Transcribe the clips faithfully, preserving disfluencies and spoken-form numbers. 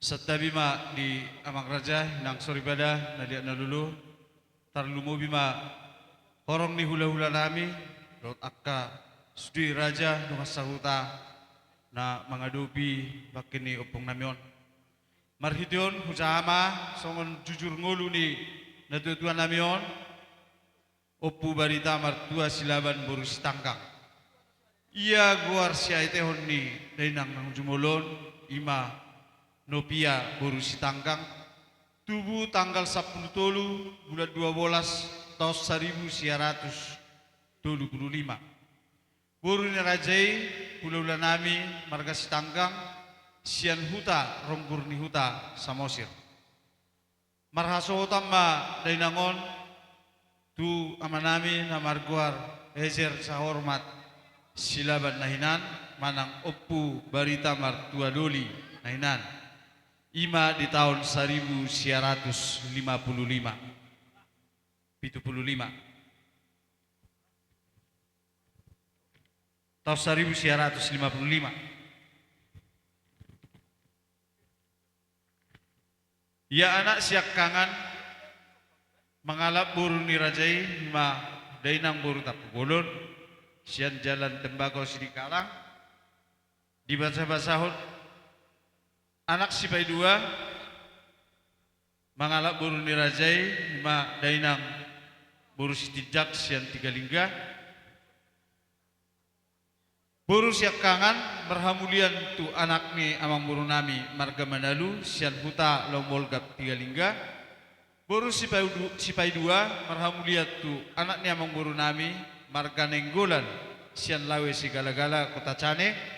Santabi ma di amang raja, inang soripada, na liat na lolo. Tarlumobi ma horong ni hulahulanami dohot angka sude raja dongan sahuta na mangadopi bangke ni ompungnami on. Marhite on hujaha ma songon jujur ngolu ni natuatuanami on, Ompu Barita Martua Silaban boru Sitanggang. Ia goar siaetehon ni dainang na jumolo on, i ma Nopia boru Sitanggang, tubu tanggal sampulu tolu bulan dua bolas taon saribu sia ratus tolu pulu lima. Boru ni raja i hulahulanami marga Sitanggang, sian huta Ronggur ni Huta Samosir. Marhasohotan ma dainang on tu amanami na margoar Ezer Sahormat Silaban na hinan, manang Ompu Barita Martua Doli na hinan, i ma di taon saribu sia ratus lima pulu lima, pitu pulu lima. Taon saribu sia ratus lima pulu lima. Ia anak siangkangan mangalap boru ni raja i, i ma dainang boru Tampubolon, sian Jalan Tembakau Sidikalang, dibasabasahon. Anak sipaidua mangalap boru ni raja i, i ma dainang boru Sitinjak sian Tigalingga. Boru siangkangan marhamulian tu anak ni amangborunami marga Manalu sian huta Laumolgap Tigalingga. Boru sipaidu-, sipaidua marhamulian tu anak ni amangborunami marga Nainggolan sian Lawe Sigalagala Kota Cane.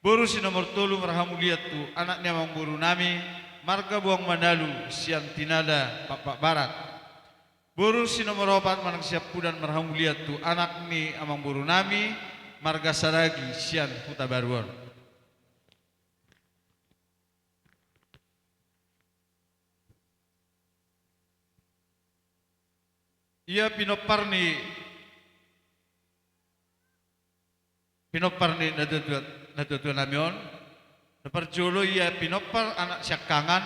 Boru si nomor tolu marhamulian tu anak ni amangborunami marga Boang Manalu sian Tinada Pakpak Barat. Boru si nomor opat manang siampudan marhamulian tu anak ni amangborunami marga Saragi sian Hutabaru on. Ia pinompar ni, pinompar ni natuatua, natuatuanami on. Na parjolo ia pinompar anak siangkangan,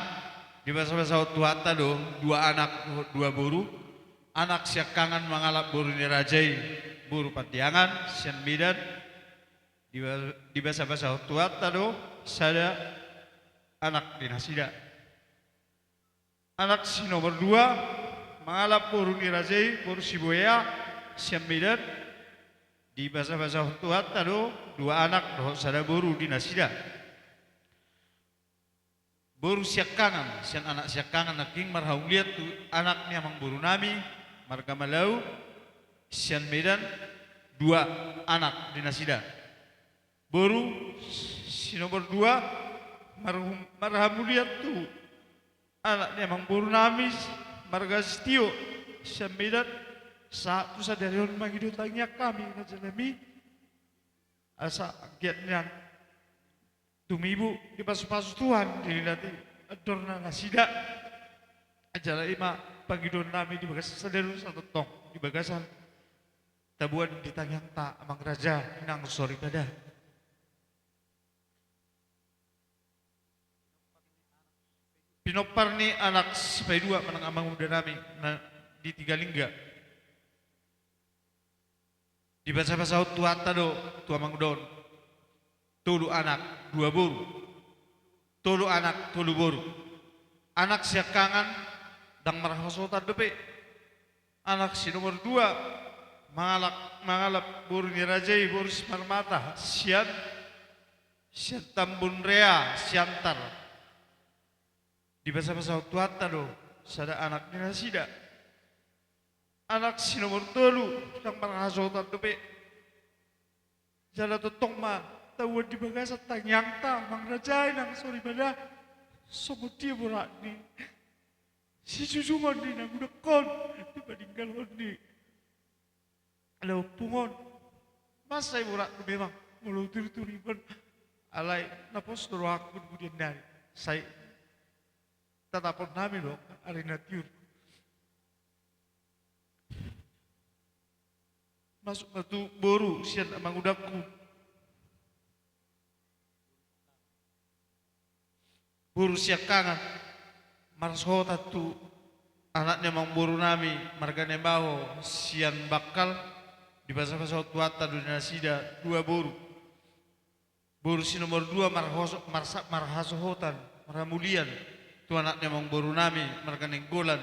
dibasabasahon Tuhanta do dua anak, dua boru. Anak siangkangan mangalap boru ni raja i, boru Pandiangan sian Medan. Diba-, dibasabasahon Tuhanta do sada anak di nasida. Anak si nomor dua mangalap boru ni raja i, boru Sibuea sian Medan. Dibasabasahon Tuhanta do dua anak dohot sada boru di nasida. Boru siangkangan sian anak siangkangan nangkin marhamulian tu anak ni amangborunami marga Malau sian Medan, dua anak di nasida. Boru si nomor dua marhum-, marhamulian tu anak ni amangborunami marga Sitio sian Medan. Sahat tu sadari on mangido tangiang hami, rajanami, asa anggiat nian tumibu dipasupasu Tuhan, dililati andorna nasida. Jala i ma pangidoannami di bagasan sadari on, satongtong di bagasan taboan di tangiangta, amang raja, inang soripada. Pinompar ni anak sipaidua manang amangudanami na di Tigalingga. Dibasabasahon Tuhanta do tu amanguda on tolu anak dua boru, tolu anak tolu boru. Anak siangkangan ndang marhasohotan dope. Anak si nomor dua mangalap, mangalap boru ni raja i, boru Simarmata sian, sian Tambun Rea Siantar. Dibasabasahon Tuhanta do sada anak ni nasida. Anak si nomor tolu ndang marhasohotan dope. Jala tongtong ma taboan di bagasan tangiangta, amang raja, inang soripada, songon dia borat ni sijujungan ni na mudangkon dipaninggalhon ni na ompung on. Mansai borat do memang molo turituri on, alai na pos do rohangku di pudian nari, sai tataponnami do ari na tiur. Masuk ma tu boru sian amangudangku. Boru siangkangan marhasohotan tu anak ni amangboru nami marga Naimbaho sian Bangkal, dipasapasahon Tuhanta do di nasida dua boru. Boru si nomor dua marhoso-, marsa-, marhasohotan, marhamulian tu anak ni amangboru nami marga Nainggolan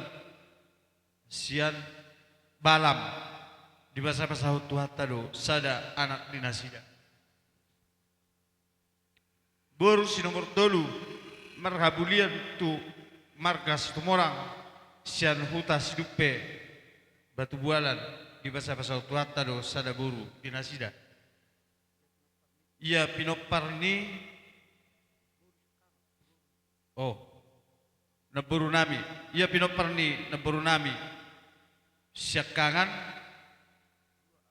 sian Balam, dipasapasahon Tuhanta do sada anak di nasida. Boru si nomor tolu marhamulian tu marga Situmorang sian Huta Sidumpe Batubualan, dipasapasahon Tuhanta do sada boru di nasida. Ia pinompar ni, oh, namboru nami. Ia pinompar ni namboru nami siangkangan,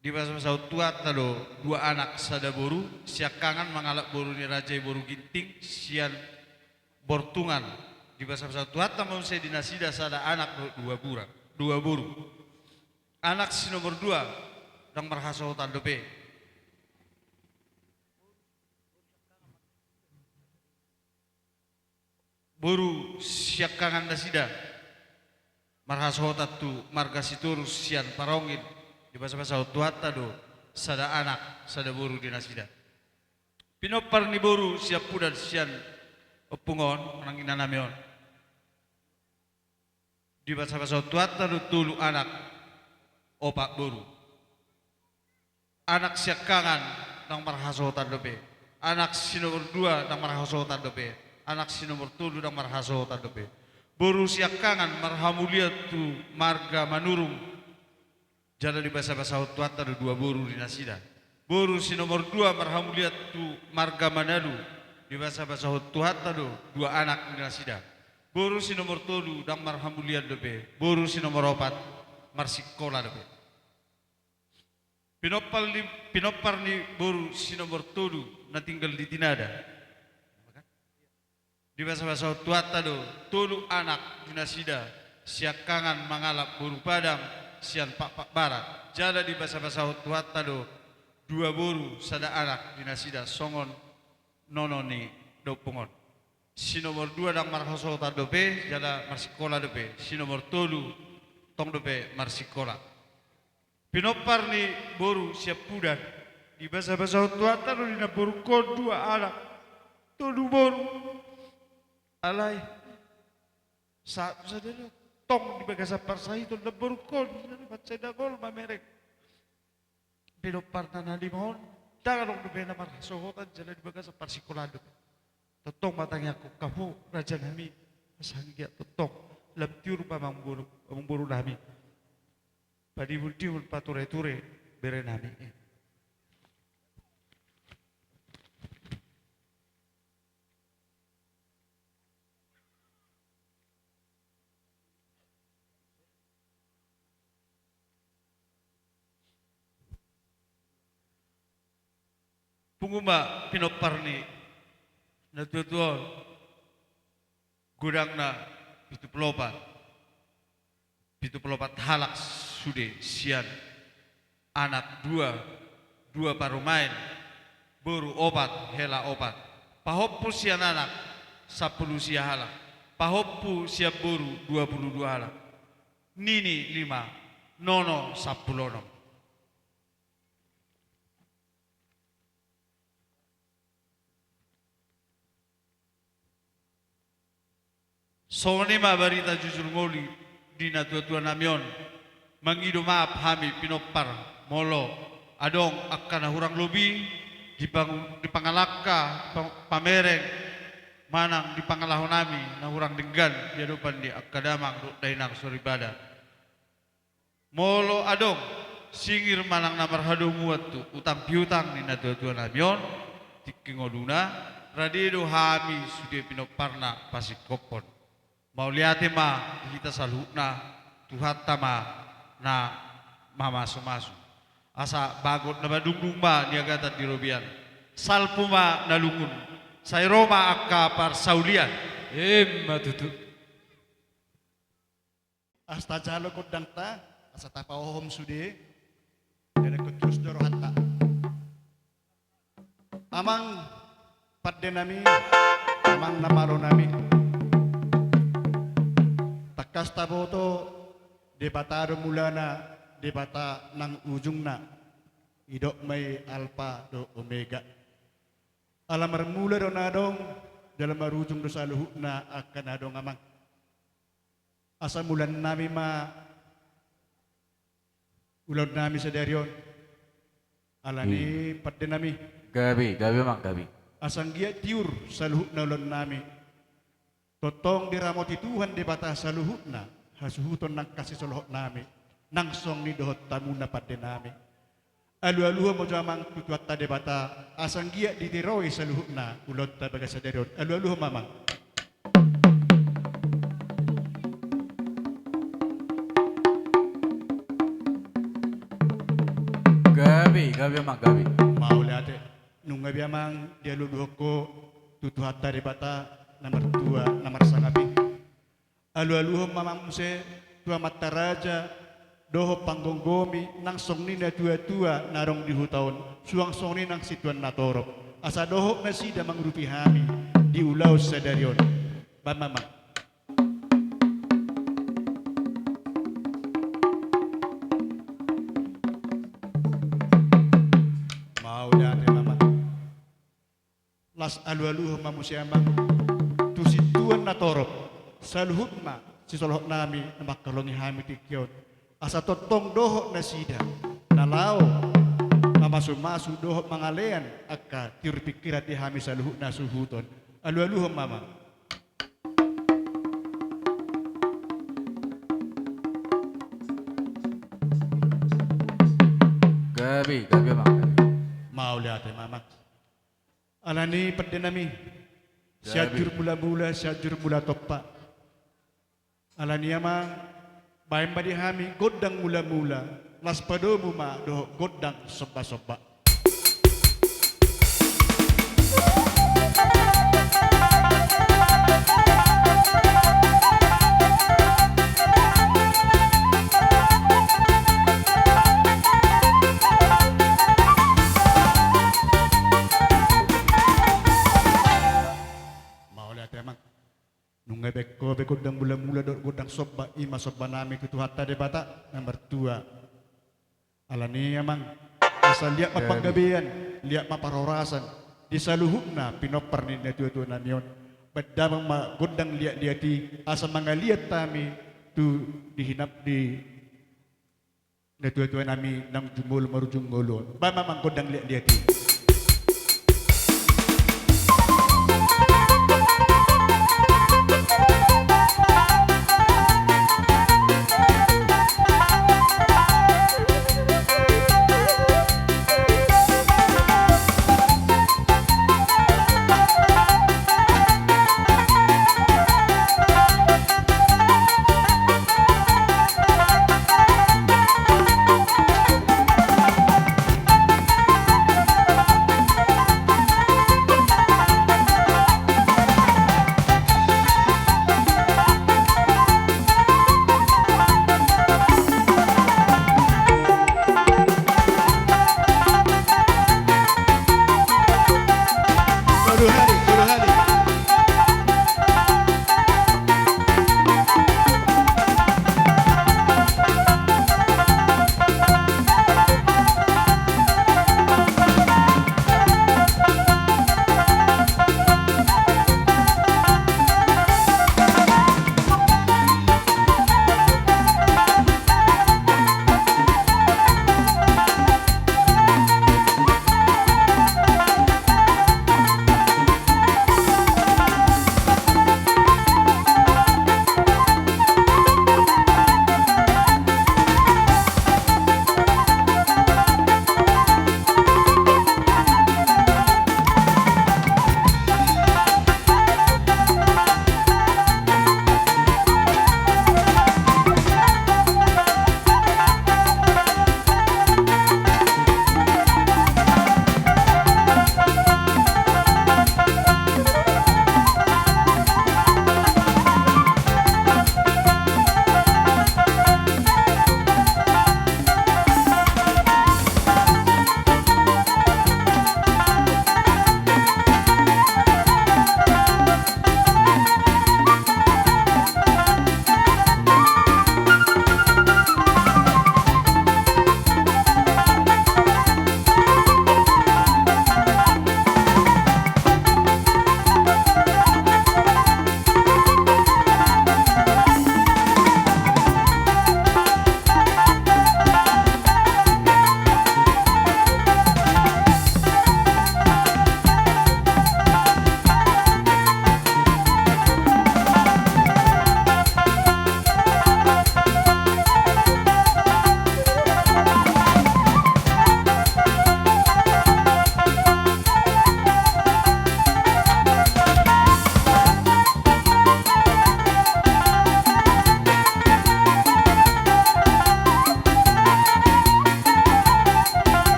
dipasapasahon Tuhanta do dua anak sada boru, siangkangan mangalap boru ni raja i, boru Ginting sian Bortungan, dipasapasahon Tuhanta ma muse di nasida sada anak dohot dua bura-, dua boru. Anak si nomor dua ndang marhasohotan dope. Boru siangkangan nasida marhasohotan tu marga Sitorus sian Parongil, dipasapasahon Tuhanta do sada anak sada boru di nasida. Pinompar ni boru siampudan sian ompung on, manang ina nami on, dipasapasahon Tuhanta do tolu anak opat boru. Anak siangkangan ndang marhasohotan dope. Anak si nomor dua ndang marhasohotan dope. Anak si nomor tolu ndang marhasohotan dope. Boru siangkangan marhamulian tu marga Manurung, jala dipasapasahon Tuhanta do dua boru di nasida. Boru si nomor dua marhamulian tu marga Manalu, dipasapasahon Tuhanta do dua anak di nasida. Boru si nomor tolu ndang marhamulian dope. Boru si nomor opat marsikola dope. Pinompar ni, pinompar ni boru si nomor tolu na tinggal di Tinada, dipasapasahon Tuhanta do tolu anak di nasida siangkangan mangalap boru Padang sian Pakpak Barat, jala dipasapasahon Tuhanta do dua boru sada anak di nasida songon nono ni ompung on. Si nomor dua ndang marhasohotan dope, jala marsikola dope. Si nomor tolu tong dope marsikola. Pinompar ni boru siampudan, dipasapasahon Tuhanta do di namborungkon dua anak, tolu boru. Alai sahat tu sadari on tong di bagasan parsahiton namborungkon, mansai dangol mamereng. Pinomparna na lima on ndang adong dope na marhasohotan jala di bagasan parsikolaan dope. Tongtong ma tangiangkon hamu raja nami, asa anggiat tongtong lam tiur ma amangboru, amangboru nami. Padimundimun patureture bere nami. Pungu ma pinompar ni natuatua on. Godangna pitu pulu opat, pitu pulu opat halak sude sian anak dua, dua parumaen, boru opat, hela opat. Pahompu sian anak sampulu sia halak, pahompu sian boru dua pulu dua halak. Nini lima, nono sampulu onom. Songon i ma barita jujur ngolu di natuatua nami on. Mangido maaf hami pinompar molo adong angka na hurang lobi di pang-, di pangalangka, pa-, pamereng manang di pangalaho nami na hurang denggan di adopan ni angka damang dohot dainang soripada. Molo adong singir manang na marhadomuan tu utang piutang ni natuatua nami on, tingki ngoluna, rade do hami sude pinomparna pasingkophon. Mauliate ma di hita saluhutna, Tuhanta ma na mamasumasu. Asa bagot na madungdung ma niagatan di robean. Salpu ma na lungun, sai ro ma angka parsaulian. Emma tutu. Asa tajalo gondangta, asa tapaohom sude. Jadi kecus do rohanta. Amang pande nami. Amang na malo nami. Tangkas taboto, Debata do mulana, Debata nang ujungna. Didok ma i Alpa do Omega. Ala marmula do na adong, jala marujung do saluhutna angka na adong, amang. Asa mulaan nami ma ulaon nami sadari on. Ala ni i, pande nami. Gabe, gabe, amang, gabe. Asa anggiat tiur saluhutna ulaon nami. Tongtong diramoti Tuhan Debata saluhutna hasuhuton nang hasisolohon nami, nang songon i dohot hamuna pande nami. Alualuhon ma jo, amang, tu Tuhanta Debata, asa anggiat ditiroi saluhutna ulaonta bagas sadari on. Alualuhon ma, amang. Gabe, gabe, amang, gabe. Mauliate. Nunga be, amang, dialualuhon ho tu Tuhanta Debata na martua na marsangap i. Alualuhon ma, amang, muse tu amanta raja dohot panggomgomi, nang songon i natuatua na adong di huta on, suang songon i nang situan natorop, asa dohot nasida mangurupi hami di ulaon sadari on. Baen ma, amang. Mauliate ma, amang. Laos alualuhon ma muse, amang, tu situan natorop, saluhut ma sisolohon nami na mangkaholongi hami tingki on. Asa tongtong dohot nasida na laho mamasumasu dohot mangalean angka tiur pingkiran di hami saluhutna suhuton. Alualuhon ma, amang. Gabe, gabe, amang. Mauliate ma, amang. Ala ni i pande nami, Sianjur Mulamula, Sianjur Mulatompa. Ala ni i, amang, baen ma di hami gondang mulamula, laos padomu ma dohot gondang sombasomba. Mauliate, amang. Nunga dibaen ho be gondang mulamula dohot gondang somba, i ma somba nami tu Tuhanta Debata na martua. Ala ni i, amang, asa liat ma panggabean, liat ma parhorasan di saluhutna pinompar ni natuatua nami on. Baen damang ma gondang liatliat i, asa mangaliat hami tu di hinap di natuatua nami naung jumolo marujung ngolu on. Baen ma, amang, gondang liatliat i.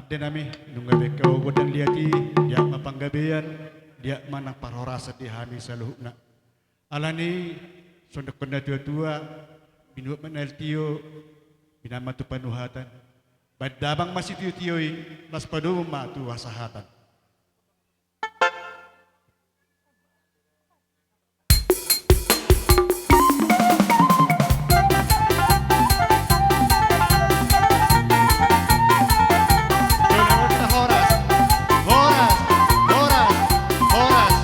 Raja nami, nunga baen hau gondang liat i, liat ma panggabean, liat ma nang parhorasan di hami saluhutna. Alani i, songon didok na tuatua, binuat ma na tio, binahen ma tu panuhatan. Baen damang ma sitiotio i, laos padomu ma tu hasahatan. Horas, horas, horas, horas.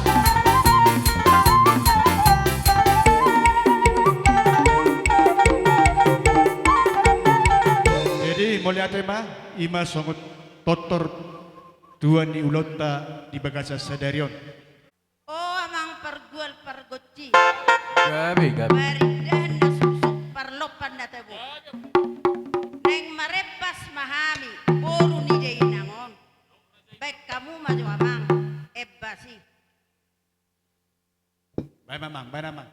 Jadi, mauliate ma, i ma songon tortor tua ni ulaonta di bagasan sadari on. O amang pargual pargonsi. Gabe, gabe. Parindahan na suksuk, parlompan na tabo. Naeng marempas ma hami, boru ni dainang on. Baen hamu ma jo amang, embas i. Baen amang, baen amang.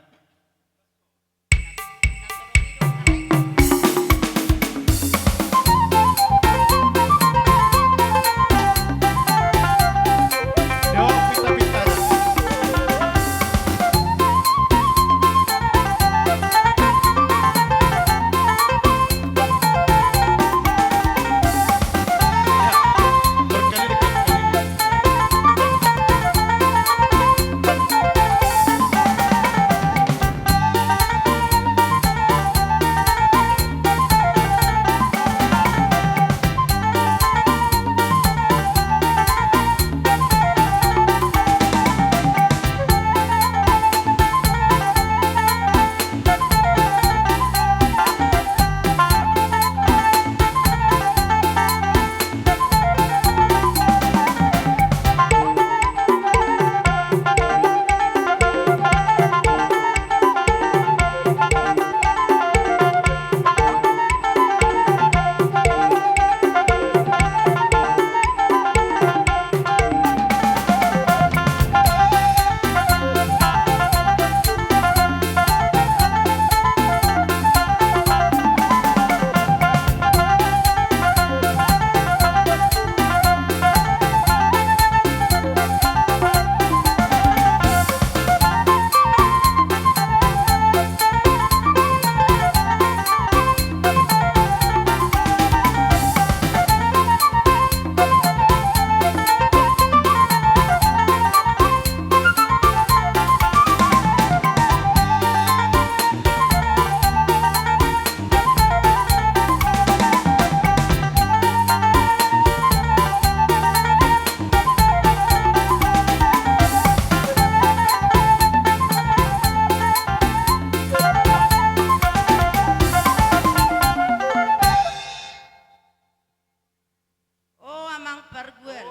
O amang pargual.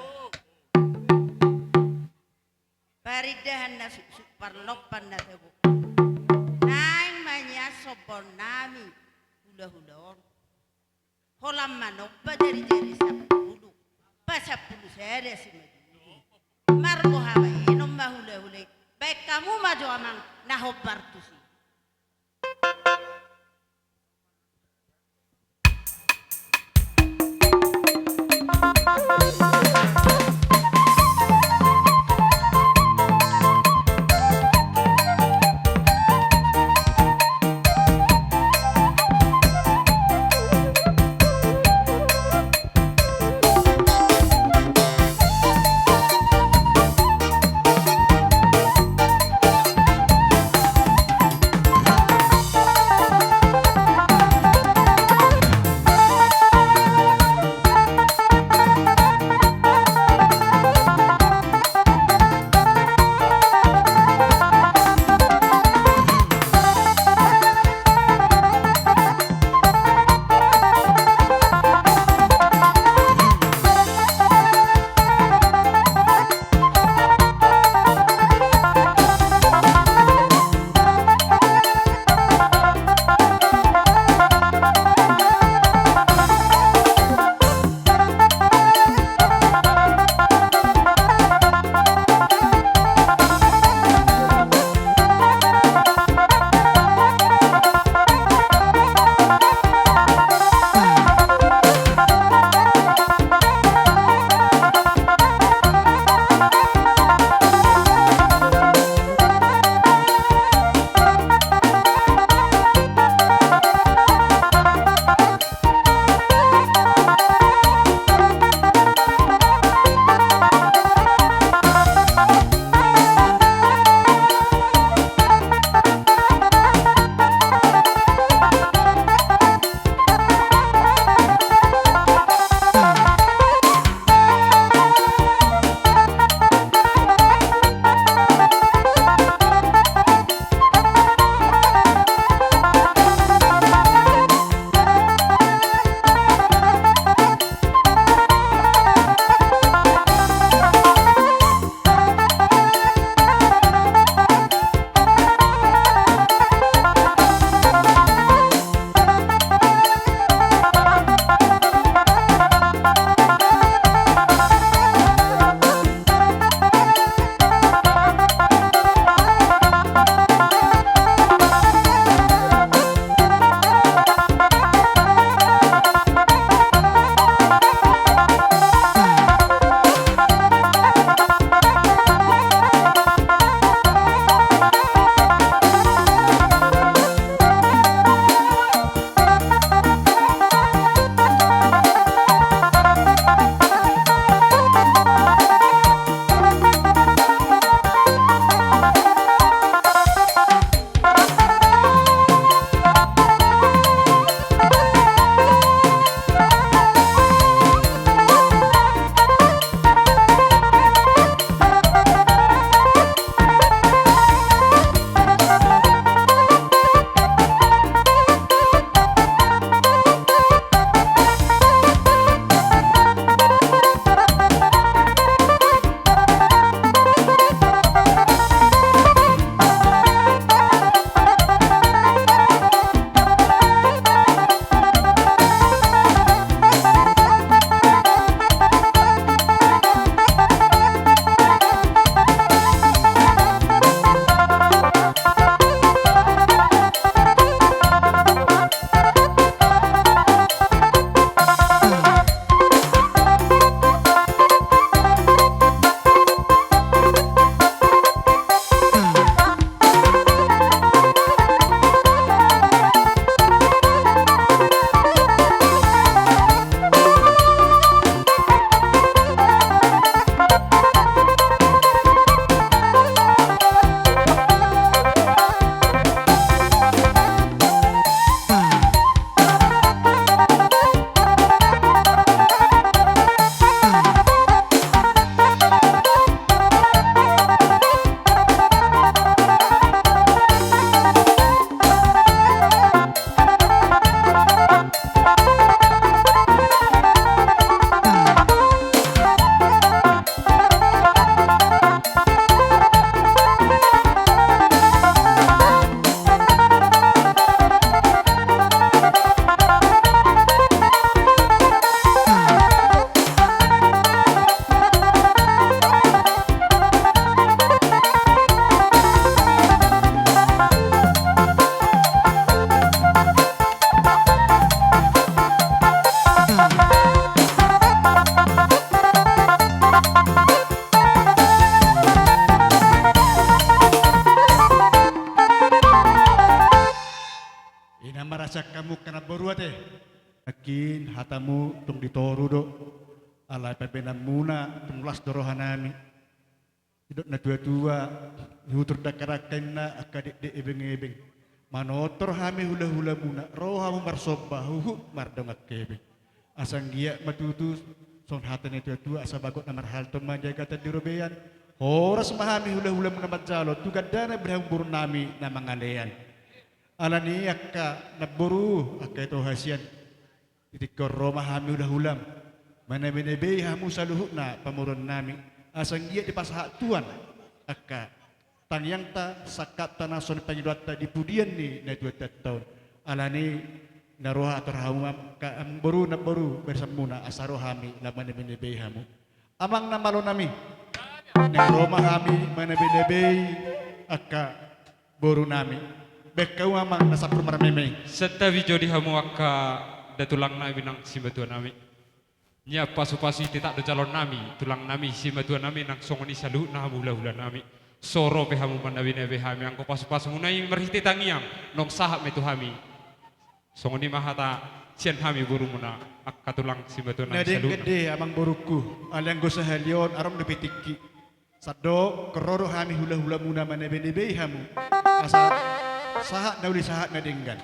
Parindahan na suksuk, parlompan na tabo. Naeng ma nian sombaon nami hulahula on. Holan manomba jarijari sampulu, pasampulu sada simanjujung. Marboha baenon ma hulahula i. Baen hamu ma jo amang na hombar tusi. Sian hamu angka namboru ate, nangkin hatamu tung di toru do, alai pambahenanmuna tung las do rohanami. Didok na tuatua, hutur dangkadangka inna, angka dekdek ebengebeng. Manortor hami hulahulamuna, ro hamu marsomba, huhut mardongan hebe. Asa anggiat ma tutu songon hata ni natuatua, asa bagot na marhalto ma jagatan di robean. Horas ma hami hulahulamuna manjalo, tu gandana bere hamu borunami na mangalean. Alani i angka namboru, angka ito hasian, di tingki on ro ma hami hulahulam, manebeinebei hamu saluhutna pamoruonnami, asa anggiat dipasahat Tuhan angka tangiangta, sangkapta na songon pangidoanta di pudian ni natuatuanta on. Alani i na ro ator hamu ma angka namboru, namboru barisanmuna, asa ro hami laho manebeinebei hamu. Amang na malonami, na ro ma hami manebeinebei angka borunami. Bahen hamu amang na sampur marmeme i. Santabi jo di hamu angka da tulangnami nang simatuanami. Nian pasupasu i titah do jalonnami, tulangnami, simatuanami, nang songon i saluhutna hamu hulahulanami. So ro pe hamu manebeinebei hami, anggo pasupasumuna i marhite tangiang, naung sahat ma i tu hami. Songon i ma hata sian hami borumuna, angka tulang simatuanami saluhutna. Na denggan do i amang borungku, alai anggo sahali on adong dope tingki. Sandok, ro do hami hulahulamuna manebeinebei hamu, asa sahat na uli, sahat na denggan.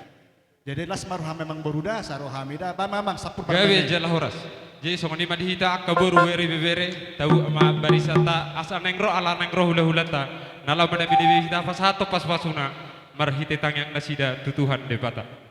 Jadi las ma roham amang boru da, asa ro hami da, ba ma amang sampur marmeme i. Gabe jala horas. Jadi songon i ma di hita angka boru, bere, ibebere, tabo ma barisanta, asa naeng ro, ala naeng ro hulahulanta, na laho manebeinebei hita, pasahathon pasupasuna marhite tangiang nasida tu Tuhan Debata.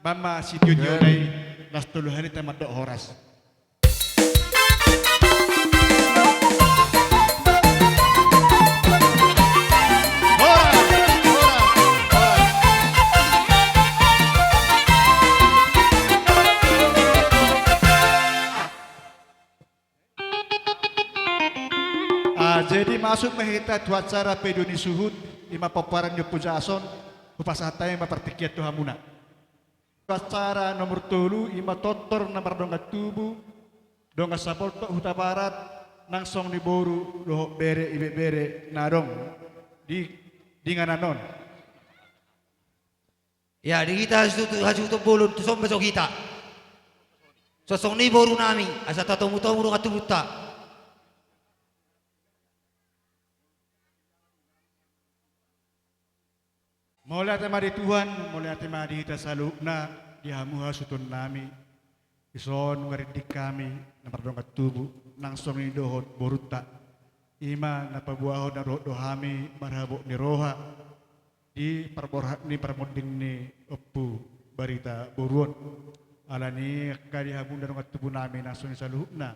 Mama sitio-tio nai, las tolu hali ta mandok horas. Horas, horas, horas. Ah, jadi masuk ma hita tu acara paidua ni suhut, ima pomparan ni ompu Jason, hupasahat hami ma partingkian tu hamuna. Tu acara nomor tolu, ima tortor na mardongan tubu, dongan sapoltok Hutabarat, nang songon i boru dohot bere ibebere na adong di, di inganan on. Ia, di hita hasuhuton, hasuhuton bolon, tu son ma jo hita. Songon i boru nami, asa tatomu-tomu dongan tubunta. Mauliate ma di Tuhan, mauliate ma di hita saluhutna, di hamu hasuhuton nami. Dison nunga rinding hami, na mardongan tubu, nang songon i dohot borunta. Ima na paboahon na dohot do hami, marhabot ni roha. Di parborhat ni parmonding ni ompu barita boru on. Alani angka di hamu na dongan tubu nami nang songon i saluhutna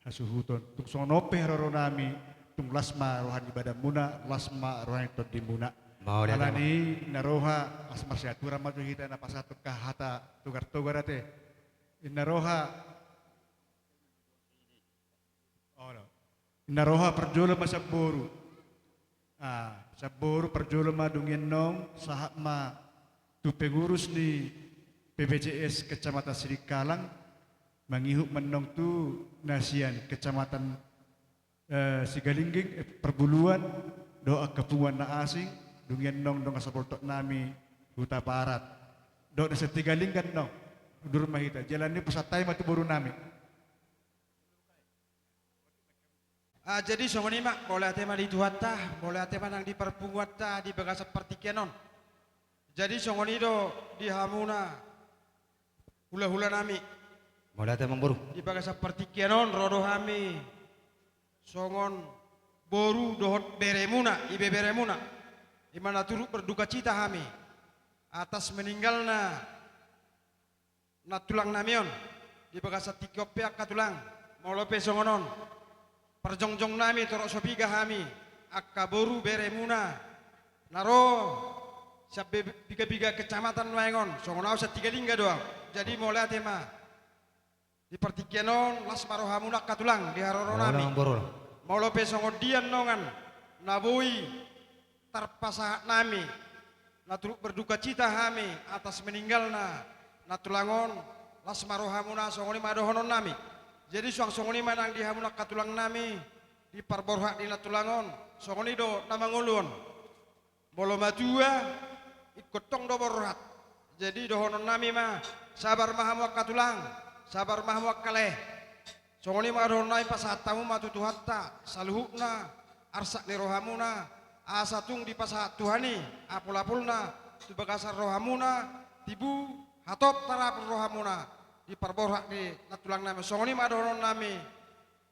hasuhuton. Tung songon on pe haroro nami, tung las ma roha ni badanmuna, las ma roha ni tondimuna. Mauliate ma. Alani na roha, asa marsiaturan ma jo hita na pasahat angka hata togar-togar ate. Inna roha. Olo. Inna roha parjolo ma sian boru. Ah, sian boru parjolo ma dung i annon, sahat ma tu pengurus ni P B C S Kecamatan Sidikalang, mangihut ma annon tu na sian Kecamatan, eh, Sigalingging, eh, Parbuluan, dohot angka punguan na asing, dung i annon dongan sapoltok nami Hutabarat. Dohot na sian Sigalingging annon, undur ma hita. Jala ni pasahat hami ma tu boru nami. Ah, jadi songon i ma, mauliate ma di Tuhanta, mauliate ma nang di parpunguanta di bagasan partingkian on. Jadi songon i do di hamuna hulahula nami. Mauliate ma boru. Di bagasan partingkian on, ro do hami songon boru dohot beremuna, ibeberemuna. Ima na turut berdukacita hami atas meninggalna nantulang nami on, di bagasan tingki on pe angka tulang, molo pe songon on, parjongjong nami torop so piga hami, angka boru beremuna, na ro sian be-, piga-piga kecamatan nuaeng on, songon ahu sian Sigalingging do ahu, jadi mauliate ma. Di partingkian on, las ma rohamuna angka tulang, di haroro nami. Molo pe songon dia annon na boi tarpasahat nami, na turut berdukacita hami atas meninggalna nantulang on, las ma rohamuna, songon i ma dohonon nami. Jadi suang songon i ma nang di hamuna angka tulang nami, di parborhat ni nantulang on, songon i do na mangolu on. Molo matua, ingkon tong do borhat. Jadi dohonon nami ma, sabar ma hamu angka tulang, sabar ma hamu angka lae. Songon i ma dohonon nami, pasahat hamu ma tu Tuhanta saluhutna arsak ni rohamuna, asa tung dipasahat Tuhan i apul-apulna tu bagasan rohamuna, tibu, hatop tarapul rohamuna di parborhat ni nantulang nami. Songon i ma dohonon nami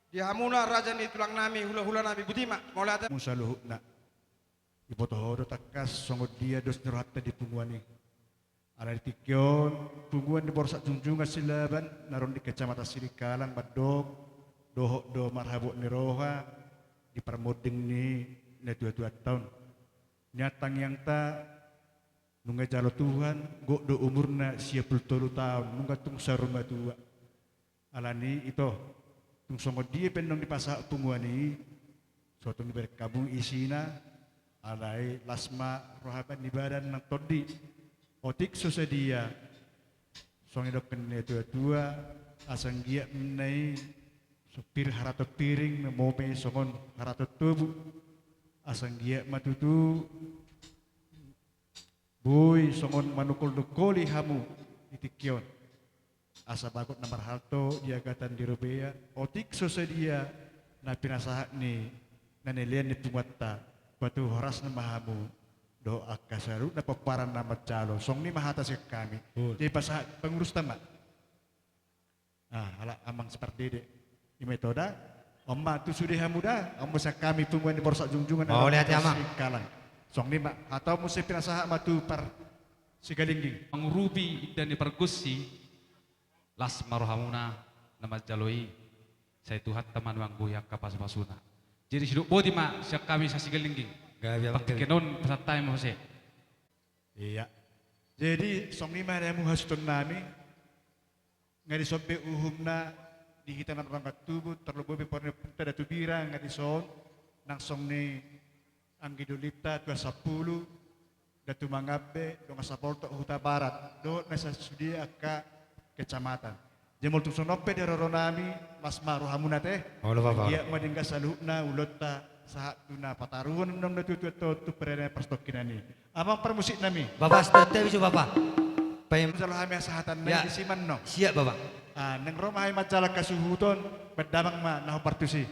di hamuna raja ni tulang nami, hulahula nami, botima, mauliate. Hamu saluhutna. Diboto ho do tangkas songon dia dos ni rohanta di punguan i. Ala di tingki on, punguan ni Borsak Junjungan Silaban, na ro di Kecamatan Sidikalang, mandok dohot do marhabot ni roha di parmonding ni natuatuanta on. Nian tangiangta, nunga jalo Tuhan, gok do umurna sia pulu tolu taon, nunga tung saur matua. Alani ito, tung songon dia pe annon dipasahat punguan i, so tung dibereng hamu isina, alai las ma roha ni badan nang tondi. Otik so sadia, songon i dohonon ni natuatua, asa anggiat ma i so pir haraton piring, mome songon haraton tobu. Asa anggiat ma tutu boi songon manungkol-nungkoli hamu di tingki on. Asa bagot na marhalto di agatan di robea, otik so sadia na pinasahat ni na nilean ni punguanta, batu horasna ma hamu dohot angka saluhutna pomparan na manjalo. Songon i ma hata sian hami. Betul. Jadi pasahat pangurusta ma. Ah, ala amang si Pardede. Ima ito da. On ma tu sude hamu da. On ma sian hami punguan ni Borsak Junjungan. Mauliate, amang. Sidikalang. Songon i ma. Hatau muse pinasahat ma tu par Sigalingging. Mangurupi inda ni pargonsi, las ma rohamuna na manjalo i, sai Tuhanta ma na manggohi angka pasupasuna. Jadi sidok boti ma sian hami Sasigalingging. Gabe, Abang, gabe. Patingkian on pasahat hami ma muse. Iya. Jadi songon i ma di hamu hasuhuton nami, nga dison be uhumna di hita na mardongan tubu, tarlumobi parumaenta Datu Bira nga dison, nang songon i anggi dolinta Tuan Sampulu, Datu Mangambe, Dongan Sapoltok, Hutabarat, dohot na sasude angka kecamatan. Jadi molo tung songon on pe di haroro nami, las ma rohamuna te. Olo, Bapa. Ia ma denggan saluhutna ulaonta sahat tu na pataruhon annon na tuatua on tu perdana parstokkinan i. Amang parmusik nami. Bapa, stop te bisu, Bapa. Paim. Manjalo hami hasahatan nai, ya, disi ma annon. Siap, Bapa. Ah, naeng ro ma hami manjalo hasuhuton, bahen damang ma na hombar tusi.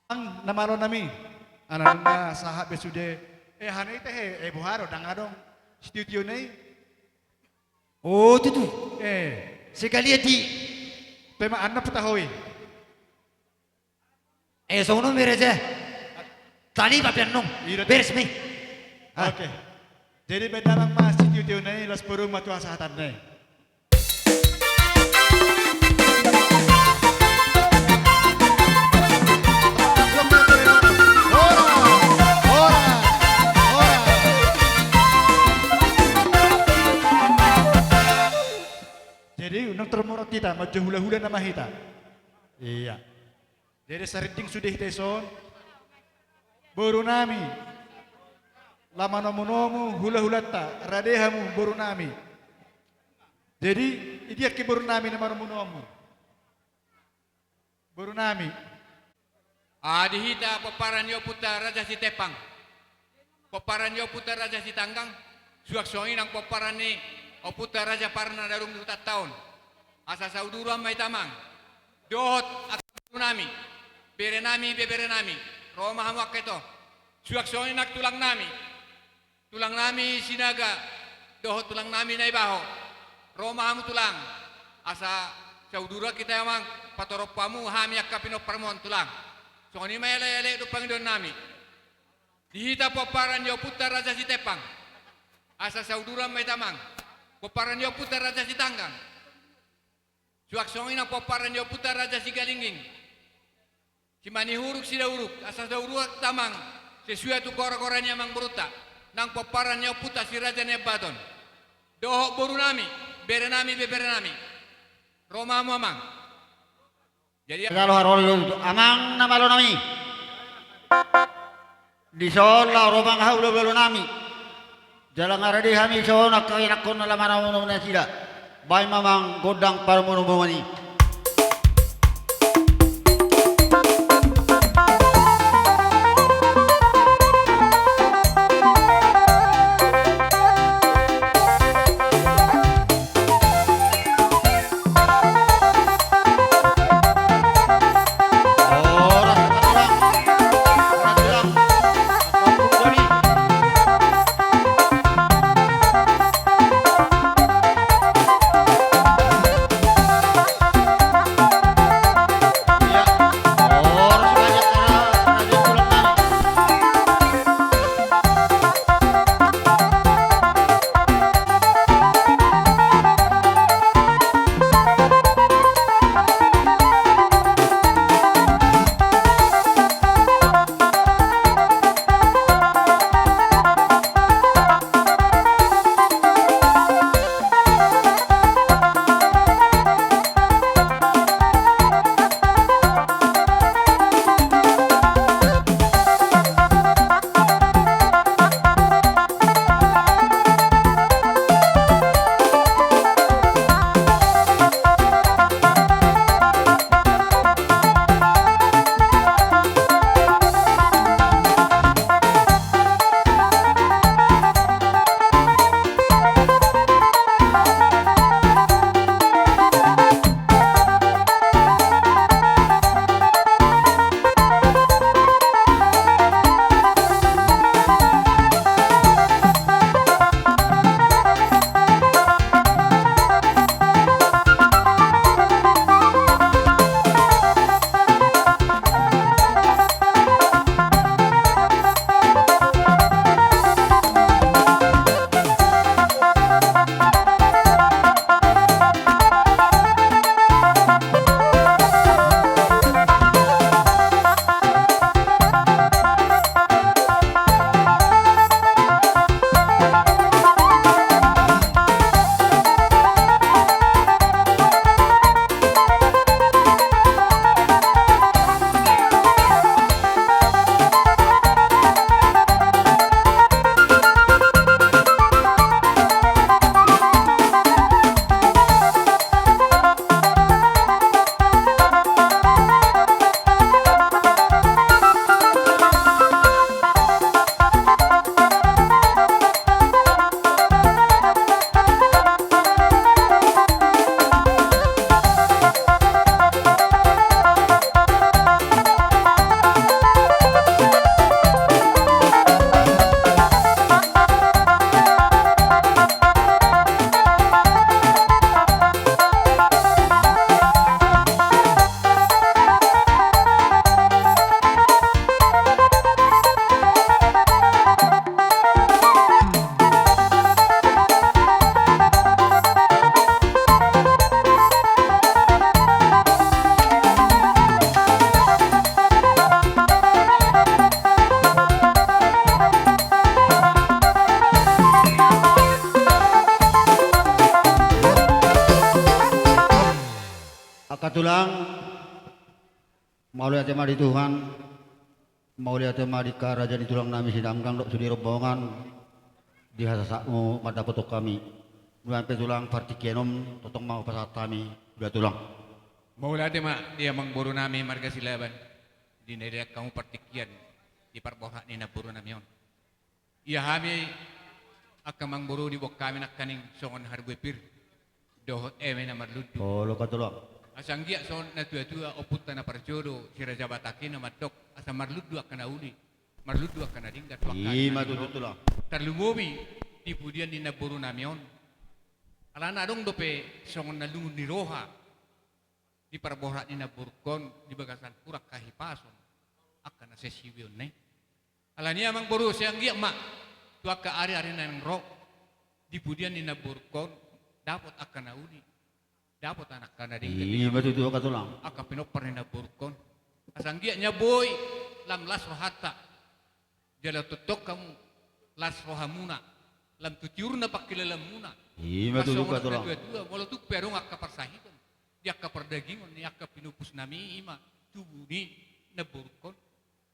Amang na malo nami, anak na sahat be sude. Eh, hana ita he, eh, boha do, ndang adong studio nai. Oh, tutu. Eh. Sekali ati. Pe ma anna putahoi. Eh, songon on beres ya. Tali papi annon. Iya. Beres mi. Ah. Oke. Jadi bahen damang ma situtu nai, las boru ma tu hasahatan nai. Ora, ora, ora. Jadi unang tormorot hita, manjou hulahula nama hita. Iya. Jadi sarinding sude hita dison. Boru nami. Lam manomunomu hulahulanta, rade hamu boru nami. Jadi, idiak ke boru nami na manomunomu. Boru nami. Ah, di hita pomparan ni ompunta Raja Sitempang, pomparan ni ompunta Raja Sitanggang, suang songon i nang pomparan ni ompunta Raja Parna na dung di hutanta on. Asa sauduran ma hita amang dohot angka boru nami, bere nami, ibebere nami, ro ma hamu angka ito. Suang songon i nang tulang nami, tulang nami Sinaga dohot tulang nami Naibaho, ro ma hamu tulang, asa sauduran hita amang patorop hamu hami angka pinomparmon tulang. Songon i ma elek-elek dohot pangidoan nami. Di hita pomparan ni ompunta Raja Sitempang, asa sauduran ma hita amang pomparan ni ompunta Raja Sitanggang, suang songon i nang pomparan ni ompunta Raja Sigalingging, Simanihuruk Sidauruk, asa sauduran hita amang sesuai tu gora-gora ni amangborunta, nang pomparan ni ompunta Si Raja Nai Ambaton. Dohot boru nami, bere nami, ibebere nami, ro ma hamu amang. Jadi jalo haroron tu amang na malo nami. Dison laho ro ma angka hulahula nami. Jala nga rade hami songon angka ianakhon na lamana monomuna nasida. Baen ma amang gondang parmonomonoan i. Angka tulang, mauliate ma di Tuhan, mauliate ma di angka raja ni tulang nami Sitanggang dohot sude rombongan, di hasasatmu mandapothon hami. Nuaeng pe tulang partingkian on tongtong ma hupasahat hami, ula tulang. Mauliate ma di amangboru nami marga Silaban, di na didok hamu partingkian di parborhat ni namboru nami on. Ia hami angka amangboru, diboan hami nangkaning songon harbue pir dohot eme na marlundu. Olo, Katulang. Asa anggiat songon natuatua, ompunta na parjolo, Si Raja Batak i na mandok, asa marlundu angka na uli, marlundu angka na denggan tu angka ari na naeng ro. I ma tutu, Tulang. Tarlumobi di pudian ni namboru nami on. Alana adong dope songon na lungun ni roha di parborhat ni namborungkon di bagasan hurang hahipason angka na sesiwionna i. Alani i amangboru, sai anggiat ma tu angka ari-ari na naeng ro, di pudian ni namborungkon dapot angka na uli, dapot angka na denggan. I ma tutu, Katulang. Angka pinompar ni namborungkon. Asa anggiat na boi lam las rohanta, jala tongtong hamu las rohamuna, lam tu tiurna pangkilalaanmuna. I ma tutu, Katulang. Asa songon natuatua, molo tung pe adong angka parsahiton di angka pardagingon ni angka pinupus nami, i ma tubu ni namborungkon,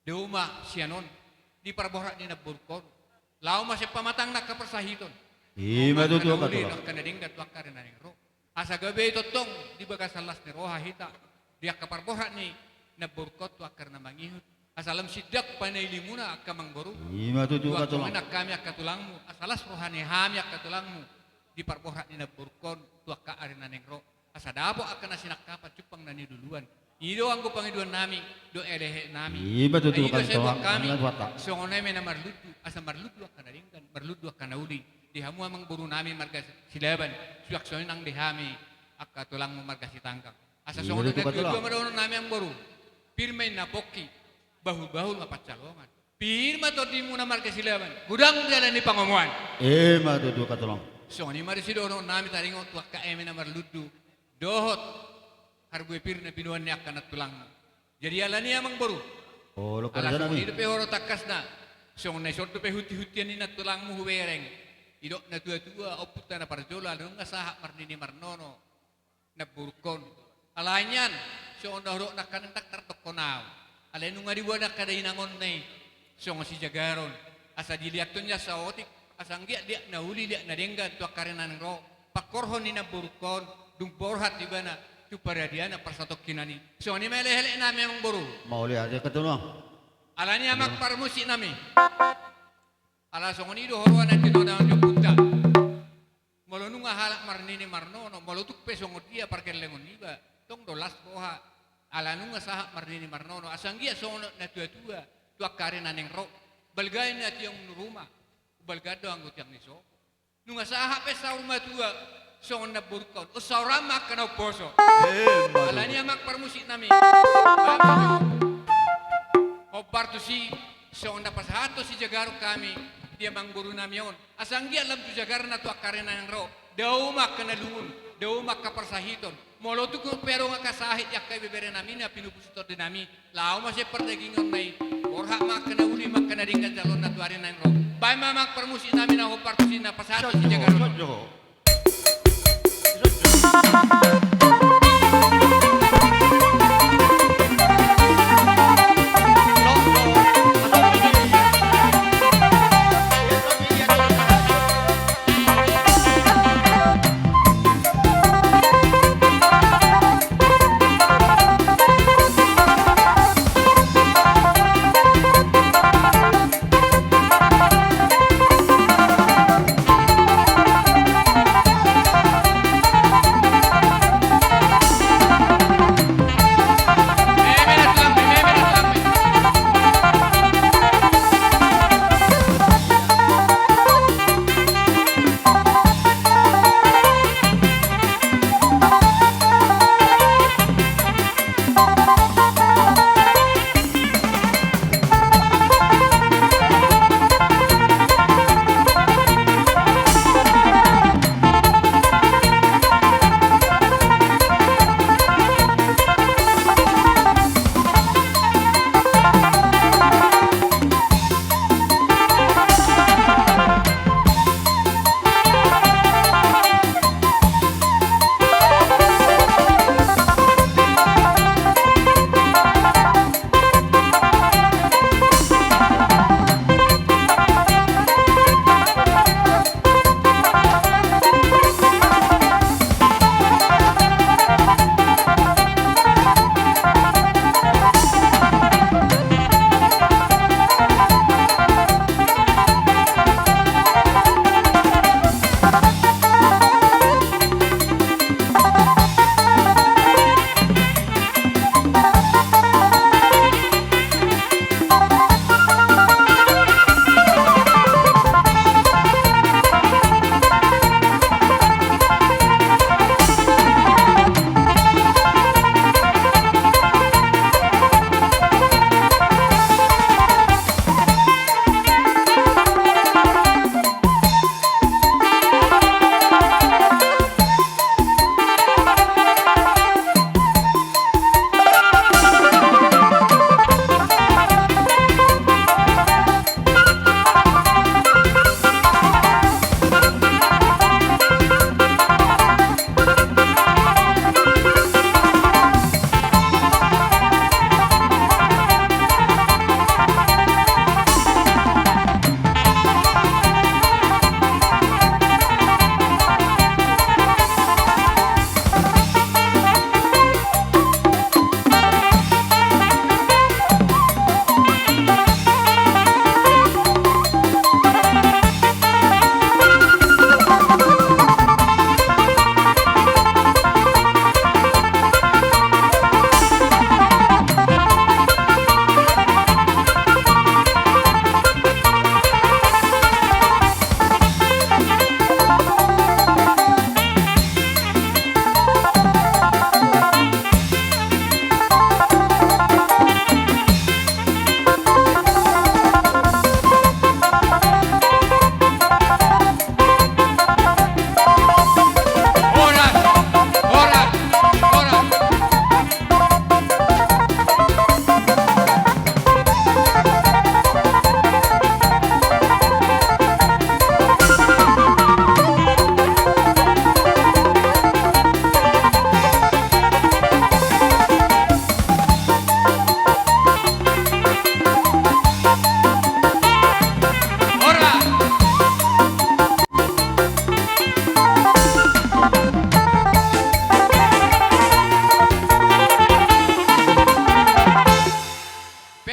dao ma sian on di parborhat ni namborungkon, laho ma sian pamatangna angka parsahiton. I ma tutu, Katulang. Angka na uli, angka na denggan tu angka ari na naeng ro. Asa gabe tongtong di bagasan las ni roha hita di angka parborhat ni namborungkon tu angka ari na mangihut. Asa lam sindak panailimuna angka amangboru. I ma tutu, Katulang. Doaon hami angka tulangmu, asa las roha ni hami angka tulangmu di parborhat ni namborungkon tu angka ari na naeng ro. Asa dapot angka na sinangkapan jumpang na niluluan. I do anggo pangidoan nami dohot elekelek nami. I ma tutu, Katulang. Ai i do sai dohot hami, songon eme na marlundu, asa marlundu angka na denggan, marlundu angka na uli. Di hamu amangboru nami marga Silaban, suang songon i nang di hami angka tulangmu marga Sitanggang. Asa songon natuatua ma dohonon nami, amangboru. Pir ma inna pongki, bahul-bahul ma pansalongan. Pir ma tondimuna marga Silaban, godang dalan ni pangomoan. I ma tutu, Katulang. Songon i ma disi dohonon nami taringot tu angka eme na marlundu dohot harbue pir na binoan ni angka nantulangmu. Jadi alani i amangboru, ala songon i dope huroha tangkasna, songon na dison dope huntihuntian ni nantulangmu hubereng. Didok natuatua, ompunta na parjolo, ala nunga sahat marnini marnono namborungkon. Alai nian, songon na hudok nangkaning, ndang tardokkon ahu. Alai nunga diboan angka dainangonna i songon sijagaron. Asa diliathon nian saotik, asa anggiat liat na uli, liat na denggan tu angka ari na naeng ro. Pangkorhon ni namborungkon, dung borhat ibana tu paradiana parsatongkinan i. Songon i ma elekelek nami, amangboru. Mauliate, Katulang. Alani i amang parmusik nami. Ala songon i do huroha na tinodohon ni ompunta. Molo nunga halak marnini marnono, molo tung pe songon dia pargellengon niba, tong do las roha. Ala nunga sahat marnini marnono, asa anggiat songon natuatua, tu angka ari na naeng ro. Balga i na tiang ni ruma, balga do anggo tiang ni sopo. Nunga sahat pe saur matua, songon namborungkon, unsahoran ma angka na umposo. Emma tutu. Alani i amang parmusik nami. Hombar tusi, songon na pasahathon sijagaron hami di amangboru nami on. Asa anggiat lam tu jagarna tu angka ari na naeng ro, dao ma angka na lungun, dao ma angka parsahiton. Molo tung pe adong angka sahit di angka ibebere nami na pinupus ni tondi nami, laho ma sian pardagingonna i, borhat ma angka na uli, ma angka na denggan jaloonna tu ari na naeng ro. Baen ma amang parmusik nami na hombar tusi na pasahathon sijagaron.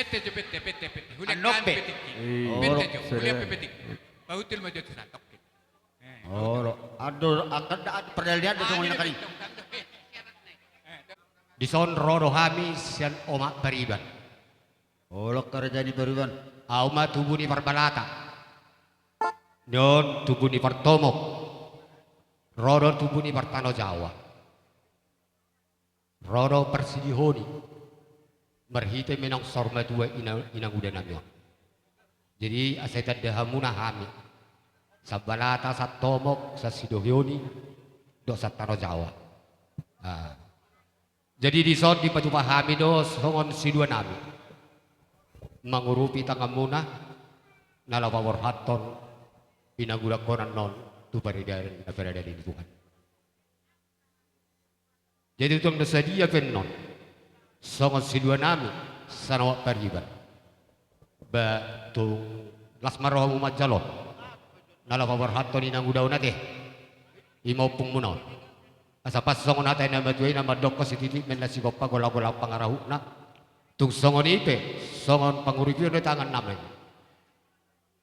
Pete jo, pete, pete, pete. Hulian Annon pe. Pete ki. Iya. Pete jo, hulian pe pete ki. Pahutil ma jo tu santong. Olo, ando angkat da, ando pardalian da songon i na kari. Dison ro do hami sian Omak Pariban. Olo, angka raja ni Pariban. Au ma tubu ni parbalata. Nion tubu ni partomok. Ro do tubu ni partano Jawa. Ro do parsidihon i marhite menang saur matua ina-, inanguda nami on. Jadi asa itanda hamuna hami, sambalata, santomok, sansidihon i dohot santano Jawa. Ah. Jadi dison dipatupa hami do songon silua nami mangurupi tanganmuna na laho paborhathon inanguda on annon tu paradari na paradari ni Tuhan. Jadi tung na sadia pe annon songon silua nami sian Omak Pariban. Ba tung las ma rohamu manjalo na laho paborhathon inanguda on ate. I ma ompungmuna on. Asa pas songon hata ni na matua i na mandokkon sititi ma na sigompa golang-golang pangarahutna. Tung songon i pe songon pangurupion ni tangannami.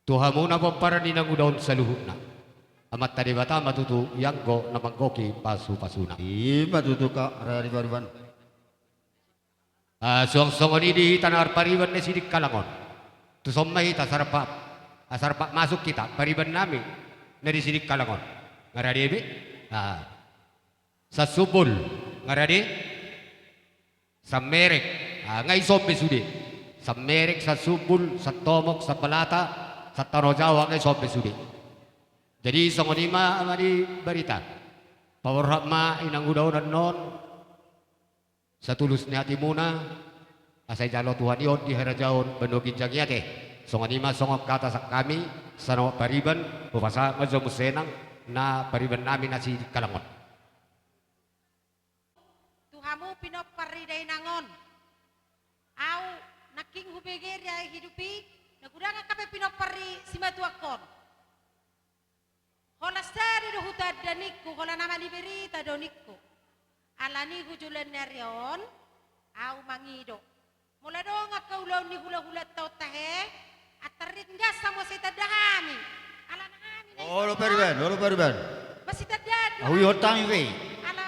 Tu hamuna pomparan ni inanguda on saluhutna. Amanta Debata ma tutu ianggo na manggohi pasu-pasuna. I ma tutu angka raja ni Pariban. Ah, suang songon i di hita na marpariban na Sidikalang on. Tuson ma hita sarpap, ah, sarpap masuk hita pariban nami na di Sidikalang on. Nga rade be? Ah. Sansumbul, nga rade? Sammerek, ah, nga ison be sude. Sammerek, Sansumbul, Santomok, Sambalata, Santano Jawa, nga ison be sude. Jadi songon i ma, ma di barita. Paborhat ma inanguda on annon satulus ni hatimuna, asa ijalo Tuhan i on di harajaon banua ginjang i ate. Songon i ma songon hata sian hami sian Omak Pariban, hupasahat ma jo muse nang na pariban nami na Sidikalang on. Tu hamu pinompar ni dainang on. Au nangkin hubege di ari hidup i, na godang angka pe pinompar ni simatuangkon. Holan sada do hutanda ningku, holan na mani berita do ningku. Alani i tu joloan ni ari on, au mangido. Molo adong angka ulaon ni hula-hulanta on tahe, antar ringgas hamu asa itanda hami. Alana hami na olo, ito, pariban, olo, pariban. Masitandaan do hami. Au ihot hami be. Ala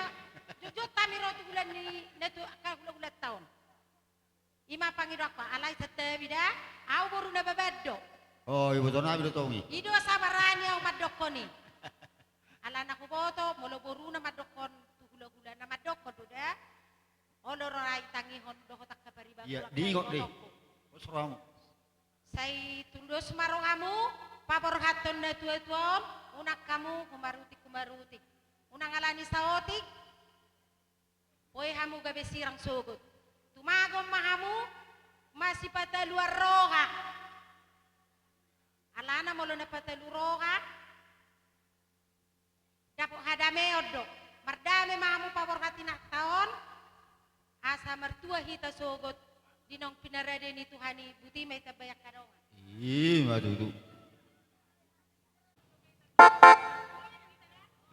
jotjot hami ro tu ulaon ni na tu angka hula-hulanta on. I ma pangidoanku, alai santabi da, au boru Nababan do. O, iboto nami do tong i. I do asa barani au mandokkon i. Alana huboto, molo boruna mandokkon tu hula-hula na mandokkon do da. Olo ro ra i tangihon dohot angka pariban. Iya, diingot dei. Sai tudos ma rohamu paborhathon na tua-tua on, unang hamu humarutik-humarutik. Unang alani saotik, boi hamu gabe sirang sogot. Tumagon ma hamu masipataluan roha. Alana molo na patalu roha, dapot hadameon do. Mardame ma hamu paborhat inanta on, asa martua hita sogot di naung pinarade ni Tuhan i. Boti ma i, tambai angka dongan. I ma tutu.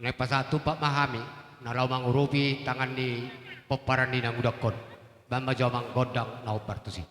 Naeng pasahat tumpak ma hami na laho mangurupi tangan ni pomparan ni inangudangkon. Bahen ma jo amang gondang na hombar tusi.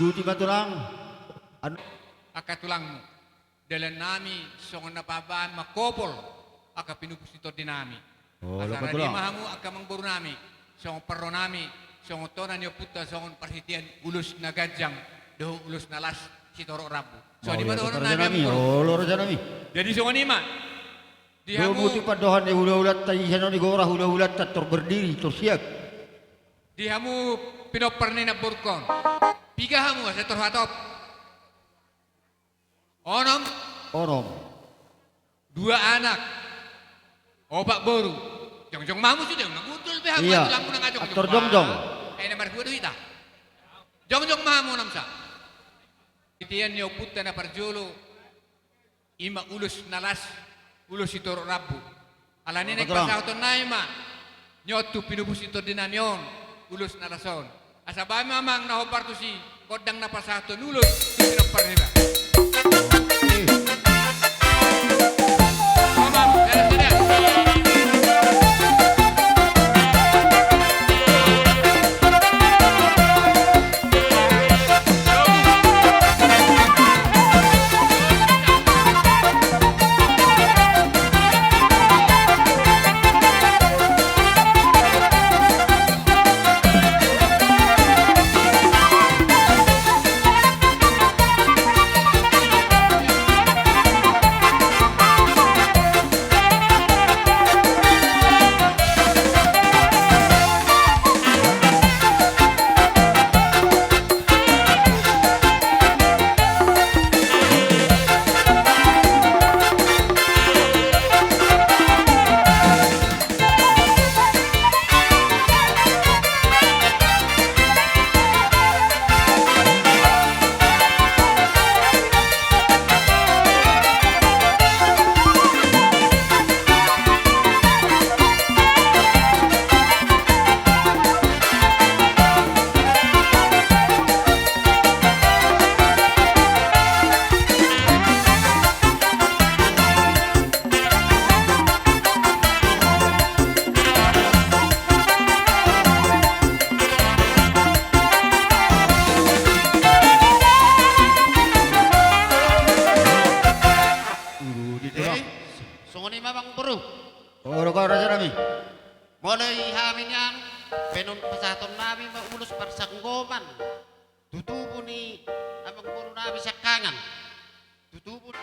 Tuti ma tulang. Anu. Angka tulangmu. Dalan nami songon na pabaen mangkopol angka pinupus ni tondi nami. Oh, asa rade ma hamu angka amangboru nami, songon parro nami, songon tona ni ompunta, songon parsitian ulos na ganjang dohot ulos na las sitorop rambu. Songon i ma dohonon nami, amangboru. Jadi songon i ma. Di hamu. Domu tu pandohan ni hulahulanta, i sian on i gora hulahulanta tor berdiri tor siap. Di hamu pinompar ni namborungkon. Piga hamu asa tor hatop? Onom. Onom. Dua anak. Opat boru. Jongjong ma hamu sude, mangundul pe hamu. Iya. Tulangmu nang jongjong. Ator jongjong. Eh, na marhua do hita. Jongjong ma hamu onom sa. Itian ni ompunta na parjolo. I ma ulos na las, ulos sitorop rambu. Alani na i pasahaton nami ma, ni on tu pinupus ni tondi nami on, ulos na las on. Asa baen ma amang na hombar tusi, gondang na pasahathon ulos, tu pinompar niba. Amang, dadah, dadah. Jadi, songon i ma amangboru. Olo, raja nami. Molo i hami nian, baenon pasahaton nami ma ulos parsanggoman. Tu tubu ni amangboru nami siangkangan. Tu tubu ni.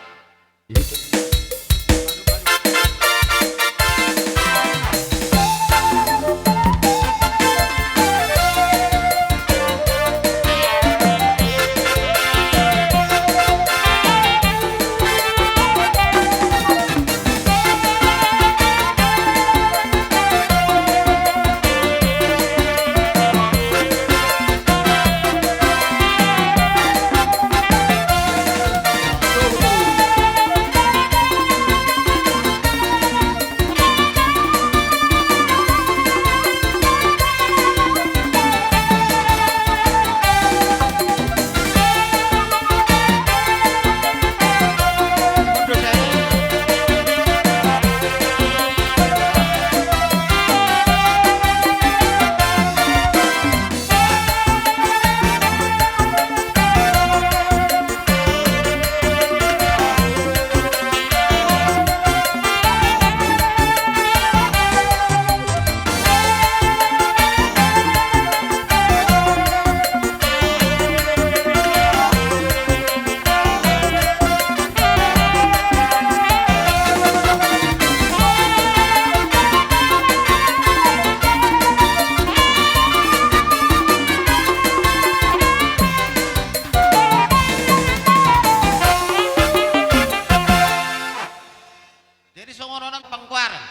Jadi songon on ma panggoaran.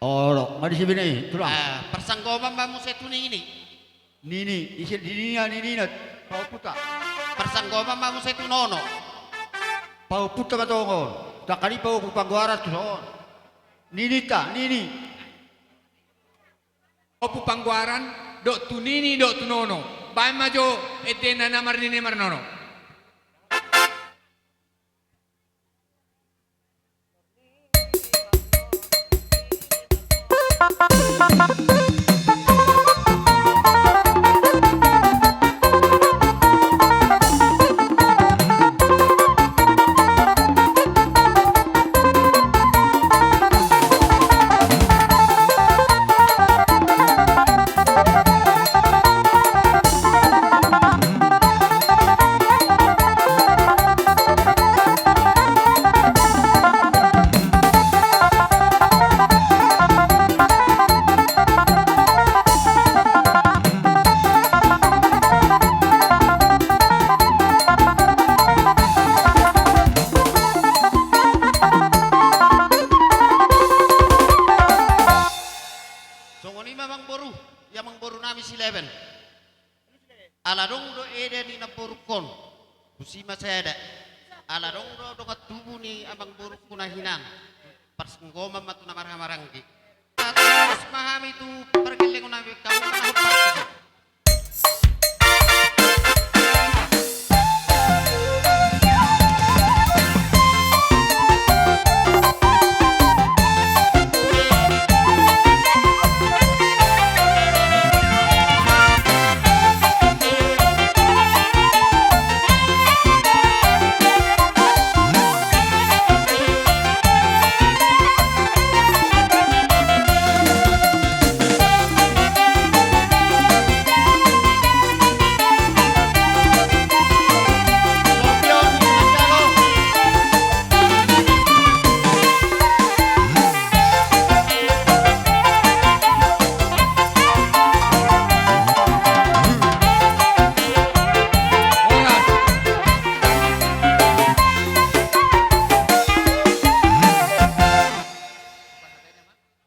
Olo, nga di si bini, tulang. Ah, parsanggoman ma muse tu nini. Nini, ise di nini, nini na, paomputa. Parsanggoman ma muse tu nono. Paomputa ma tongon. Tangkas i paompu panggoaran tu son. Nini ta, nini. Ompu panggoaran, dok tu nini, dok tu nono. Baen ma jo, ete na, na marnini marnono. Ala adong do eda ni namborungkon, tusi ma sada. Ala adong do dongan tubu ni amangborungku na hinan, parsinggoman ma tu na marhahamaranggi. Tatuas ma hami tu pargellengon nami, hamu ma na hombar tusi.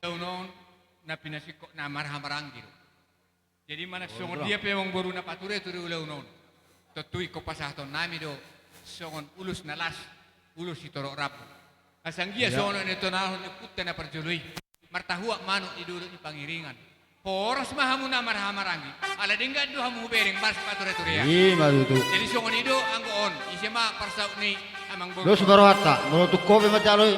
Ulaon on na pinasingkop na marhahamaranggi do. Jadi manang songon dia pe amangboru na pature-ture ulaon on, tontu ingkon pasahaton nami do songon ulos na las, ulos sitorop rambu. Asa anggiat songon na nitonahon ni ompunta na parjolo i, martahuak manuk di dolok ni pangiringan. Horas ma hamu na marhahamaranggi, ala denggan do hamu hubereng marsipature-turean. I ma tutu. Jadi songon i do anggo on, ise ma parsaut ni amangboru. Dos ma rohanta, molo tung ho pe manjalo i.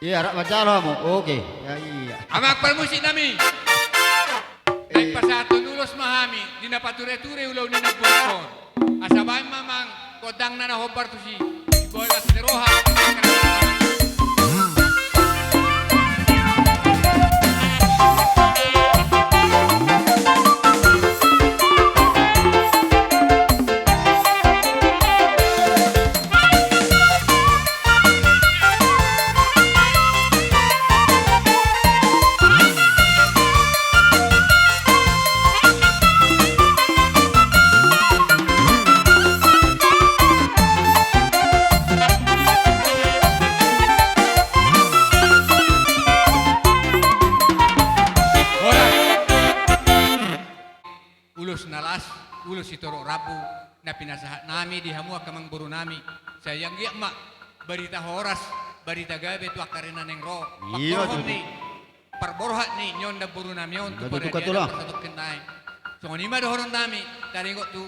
Ia, rap manjalo hamu. Oke. Ia, ia. Amang parmusik nami. Naeng pasahathon ulos ma hami di na pature-ture ulaon ni namborungkon. Asa baen ma amang gondangna na hombar tusi, sibolas ni roha. Ulos na las, ulos sitorop rambu, na pinasahat nami di hamu angka amangboru nami. Sai anggiat ma barita horas, barita gabe tu angka ari na naeng ro. Iya, pangkorhon tutu. Ni parborhat ni nion namboru nami on tu, iya, tutu, paradiana, Katulang, parsatongkin nai. Songon i ma dohonon nami, taringot tu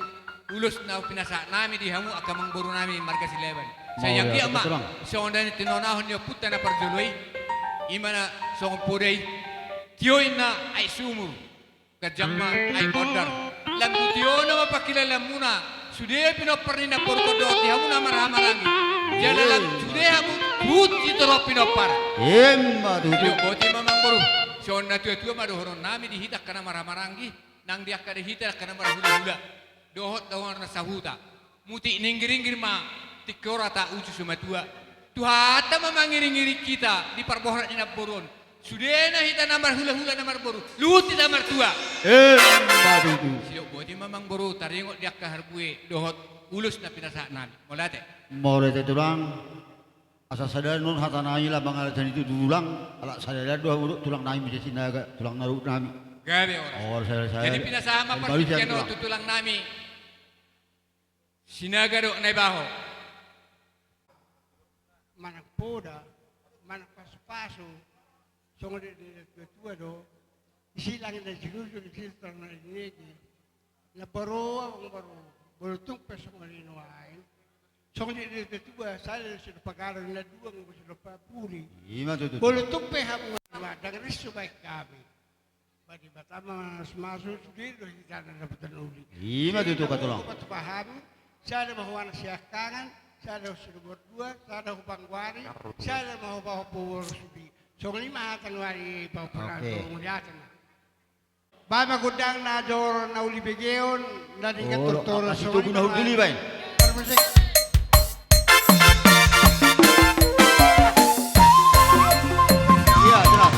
ulos na pinasahat nami di hamu angka amangboru nami marga Silaban. Sai anggiat ma, iya, Katulang, songon na nitonahon ni ompunta na parjolo i, i ma na songon poda i, tio ninna aek sumur. Ganjang ma aek ondar. Lam tu tio on ma pangkilalaanmuna sude pinompar ni namborungkon dohot di hamu na marhahamaranggi. Jala lam sude hamu huhut sitorop pinompar. Emma tutu. Sidok boti ma amangboru. Songon na tuatua ma dohonon nami di hita angka na marhahamaranggi, nang di angka di hita angka na marhulahula dohot dongan na sahuta. Mutik ni inggiringgir ma tingki on rata uju sumatua. Tuhanta ma mangiringiring hita di parborhat ni namboru on. Sudena hita na marhulahula na marboru, luhut hita martua. Emma tutu. Sidok boti ma amangboru, taringot di angka harbue dohot ulos na pinasahat nami. Mauliate. Mauliate tulang. Asa sada do on hata nami, lam mangalehon i tu tulang, ala sada do hamu dohot tulang nami muse Sinaga, tulang na ruhut nami. Gabe, horas. Horas, sada, sada. Jadi pinasahat ma partingkian on tu tulang nami Sinaga dohot Naibaho. Manang poda, manang pasupasu, songon dia dia tua-tua do, disi langit na jinujung, disi tulang na jinege. Na baro, amangboru, molo tung pe songon i nuaeng, songon dia dia tua-tua, sada do sidompa galo, na dua anggo sidompa puli. Ima tutu. Molo tung pe hamu nuaeng, ndang ris hubaen hami. Ba Debata ma na mamasu, sude do hita na dapotan uli. Ima tutu, Katulang. Tupa-tupa hami, sada ma ho anak siangkangan, sada ho sinomor dua, sada ho pangguari, sada ma ho pahompu boru sude. Songon i ma hata nuaeng, pahompu na, oke, tong mauliate ma. Baen ma gondang na jor na uli begeon, na denggan, olo, tortor, angka songon i ma. Sitogu na hundul i baen. Parmusik. Iya, jelas.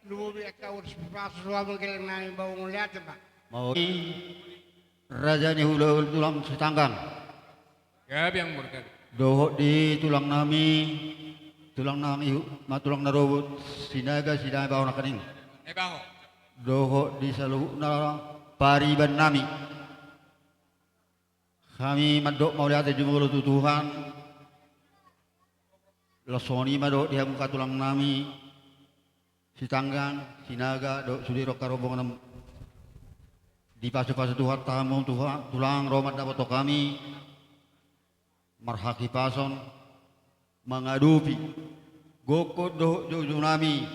Lumobi angka ulos pasu-pasu, suang manggeleng nami, bau mauliate ma. Mau i raja ni hulahula tulang Sitanggang. Gabe, amang boru, gabe. Dohot di tulang nami, tulang nang ihu, ma tulang na robot, Sinaga, Sinaga baoa nangkaning. Eh, baoa. Dohot di saluhutna pariban nami. Hami mandok mauliate jumolo tu Tuhan. Laos songon i ma dohot di hamu angka tulang nami, Sitanggang, Sinaga, dohot sude ro angka rombongan. Dipasu-pasu Tuhanta hamu, Tuha-, tulang, ro mandapothon hami marhahipason mangadopi gokhon dohot joujou nami,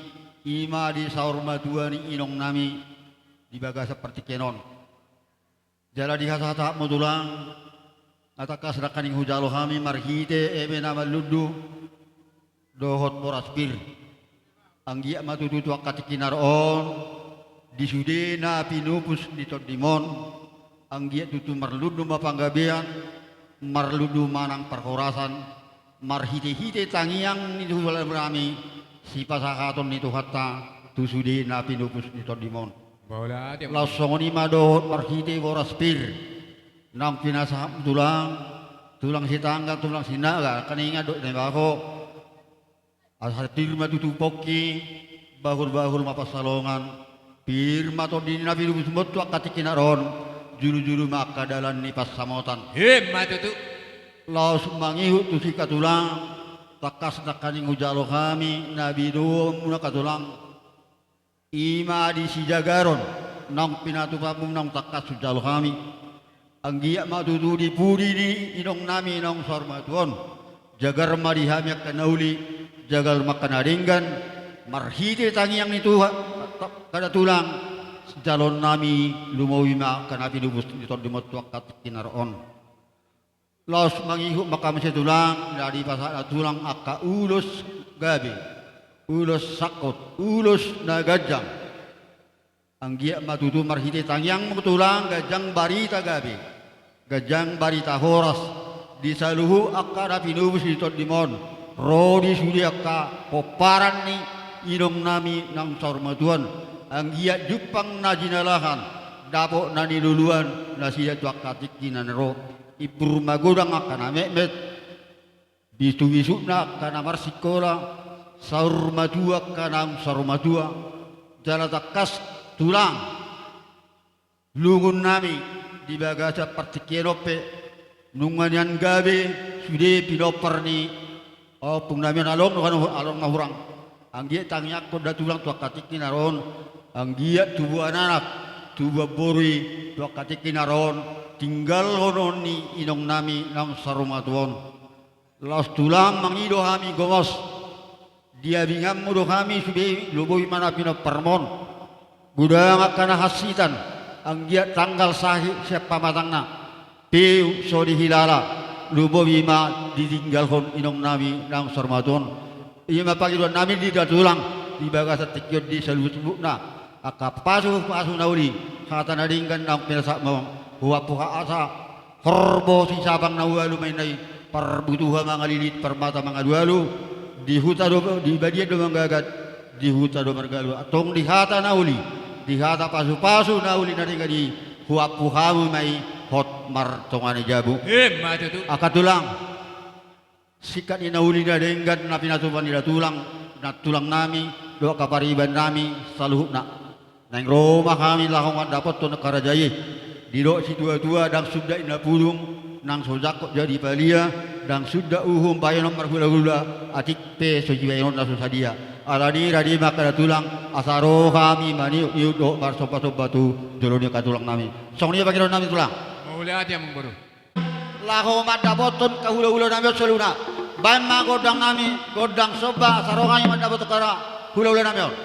i ma di saur matua ni inong nami di bagasan partingkian on. Jala dihasahat-hasahatmu tulang, na tangkas nangkaning hujalo hami marhite eme na marlundu dohot boras pir. Anggiat ma tutu tu angka tingki na ro on, di sude na pinupus ni tondim on, anggiat tutu marlundu ma panggabean, marlundu ma nang parhorasan, marhite-hite tangiang ni hulahula nami, sipasahaton ni Tuhanta tu sude na pinupus ni tondim on. Mauliate. Laos songon i ma dohot marhite boras pir naung pinasahatmu tulang, tulang Sitanggang, tulang Sinaga, nangkaning adong na baho. Asa pir ma tutu pongki, bahul-bahul ma pansalongan, pir ma tondi na pinupusmon tu angka tingki na ro on, julu-julu ma angka dalan ni pansamotan. Ima tutu. Laos mangihut tusi angka tulang, tangkas nangkaning hujalo hami na binoanmuna angka tulang. I ma di sijagaron naung pinatupamu naung tangkas hujalo hami. Anggiat ma tutu di pudi ni inong nami naung saur matua on, jagar ma di hami angka na uli, jagar ma angka na denggan, marhite tangiang ni Tuhan, angka na tulang, jaloon nami lumobi ma angka na pinupus ni tondim on tu angka tingki na ro on. Laos mangihut ma hami muse tulang, na dipasahat na tulang angka ulos gabe, ulos sangkot, ulos na ganjang. Anggiat ma tutu marhite tangiangmu tulang, ganjang barita gabe, ganjang barita horas, di saluhut angka na pinupus ni tondim on, ro di sude angka pomparan ni inong nami naung saur matua on, anggiat jumpang na jinalahan, dapot na niluluan nasida tu angka tingki na ro. Imbur magodang angka na metmet, bisuk-bisukna angka na marsikola, saur matua angka naung saur matua, jala tangkas tulang lungun nami di bagasan partingkian on pe, nunga nian gabe sude pinompar ni ompung nami on, along, along na hurang. Anggiat tangiangkon da tulang tu angka tingki na ro on, anggiat tubuan anak, tubuan boru i tu angka tingki na ro on, tinggalhonon ni inong nami naung saur matua on. Laos tulang, mangido hami gomos, di abinganmu do hami sude, lumobi ma na pinomparmon. Godang angka na hansitan, anggiat tanggal sahit sian pamatangna, peu so dihilala, lumobi ma ditinggalhon inong nami naung saur matua on. I ma pangidoan nami di da tulang, di bagasan tingki on di saluhut-luhutna, angka pasu-pasu na uli, hata na denggan naung pinasahatmu, huampu asa horbo sisabang na ualu ma inna i, parbutuha mangalilit, parmata mangalualu, di huta do, di badian do manggagat, di huta do margalu. Antong di hata na uli, di hata pasu-pasu na uli na denggan i, huampu hamu ma i hot martonga ni jabu. Ima tutu. Angka tulang, singkat ni na uli na denggan na pinatupa ni da tulang, na tulang nami, dohot angka pariban nami saluhutna. Naeng ro ma hami laho mandapothon angka raja i. Didok situa-tua, ndang sundat inna pudung, nang so jangkot jadi palia, ndang sundat uhum bahenon marhula-hula, atik pe so dibahenon na so sadia. Alani i rade ma angka da tulang, asa ro hami maniut-niut dohot marsomba-somba tu jolo ni angka tulang nami. Songon i pangidoan nami tulang. Mauliate, amang boru. Laho mandapothon angka hula-hula nami on saluhutna. Baen ma gondang nami, gondang somba, asa ro hami mandapothon angka hula-hula nami on.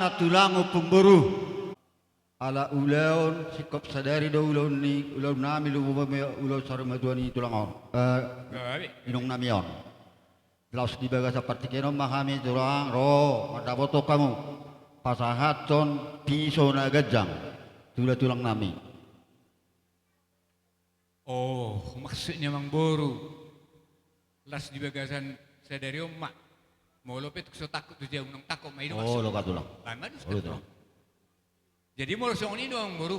Tulang, ompung, boru. Ala ulaon singkop sadari do ulaon ni, ulaon nami, lumobi ma ulaon saur matua ni tulang on. Eh, inong nami on. Laos di bagasan partingkian on ma hami tulang ro mandapothon hamu pasahathon piso na ganjang tu tulang nami. Oh, maksudna amangboru. Laos di bagasan sadari on ma. Molo pe tung so tangkok tu jabu, unang tangkok ma i do maksudna. Olo, tulang. Jadi molo songon i do amangboru,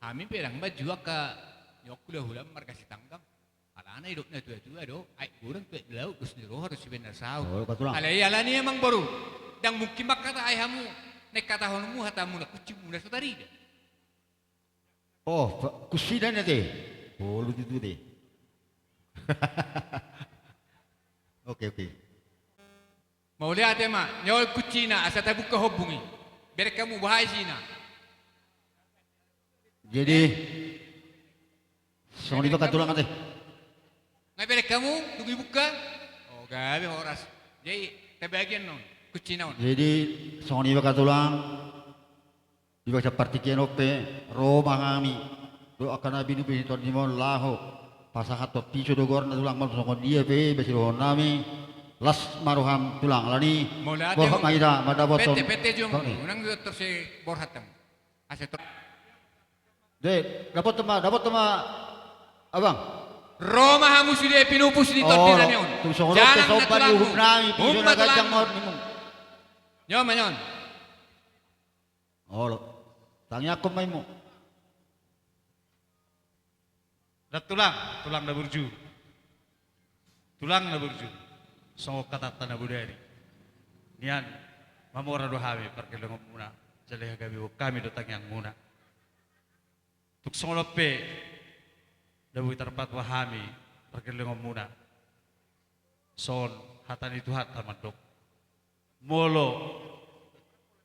hami pe ndang manjou angka ni hulahula marga Sitanggang. Alana didok na tua-tua do, aek godang tu aek laut, dos ni roha do sibaen na saut. Olo, tulang. Alai alani i amangboru, ndang mungkin mangkatai hamu naeng hatahononmu hatamuna, kunsimuna so tarida. Oh, kunsina i ate. Oh, lucu tu ate. Oke, oke. Mauliate ma, nyaol kunsina asa tabuka hombung i. Bereng hamu boha isina. Jadi songon i ma tulang ate. Nga bereng hamu, dung dibuka. Oh, gabe horas. Jadi tabagian non kunsina on. Jadi songon i ma tulang. Di bagasan partingkian on pe ro ma hami dohot angka na binoto ni tondimon laho pasahathon piso do goarna tulang, molo songon dia pe basa ni roha nami. Las ma roham tulang, alani borhat ma hita mandapothon. Unang dohot torus borhat hamu. Asa torus. Dapothon ma, dapothon ma abang. Ro ma hamu sude pinupus ni tondi nami on. Tung songon on pe somba ni uhum nami, piso na ganjang ma on. Nyon ma nyon. Olo. Tangiangkon ma immu. Ndang tulang, tulang na burju. Tulang na burju. Songon hatanta na bodari. Nian mamora do hami pargellengonmuna. Jala hagabehon hami do tangiangmuna. Tung songon on pe ndang boi tarpatua hami pargellengonmuna. Songon hata ni Tuhanta mandok. Molo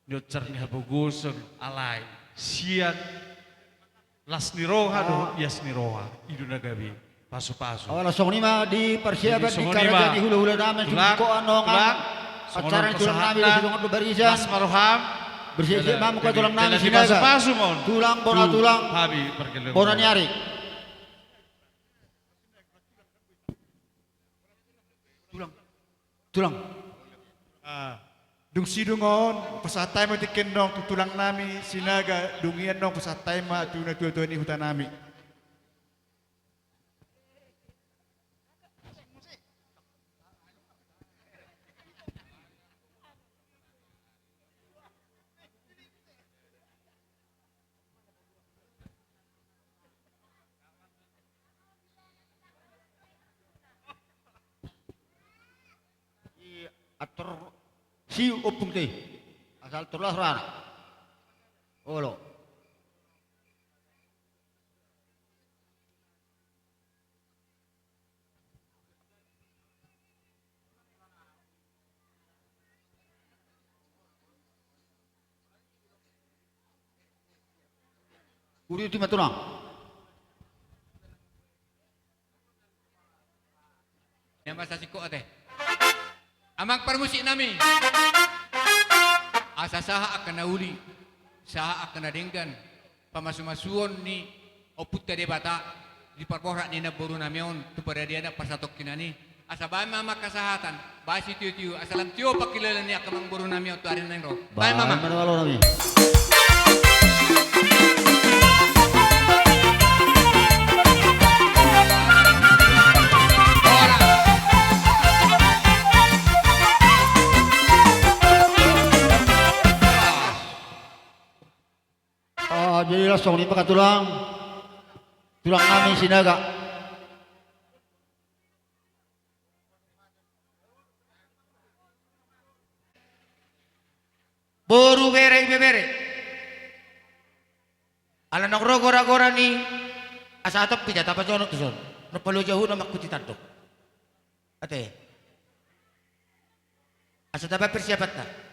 nionjar ni hapogoson alai sian las ni roha dohot ias ni roha, i do na gabe pasupasu. Ala songon i ma di parsiapan di karajaan ni hulahula nami, tulang, tulang, songon on pasahatna. Las ma roham. Bersiap-siap ma hamu tulang nami Sinaga. Pasupasu ma on. Tulang, bona tulang. Bona ni ari. Tulang. Tulang. Dung sidung on pasahat hami ma tingki on tu tulang nami Sinaga, dung i annon pasahat hami ma tu natuatua ni huta nami. Atur si ompung te. Asal turlah rana. Olo. Uli tu ma tulang. Ia masa singkop ate. Amang parmusik nami. Asa sahat angka na uli, sahat angka na denggan, pamasumasuon ni Ompunta Debata di parborhat ni namboru nami on tu paradiana parsatongkinan i. Asa baen ma amang hasahatan, baen sitiotio, asa lam tio pangkilala ni angka namboru nami on tu ari na naeng ro. Baen ma amang. Ah, jadi langsung ni maka tulang. Tulang nami Sinaga. Boru, bere, ibebere. Ala naung ro goragora ni asa atop hita tapajonok tuson. Nang palo jauhna mangkuti tandok. Ate. Asa taba persiapanta.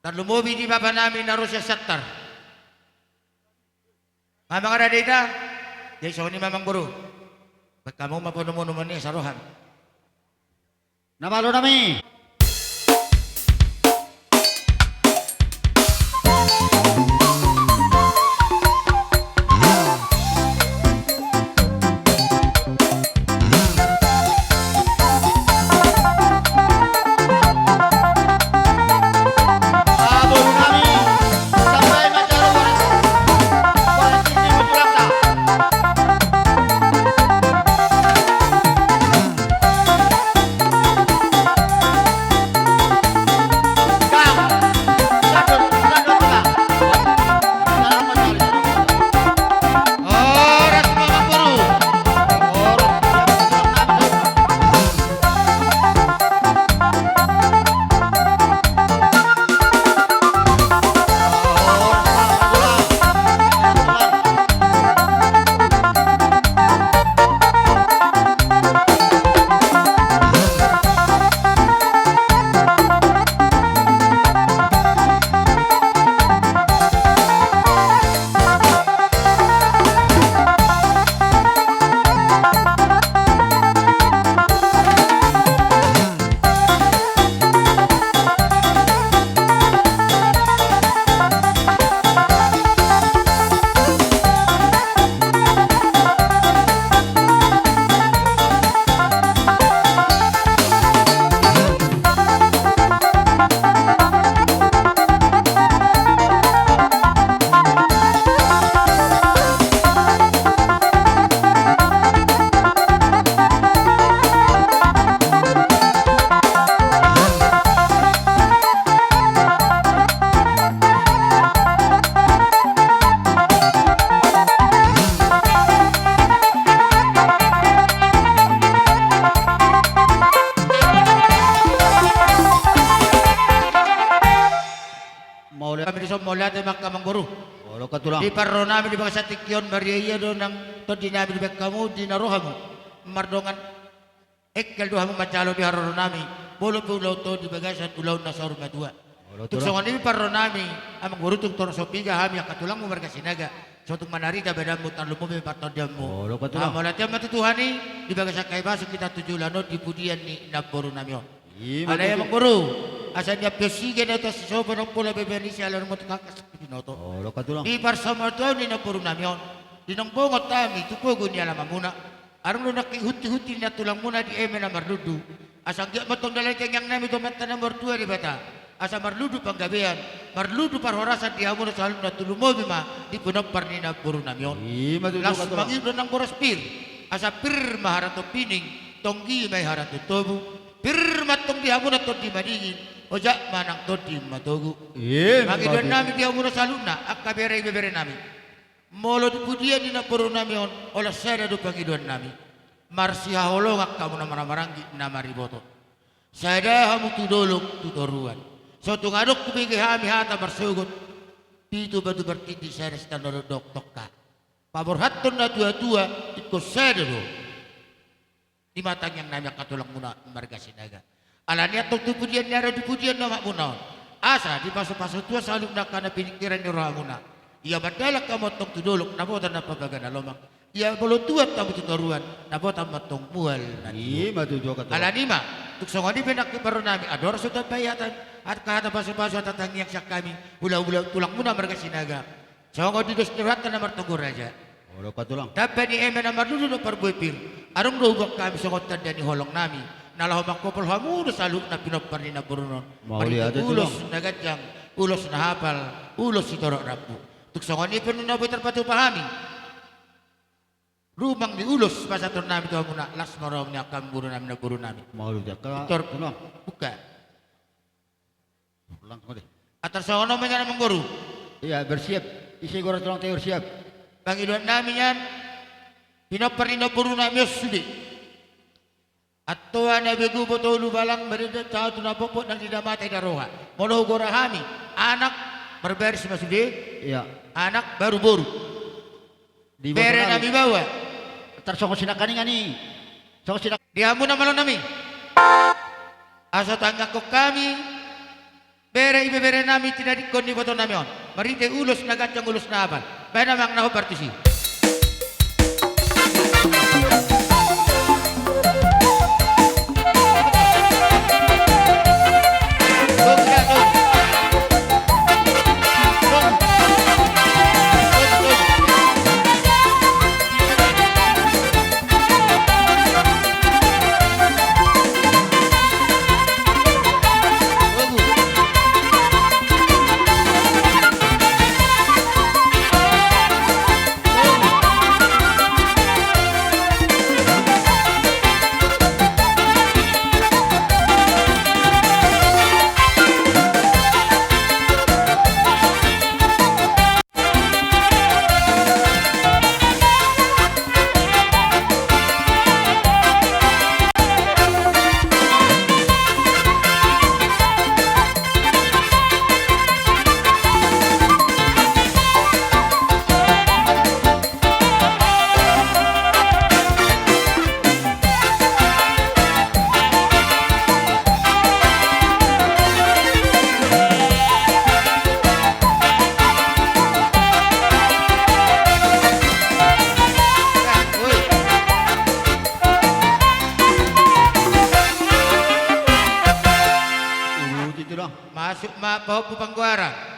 Tarlumobi di bapa nami na ro sian Siantar. Amang, rade hita. Jadi songon i ma amang boru. Baen hamu ma ponomonomon i asa roham. Na malo nami. Mauliate. Hami dison mauliate ma angka amangboru. Molo ka tulang. Di parro nami di bagasan tingki on, marria-ia do nang tondi nami dibahen hamu di na ro hamu. Mardongan engkel do hamu manjalo di haroro nami, molo pe ulaon on di bagasan ulaon na saur matua. Molo tulang. Tung songon i parro nami, amangboru, tung torop so piga hami angka tulangmu marga Sinaga, so tung manarida badanmu, tarlumobi ma partondianmu. Molo ka tulang. Mauliate ma tu Tuhan i, di bagasan hahipason hita tu joloan on di pudian ni namboru nami on. Ima tutu. Alai amangboru, asa niampe siga na tuan sisopo, nang pola bebeni siala na motu kakas binoto. Molo ka tulang. Di parsaurmatuaon ni namboru nami on, di naung bongot hami tu pogu ni alamanmuna, adong do nangkin hunti-hunti ni nantulangmuna di eme na marlundu. Asa anggiat ma tong dalan ni tangiang nami tu Amanta na martua Debata, asa marlundu panggabean, marlundu parhorasan di hamuna saluhutna, tarlumobi ma di pinompar ni namboru nami on. Ima tutu. Laos mangido nang boras pir, asa pir ma harato pining, tonggi ma i harato tobu. Pir ma tong di hamuna tondi madingin, ojak ma nang tondi matogu. Ima tutu. Pangidoan nami di hamuna saluhutna angka bere ibebere nami. Molo di pudian ni namboru nami on, holan sada do pangidoan nami. Marsihaholongan hamu na marhahamaranggi na mariboto. Sada hamu tu dolok tu toruan. So tung adong hubege hami hata marsogot pitu batu martindi, sada sitandok tongka. Paborhathon natuatua ingkon sada do. Ima tangiang nami angka tulangmuna marga Sinaga. Alani antong tu pudian ni ari on, di pudian ni omakmuna on, asa dipasupasu Tuhan saluhutna angka na piningkiran ni rohamuna. Ia mandalan hamu antong tu dolok, na bota na pabaga na lomak. Ia molo tuat hamu tu toruan, na bota ma antong mual na tio. Ima tutu angka tulang. Alani ma, tung songon i pe nangkin parro nami, andorang so tambai hata, hata pasupasu, hata tangiang sian hami, ulaon, ulaon tulangmuna marga Sinaga. Songon di dos ni rohanta na martonggo raja. Molo ka tulang. Tamba ni eme na marlundu dohot parbue pir, adong do huboan hami songon tanda ni holong nami, na laho mangkopol hamu do saluhutna pinompar ni namboruna on. Mauliate tulang. Marhite ulos na ganjang, ulos na hapal, ulos sitorop rambu. Tung songon i pe nunga boi tarpatupa hami rumang ni ulos pasahaton nami tu hamuna, las ma roha ni angka amangboru nami, namboru nami. Mauliate angka tulang. Pintor buka. Ulang, songon i. Antar songon on ma nian amangboru. Iya, bersiap. Ise goar tulang, tai bersiap. Pangidoan nami nian, pinompar ni namboru nami on sude. Antoa na begu boto ulu balang, marende tahu tu na potpot, nang di damata ida roha. Molo hugora hami, anak, marbaris ma sude. Iya. Anak baru boru. Di bere nami baoa. Tar songon sinangkaningan i. Songon sinang- Di hamu na malo nami. Asa tangiangkon hami bere ibebere nami, tinadingkon ni iboto nami on. Marhite ulos na ganjang, ulos na hapal. Bahen amang na hombar tusi. Cuma pahompu panggoaran.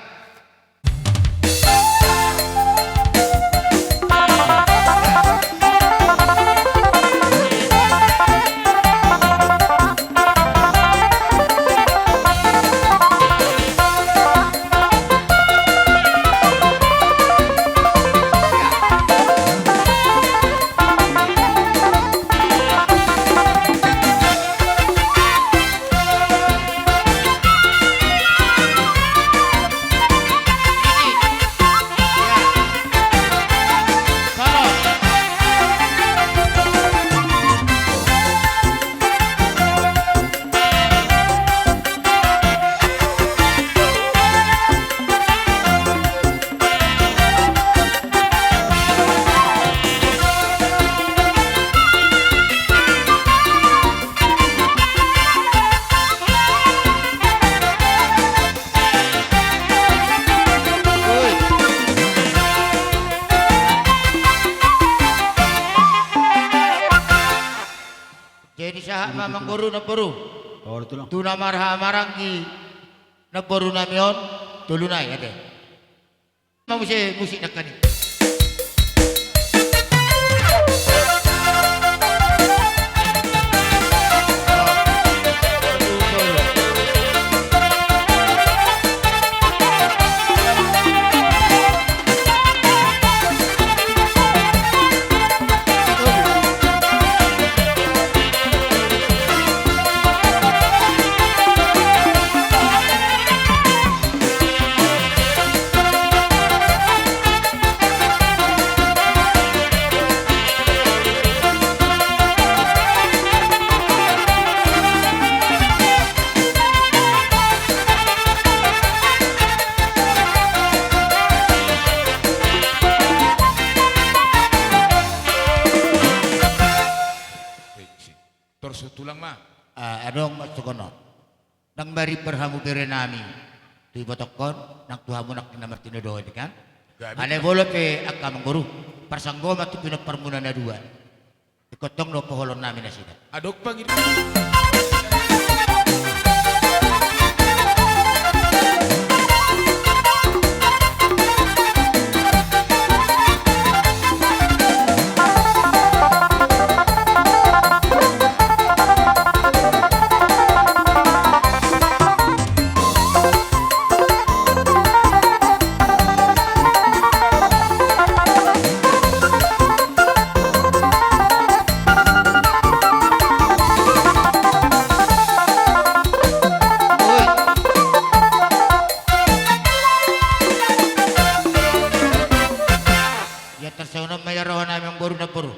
Jadi sahat ma amangboru, namboru. Tu na marhahamaranggi namboru nami on, tolu nai ate. Ma muse musik nangkaning. Torso tulang ma. Ah, adong ma songon on. Nang marimbar hamu bere nami tu ibotongkon, nang tu hamu nang na martinodohon i kan. Gabe. Alai molo pe angka amangboru, parsanggoman tu pinomparmuna na dua. Ingkon tong do poholon nami nasida. Adong pangido. Ia tarsongon on ma ia roha nami amangboru, namboru.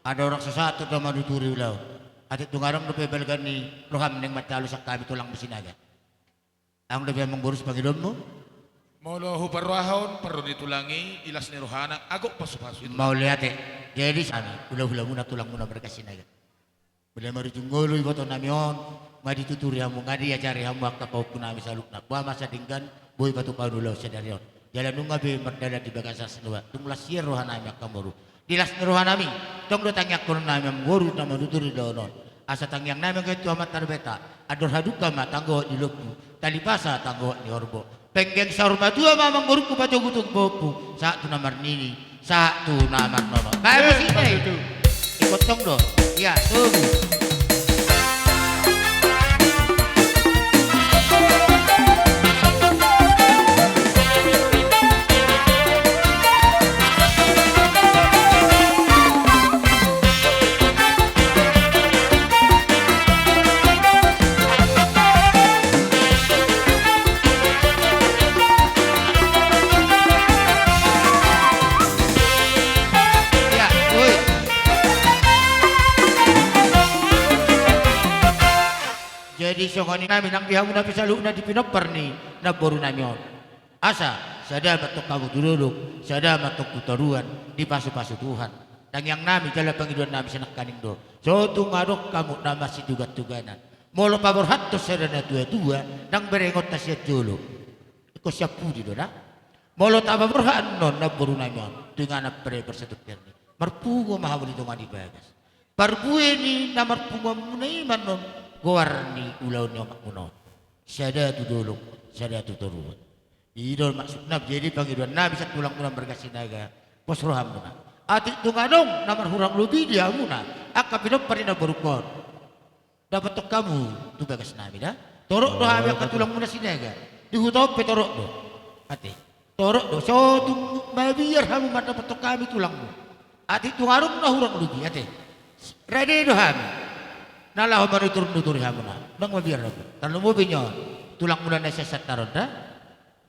Andorang so sahat tu na manuturi ulaon, atik tung adong dope balga ni roham naeng mangalusi hami tulang Sinaga. Adong dope amangboru sipangidoonmu? Molo huparrohahon parro ni tulang i, ilas ni rohana, agok pasupasu i tulang. Mauliate. Jadi sami hulahulamuna, tulangmuna marga Sinaga. Molo marujung ngolu iboto nami on, nga dituturi hamu, nga diajari hamu angka pahompu nami saluhutna. Boha ma asa denggan, boi patupaon ulaon sadari on. Jala nunga be mardalan di bagasan las ni roha, tung las hian roha nami angka amangboru. Di las ni roha nami, tong do tangiangkon nami amangboru na manuturi ulaon on. Asa tangiang nami anggiat tu Amanta Debata, andor halumpang ma tanggohon ni lombu, tali pasa tanggohon ni horbo. Penggeng saur matua ma amangborungku, patogutogu pahompu, sahat tu na marnini, sahat tu na marnono. Baen ma sini. Ingkon tong do. Ia, togu. Jadi songon i nami nang di hamu na pe saluhutna di pinompar ni namboru nami on. Asa sada ma tong hamu tu dolok, sada ma tong tu toruan, dipasupasu Tuhan. Tangiang nami jala pangidoan nami sinangkaning do, so tung adong hamu na masitugatuganan, molo paborhathon sada natuatua nang berengonta sian jolo, ingkon sian pudi do da. Molo tapaborhat annon namboru nami on tu inganan pare parsatongkinan i, marpungu ma hamu di tonga ni bagas. Parbue ni na marpunguanmuna i ma annon goar ni ulaon ni omakmuna on. Sada tu dolok, sada tu toruan. I do maksudna, jadi pangidoan nami sian tulangmuna marga Sinaga, pos rohamuna. Atik tung adong na marhurang lobi di hamuna angka pinompar ni namborungkon, dapothon hamu tu bagas nami da. Torop do hami angka tulangmuna Sinaga. Di huta on pe torop do. Ate. Torop do, so tung mabiar hamu mandapothon hami tulangmu. Atik tung adong na hurang lobi, ate. Rade do hami na laho manutur-nuturi hamuna. Ndang mabiar hamu. Tarlumobi nion tulangmuna na sian Santar on da.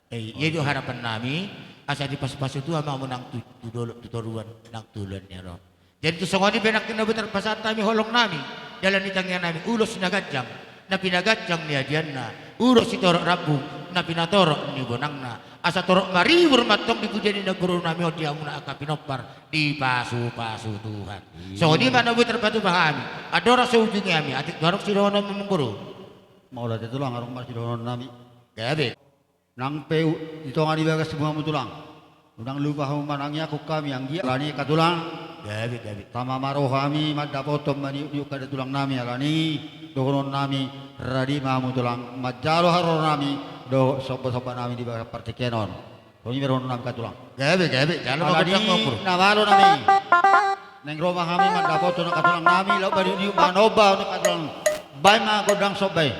Eh, ia do harapan nami, asa dipasu-pasu Tuhan ma hamu nang tu, tu dolok tu toruan, nang tu ulaon ni ari on. Jadi tu songon i pe nangkin na boi tarpasahat hami holong nami, dalan ni tangiang nami, ulos na ganjang, na pinaganjang ni adianna, ulos sitorop rambu, na pinatorop ni bonangna, asa torop maribur ma antong di pujian ni namboru nami on di hamuna angka pinompar, dipasu-pasu Tuhan. Songon i ma na boi tarpatupa hami, andorang so ujungi hami, atik tu adong sidohonon ma amangboru. Mauliate tulang, adong ma sidohonon nami. Gabe. Nang pe u-, di tonga ni bagas muna hamu tulang, unang lupa hamu manangiangkon hami anggiat alani angka tulang. Gabe, gabe. Tama ma roha nami mandapothon maniuk-niuk hada tulang nami, alani dohonon nami, rade ma hamu tulang manjalo haroro nami dohot somba-somba nami di bagas partingkian on. Songon i ma dohonon nami angka tulang. Gabe, gabe. Jalo ma gondang, Amangboru. Alani na malo nami, naeng ro ma hami mandapothon angka tulang nami laho maniuk-niuk manomba on angka tulang. Baen ma gondang somba i.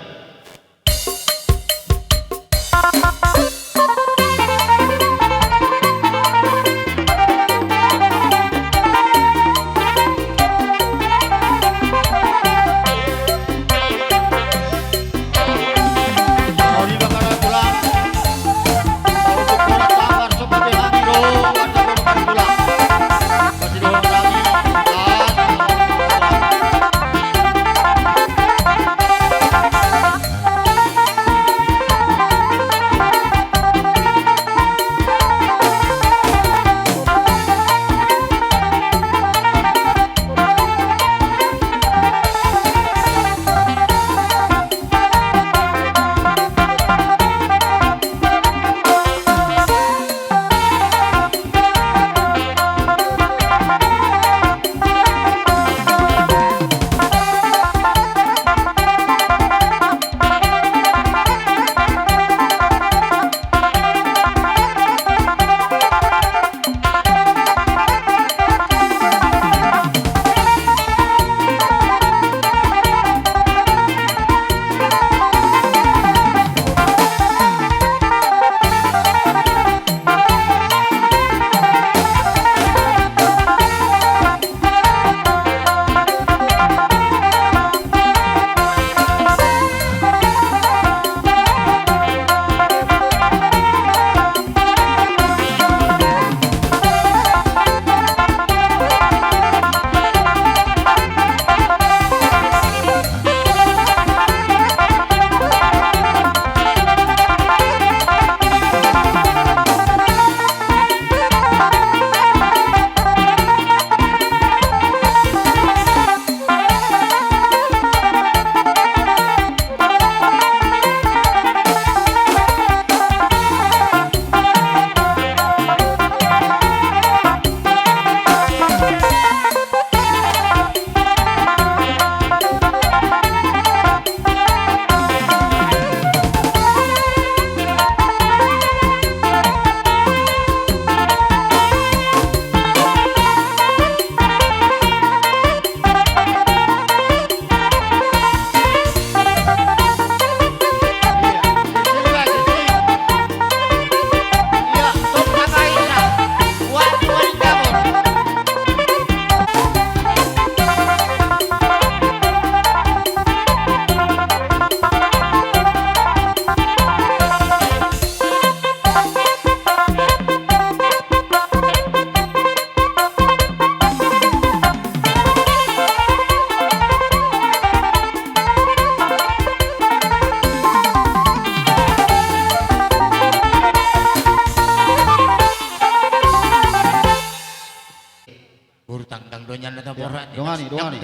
Boru tanggang do nian na taborat. Dongani, dongani.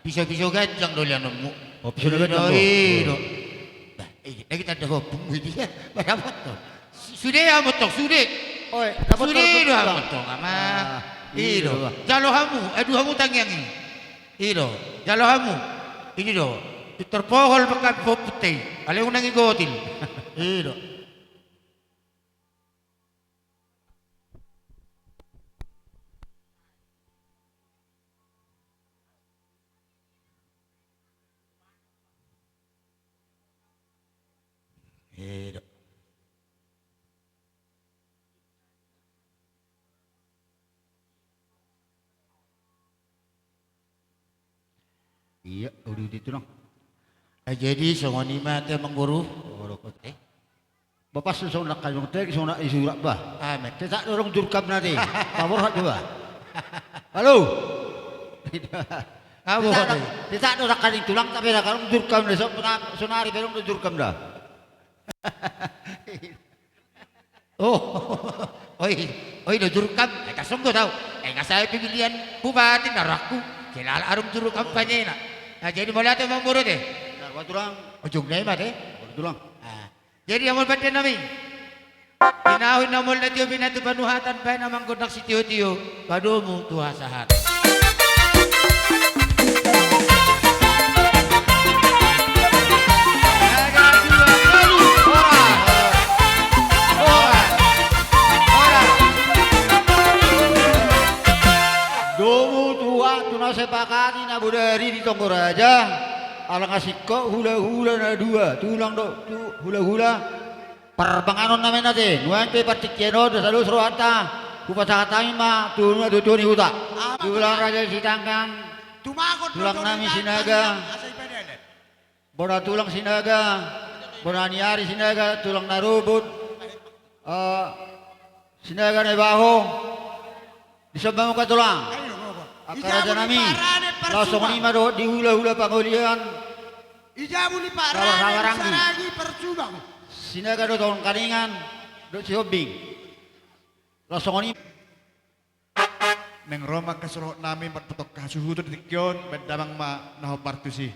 Piso-piso ganjang do leanonmu. Oh, piso ganjang do. Ido. Bah, eh, lagi tanda hopung mu dia. Marapat to. Sude hamu tong, sude. Sude do hamu tong, ama. Ido. Jalo hamu, adu hamu tangiang i. Ido. Jalo hamu. Ini do. Torpohol pangkapipon punta i. Alai unang i gotil. I do. I do. Ia, udah itu nang. Eh, jadi songon i ma ate amangboru. Eh? Bapas songon na kajong tek, songon na isurak bah. Amen. Tetak dorong jurkam na te. Paborhat coba. Halo. Apa tetak do, te? Tetak do na kajong tulang, tapi na kajong jurkam na, so-, na, sonari pe dong do jurkam da. Oh, oi, oi do jurkam, eh, kasonggo tau. Eh, nga sai pemilihan bupati na rohangku. Jelala adong juru kampanye na. Nah, jadi mauliate amangboru ate. Nah, tulang. Ujungna i ma ate. Tulang. Ah. Jadi amang pande nami. Pinahu na mauliate, na tio pinahu tu panuhatan, baen amang gondang sitio-tio, padomu tu hasahat. Domu tuak tu na sepakati na bodari di tonggo raja, ala nga singkop hula-hula na dua, tulang do, tu, hula-hula. Parmanganon nami na te, nuaeng pe partingkian on, dosa dos rohanta, hupasahat hami ma tu na tutu ni huta. Tulang Raja Sitanggang, tulang nami Sinaga, bona tulang Sinaga, bona ni ari Sinaga, tulang na robot, eh, Sinaga na ibaho, di somba muka tulang. Angka raja nami, laos songon i ma dohot di hula-hula pangolian. Ijabuni Pak Rane, Saragi, Persubang. Sinaga dohot Kaningan, dohot Sihombing. Laos songon i. Naeng ro ma angka sorohot nami, marpotong hasuhuton di tingki on, baen damang ma na hombar tusi.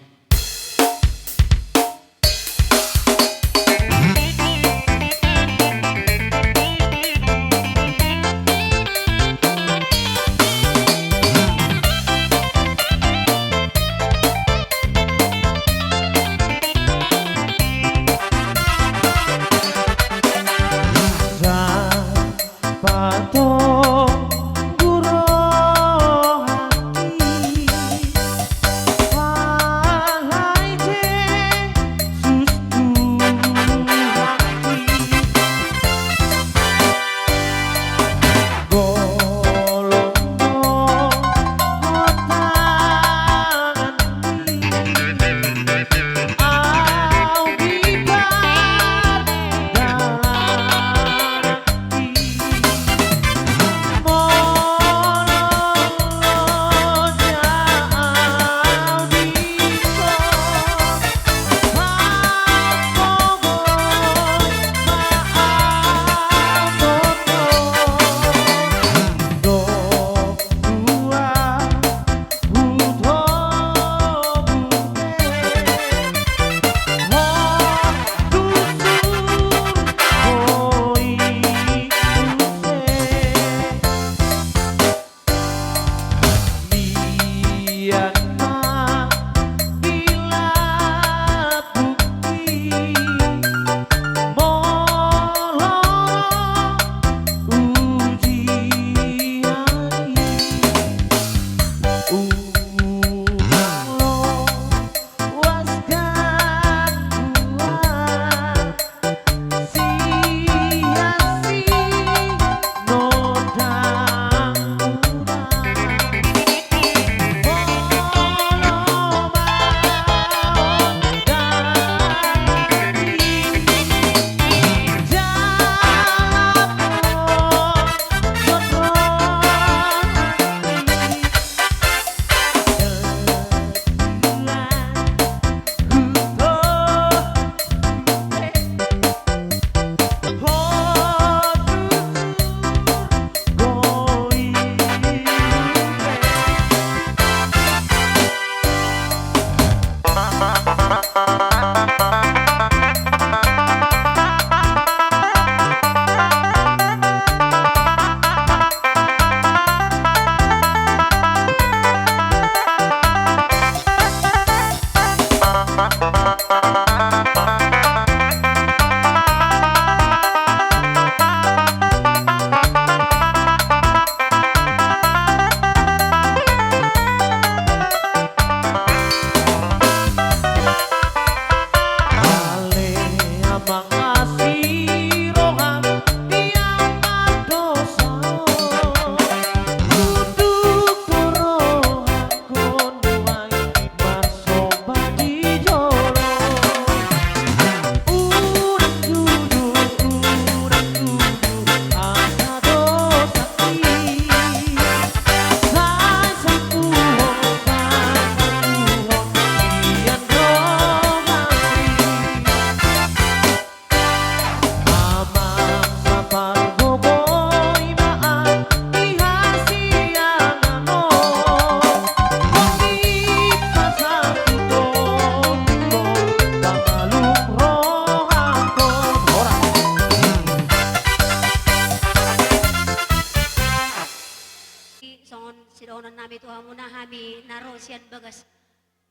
na ro sian bagas,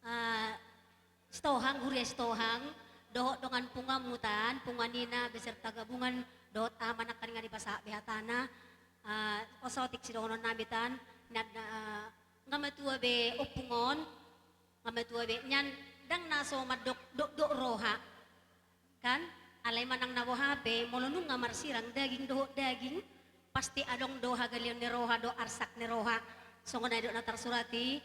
eh, Sitohang, huria Sitohang, dohot dongan punguanmu tan, punguan ina beserta gabungan, dohot ama nangkaningan dipasahat be hatana, eh, otik sidohonon nami tan, na, na, nga matua be ompung on, nga matua be nian, ndang na so mandok dokdok roha. Kan? Alai manang na boha pe, molo nunga marsirang daging dohot daging, pasti adong do hagaleon ni roha dohot arsak ni roha. Songon na didok na tarsurat i,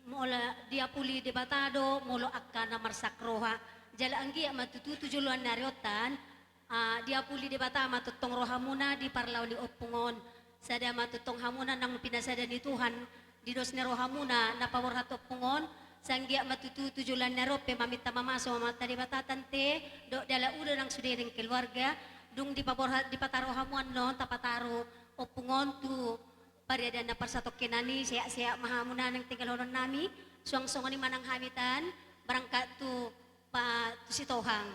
molo diapuli Debata do molo angka na marsak roha. Jala anggiat ma tutu tu joloan ni ari on tan, ah, diapuli Debata ma tongtong rohamuna di parlao ni ompung on. Sada ma tongtong hamuna naung pinasada ni Tuhan, di dos ni rohamuna na paborhat ompung on, sai anggiat ma tutu tu joloan ni ari on pe maminta mamasu ma Amanta Debata tante, dohot dalan uda nang sude nang keluarga, dung dipaborhat, dipataru hamu annon, tapataru ompung on tu pariadan na parsatongkinan i, sehat-sehat ma hamuna nang tinggalhonon nami, suang songon i ma nang hami tan, berangkat tu pa tu Sitohang.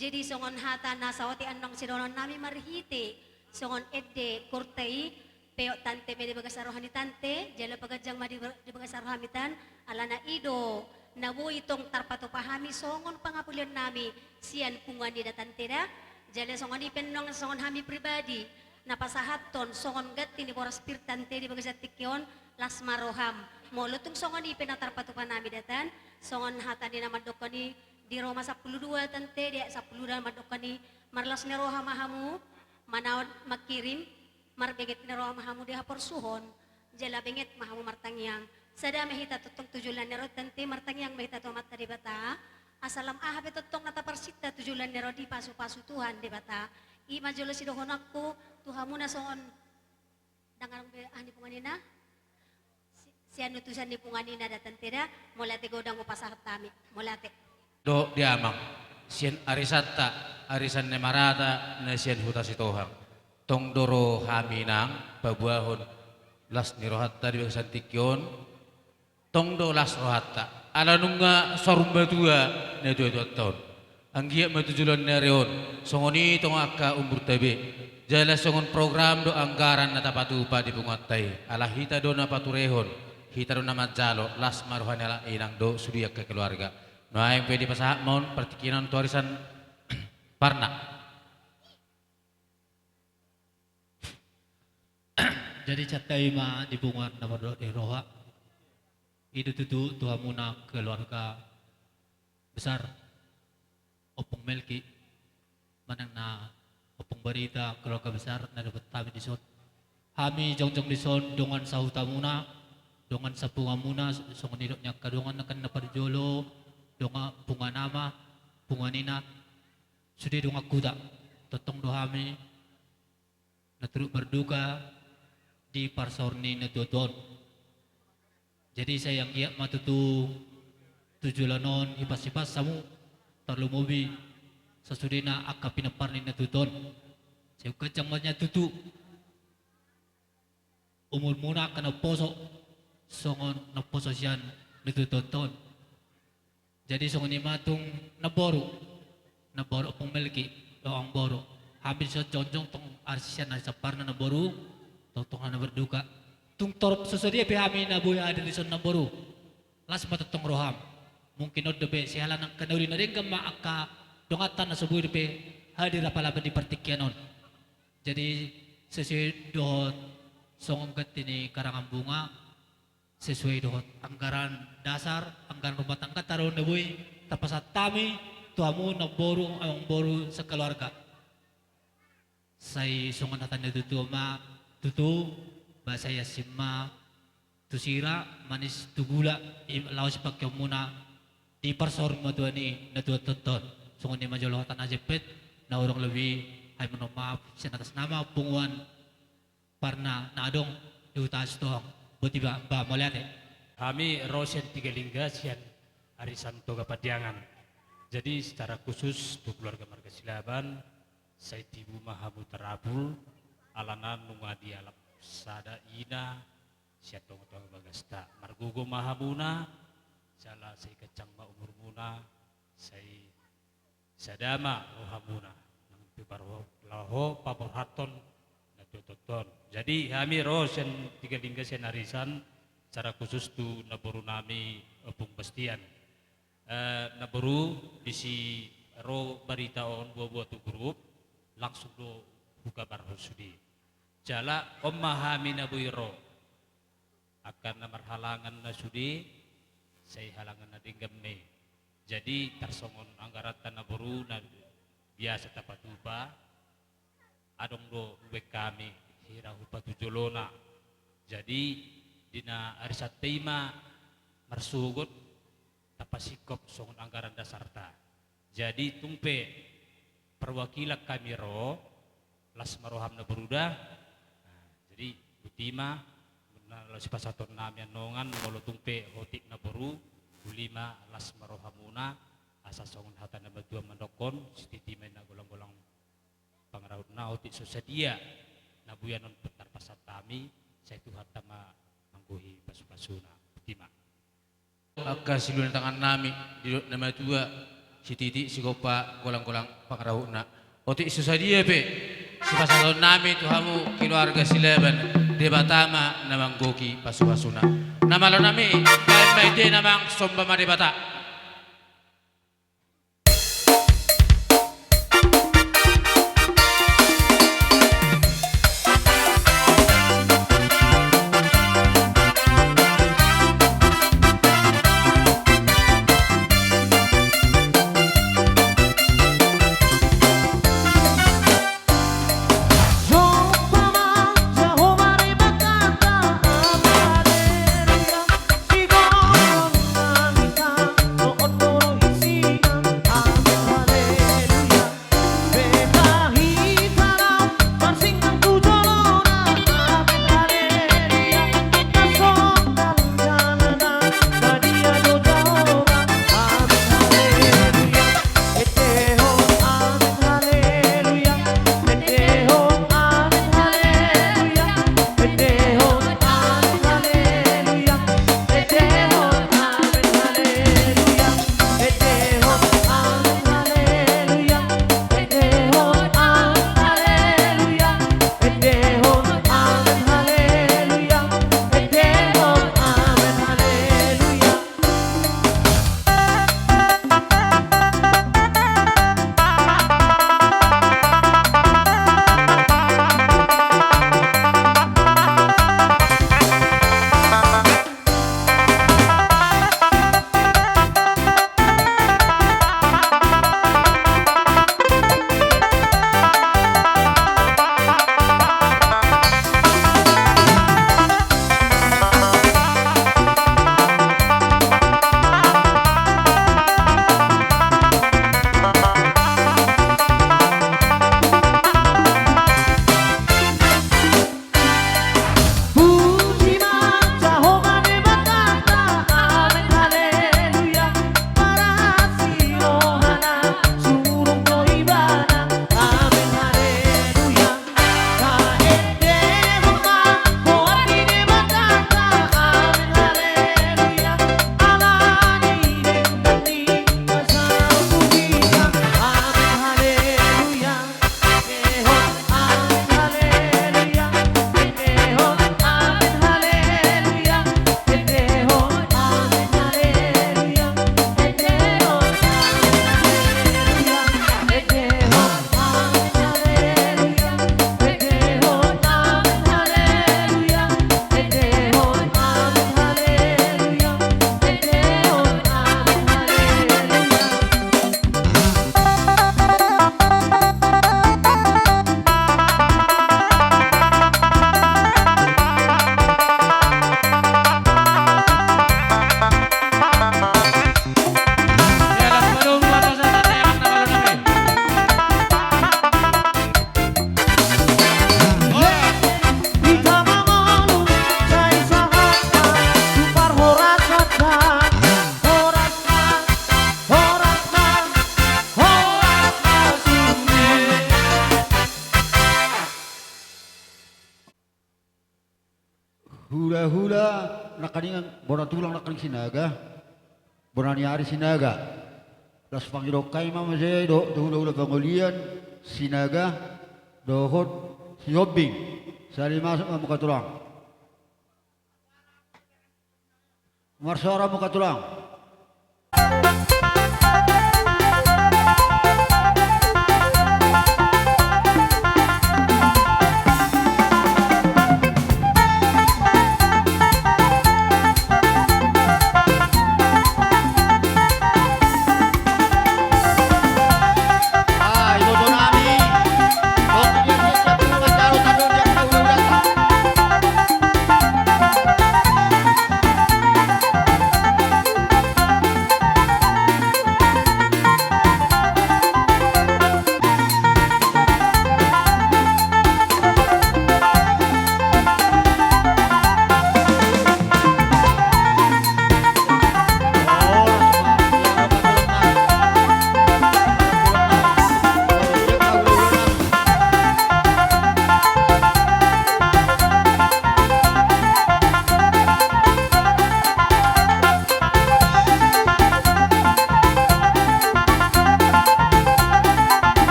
Jadi songon hata na saotik annon sidohonon nami marhite songon ende korta i, peop tante ma i di bagasan roha ni tante, jala paganjang ma di, di bagasan rohami tan, alana i do na boi tong tarpatupa hami songon pangapulion nami sian punguan ina tante da, jala songon i pe annon songon hami pribadi na pasahathon songon ganti ni boras pir tante di bagasan tingki on, las ma roham. Molo tung songon i pe na tarpatupa nami da tan, songon hata ni na mandokkon i, di Roma sampulu dua tante, di ayat sampulu dua mandokkon i, marlas ni roha ma hamu, manaon mangkirim, marbenget ni roha ma hamu di haporsuhon, jala benget ma hamu martangiang. Sada ma hita tongtong tu joloan ni ari on tante, martangiang ma hita tu Amanta Debata, asa lam aha pe tongtong na taparsinta tu joloan ni ari on dipasupasu Tuhan Debata. I ma jolo sidohononku tu hamuna songon Ndang adong be aha ni punguan ina? Si-, sian utusan ni punguan ina da tante da, mauliate godang hupasahat hami. Mauliate. Dohot di amang, sian arisanta, arisan ni Marata, na sian Huta Sitohang. Tong do ro hami nang paboahon las ni rohanta di bagasan tingki on. Tong do las rohanta, ala nunga saur matua natuatuanta on. Anggiat ma tu joloan ni ari on, songon i tong angka umurta be. Jala songon program dohot anggaran na tapatupa di punguanta i. Ala hita do na paturehon, hita do na manjalo, las ma roha ni halak inang dohot sude angka keluarga. Nuaeng pe dipasahat ma on partingkian on tu arisan Parna. Jadi santabi ma di punguan na mardohot ni roha. I do tutu tu hamuna keluarga besar Ompung Melki, manang na Ompung Barita, keluarga besar na dapot hami dison. Hami jongjong dison dongan sahutamuna, dongan sapunguanmuna, songon nidok ni angka dongan nangkin na parjolo, dongan punguan ama, punguan ina, sude dongan huta. Tongtong do hami na turut berduka di parsaor ni natuatua on. Jadi sai anggiat ma tutu tu joloan on hipas-hipas hamu, tarlumobi sasudena angka pinompar ni natuatua on. Sai ganjang ma nian tutu umurmuna angka naposo songon naposo sian natuatuanta on. Jadi songon i ma tung namboru, namboru Ompung Melki, dohot amangboru. Hami dison jongjong tong arsian ari samparna namboru, tongtong na berduka. Tung torop so sadia pe hami na boi hadir dison namboru, las ma tongtong roham. Mungkin on dope siala nangkin na uli na denggan ma angka donganta na so boi dope hadir apala di partingkian on. Jadi sesuai dohot songon ganti ni karangan bunga, sesuai dohot anggaran dasar, anggaran rumah tangga, taruhon na boi tapasahat hami tu hamu namboru, amangboru sekeluarga. Sai songon hata ni natuatua ma tutu, bahasa i asing ma, tu sira manis tu gula, i laos pangkeonmuna di parsaor matua ni natuatuanta on. Songon i ma jolo hata na jempek, na hurang lobi hami mohon maaf sian atas nama punguan Parna na adong di Huta Sitohang. Boti ba, ba, mauliate. Hami ro sian Tiga Lingga sian arisan Toga Pandiangan. Jadi secara khusus tu keluarga marga Silaban, sai tibu ma hamu tarapul, alana nunga dialap sada ina sian tongatonga bagasta. Margogo ma hamuna, jala sai ganjang ma umurmuna, sai sada ma rohamuna, nang pe parho-, laho paborhathon natuatuanta on. Jadi hami ro sian Tiga Lingga sian arisan, Secara khusus tu naboru nami Ompung Bastian. Eh, naboru, disi ro barita on boa-boa tu grup, langsung do hukabarhon sude. Jala on ma hami na boi ro. Angka na marhalangan na sude, sai halangan na denggan ma i. Jadi tarsongon anggaranta naboru na biasa tapatupa, adong do umbahen hami hira hupaatu jolona. Jadi di na ari Santa i ma marsogot tapasingkop songon anggaran dasarta. Jadi tung pe perwakilan hami ro, las ma roham naboru da. Nah, jadi botima, na laho sipasahaton nami annon, molo tung pe otik naboru, uli ma las ma rohamuna, asa songon hata na matua mandokkon, sititi ma inna golang-golang pangarahutna. Otik so sadia na buianon pe tarpasahat hami, sai Tuhanta ma manggohi pasu-pasuna. Botima. Angka siluluan tangan nami, didok na matua, sititi sigompa golang-golang pangarahutna. Otik so sadia pe sipasahaton nami tu hamu keluarga Silaban, Debata ma na manggohi pasu-pasuna. Na malo nami, baen ma ende na mansomba ma Debata. Hula-hula nangkaningan, bona tulang nangkaning Sinaga, bona ni ari Sinaga. Laos pangidokkami ma muse dohot tu hula-hula pangolian Sinaga dohot Sihombing. Sali masuk ma hamu angka tulang. Marsuara ma, Tulang.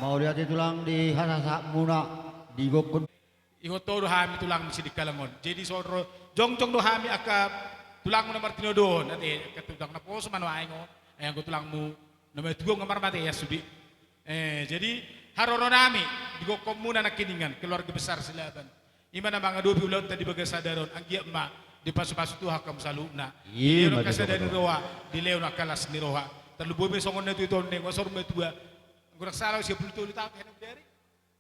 Mauliate, Tulang, di hasahatmuna di gokhon. Ingot ho do hami, Tulang, sidikalang on. Jadi so ro, jongjong do hami angka tulangmu na martinodohon, ate, angka tulang naposo ma nuaeng on, eh, anggo tulangmu na matua nga marmatean sude. Eh, jadi haroro nami di gokhonmuna nangkiningan, keluarga besar Silaban. I ma na mangadopi ulaonta di bagasan sadari on, anggiat ma dipasupasu Tuhan hamu saluhutna. Dilehon angka sada ni roha, dilehon angka las ni roha. Tarlumobi songon na tuatua on, nga saur matua. Anggo ndang sala, sia pulu tolu taon hena dari.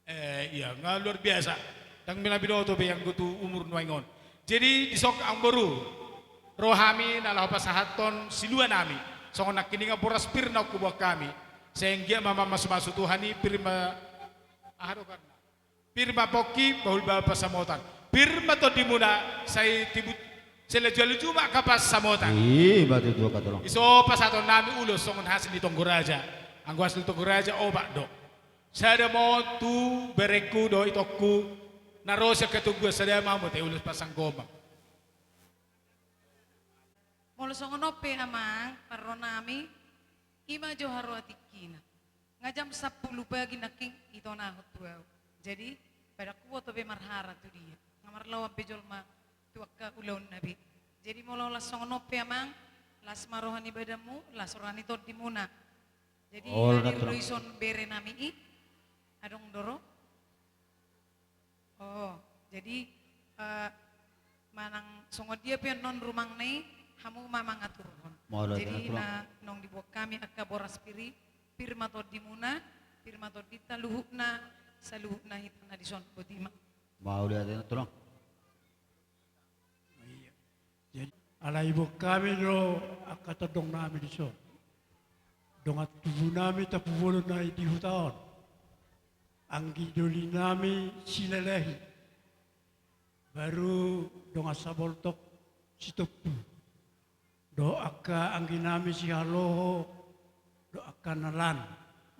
Eh, ia, nga luar biasa. Ndang mina binoto be anggo tu umur nuaeng on. Jadi, dison, amangboru, ro hami na laho pasahathon silua nami. Songon nangkiningan boras pir na huboan hami. Sai anggiat ma mamasumasu Tuhan i, pir ma, aha do kan? Pir ma pongki, bahul ma pansamotan. Pir ma tondimuna, sai tibu, sai lajua-lajua ma angka pansamotan. I ma tutu, Tulang. Dison pasahaton nami ulos songon hasil ni tonggo raja. Anggo hasil ni tonggo raja, opat do. Sada ma on tu berengku dohot itongku, na ro sian hatoguan, sada ma hamu, te, ulos pansamotan. Molo songon on pe, Amang, parro nami, i ma jo haroa tingkina. Nga jam sampulu pagi nangkin itonahon tu ahu. Jadi, badanku boto be marhara tu dia. Nga marlaoan be jolma tu angka ulaonna be. Jadi, molo las songon on pe, Amang, las ma roha ni badanmu, las roha ni tondimuna. Jadi, hadir do dison bere nami i, adong do ro. Oh, jadi, eh, manang songon dia pe annon rumangna i, hamu ma mangaturhon. Jadi, na naung diboan hami angka boras pir i, pir ma tondimuna, pir ma tondinta, luhutna, saluhutna hita na dison, boti ma. Mauliate, Tulang. Jadi, alai boan hami do angka tondong nami dison. Dongan tubu nami Tampubolon na di huta on. Anggi doli nami Silalahi. Baru dongan saboltok Sitompu. Dohot angka anggi nami Sihaloho, dohot angka na lan.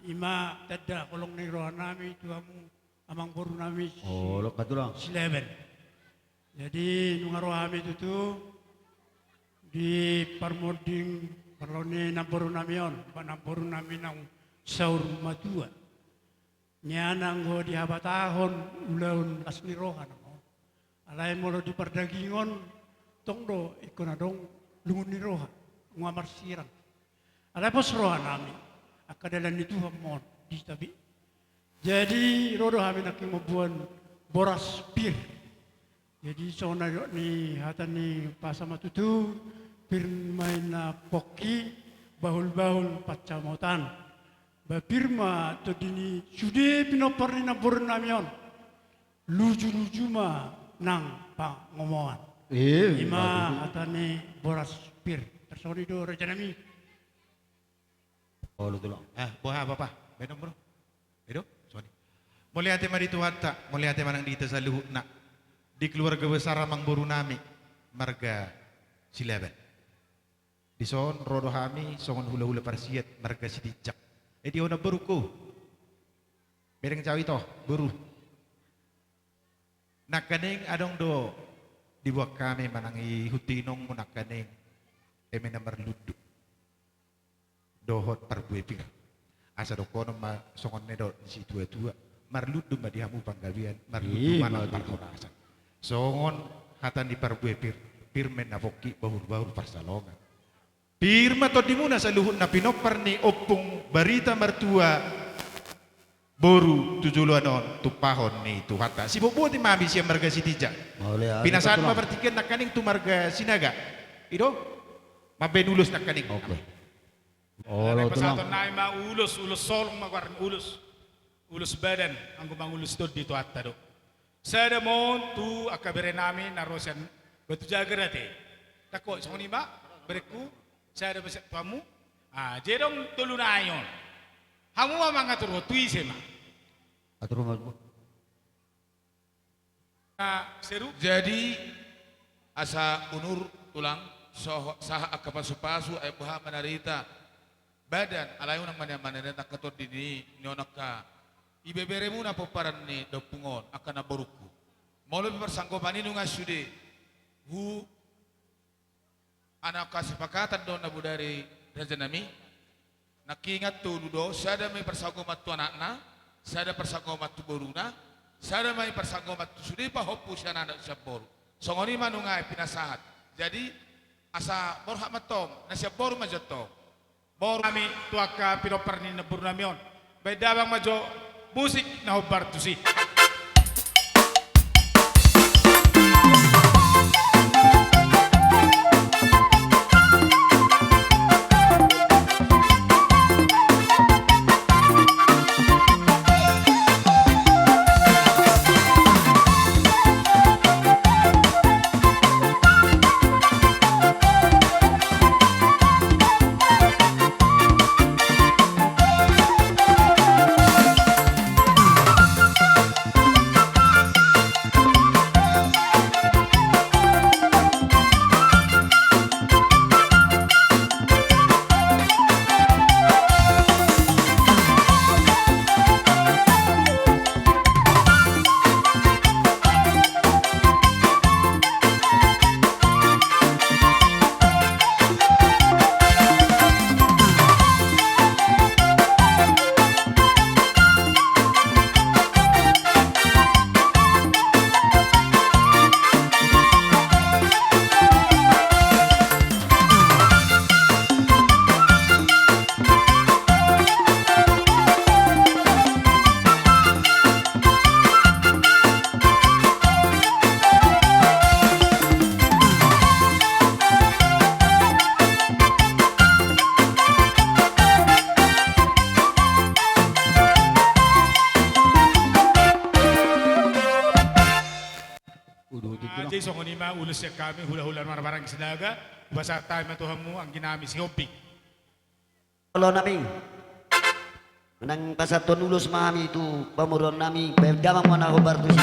I ma tanda holong ni roha nami tu hamu, amangboru nami si, Silaban. Jadi, nunga ro hami tutu di parmonding parlon ni namboru nami on, namboru nami naung saur matua. Nian anggo dihabatahon ulaon las ni roha nang on. Alai molo di pardagingon, tong do ingkon adong lungun ni roha, nunga marsirang. Alai pos rohanami, angka dalan ni Tuhan ma on di tabi. Jadi ro do hami nangkin mamboan boras pir. Jadi songon na didok ni hata ni pasa ma tutu, pir ma inna pongki, bahulbahul pansamotan. Ba pir ma tondi ni sude pinompar ni namborunami on. Lujuluju ma nang pangomoan. Eh, ima hata ni boras pir. Tarsongon i do rajanami. Olo tulang. Eh, boha bapa? Baenon bro. Edo, songon i. Mauliate ma di Tuhanta, mauliate ma nang di hita saluhutna. Di keluarga besar amangborunami, marga Silaban. Dison ro do hami songon hulahula parsiat marga Sitinjak. Eh, di on namborungku. Bereng jawi to, boru. Nangkaning adong do diboan hami manang ihut inongmu nangkaning eme na marlundu dohot parbue pir. Asa dohonon ma songon na nidok ni situatua, marlundu ma di hamu panggabean, marlundu ma nang parhorasan. Songon hata ni parbue pir, pir ma inna pongki, bahulbahul pansalongan. Pir ma tondimuna saluhutna pinompar ni ompung Barita Martua, boru tu joloan on tumpahon ni Tuhanta. Sibotboti ma hami sian marga Sitinjak. Pinasahat ma partingkian nangkaning tu marga Sinaga. I do? Mambaen ulos nangkaning. Oke. Olo tulang. Pasahatonnami ma ulos, ulos solong ma goarna, ulos. Ulos badan, anggo mangulos tondi Tuhanta do. Sada ma on tu angka berenami na ro sian Batu Jagar ate. Dang ho songon i ma berengku, sada ma sian tu hamu. Ah, jadi adong tolu nai on. Hamu ma mangaturhon tu ise ma. Atur ma. Jadi asa unur tulang, sahat angka pasupasu, ai boha ma na di hita badan, alai unang manea-manea angka tondi ni, ni on angka ibeberemuna pomparan ni ompung on, angka namborungku. Molo pe parsanggoman i nunga sude, hu, anak kasepakatan do na bodari rajanami. Nangkin ingot tolu do, sada ma i parsanggoman tu anakna, sada parsanggoman tu boruna, sada ma i parsanggoman tu sude pahompu sian anak sian boru. Songon i ma nunga i pinasahat. Jadi asa borhat ma tong, na sian boru ma jo tong. Boru nami tu angka pinompar ni namborunami on. Baen damang ma jo musik na hombar tusi. Jadi songon i ma ulos sian hami hulahula Marmaranggi Sinaga, hupasahat hami ma tu hamu anggi nami Sihombing. Olo nami. Manang pasahathon ulos ma hami tu pamoruon nami, baen damang ma na hombar tusi.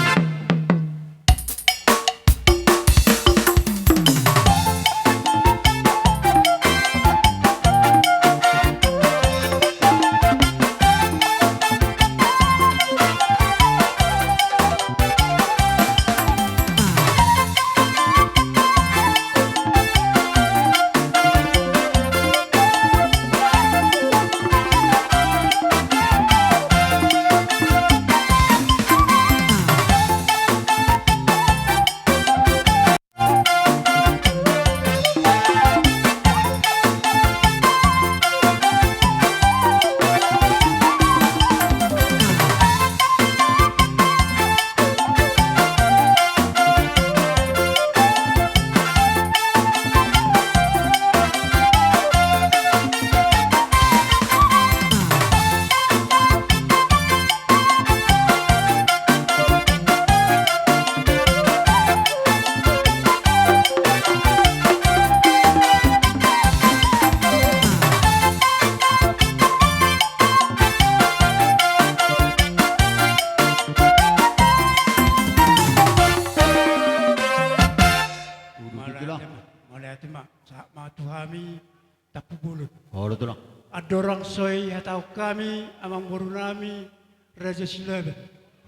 Mauliate ma, sahat ma tu hami Tampubolon. Olo, Tulang. Andorang so i hatahon hami, amangborunami, Raja Silaban.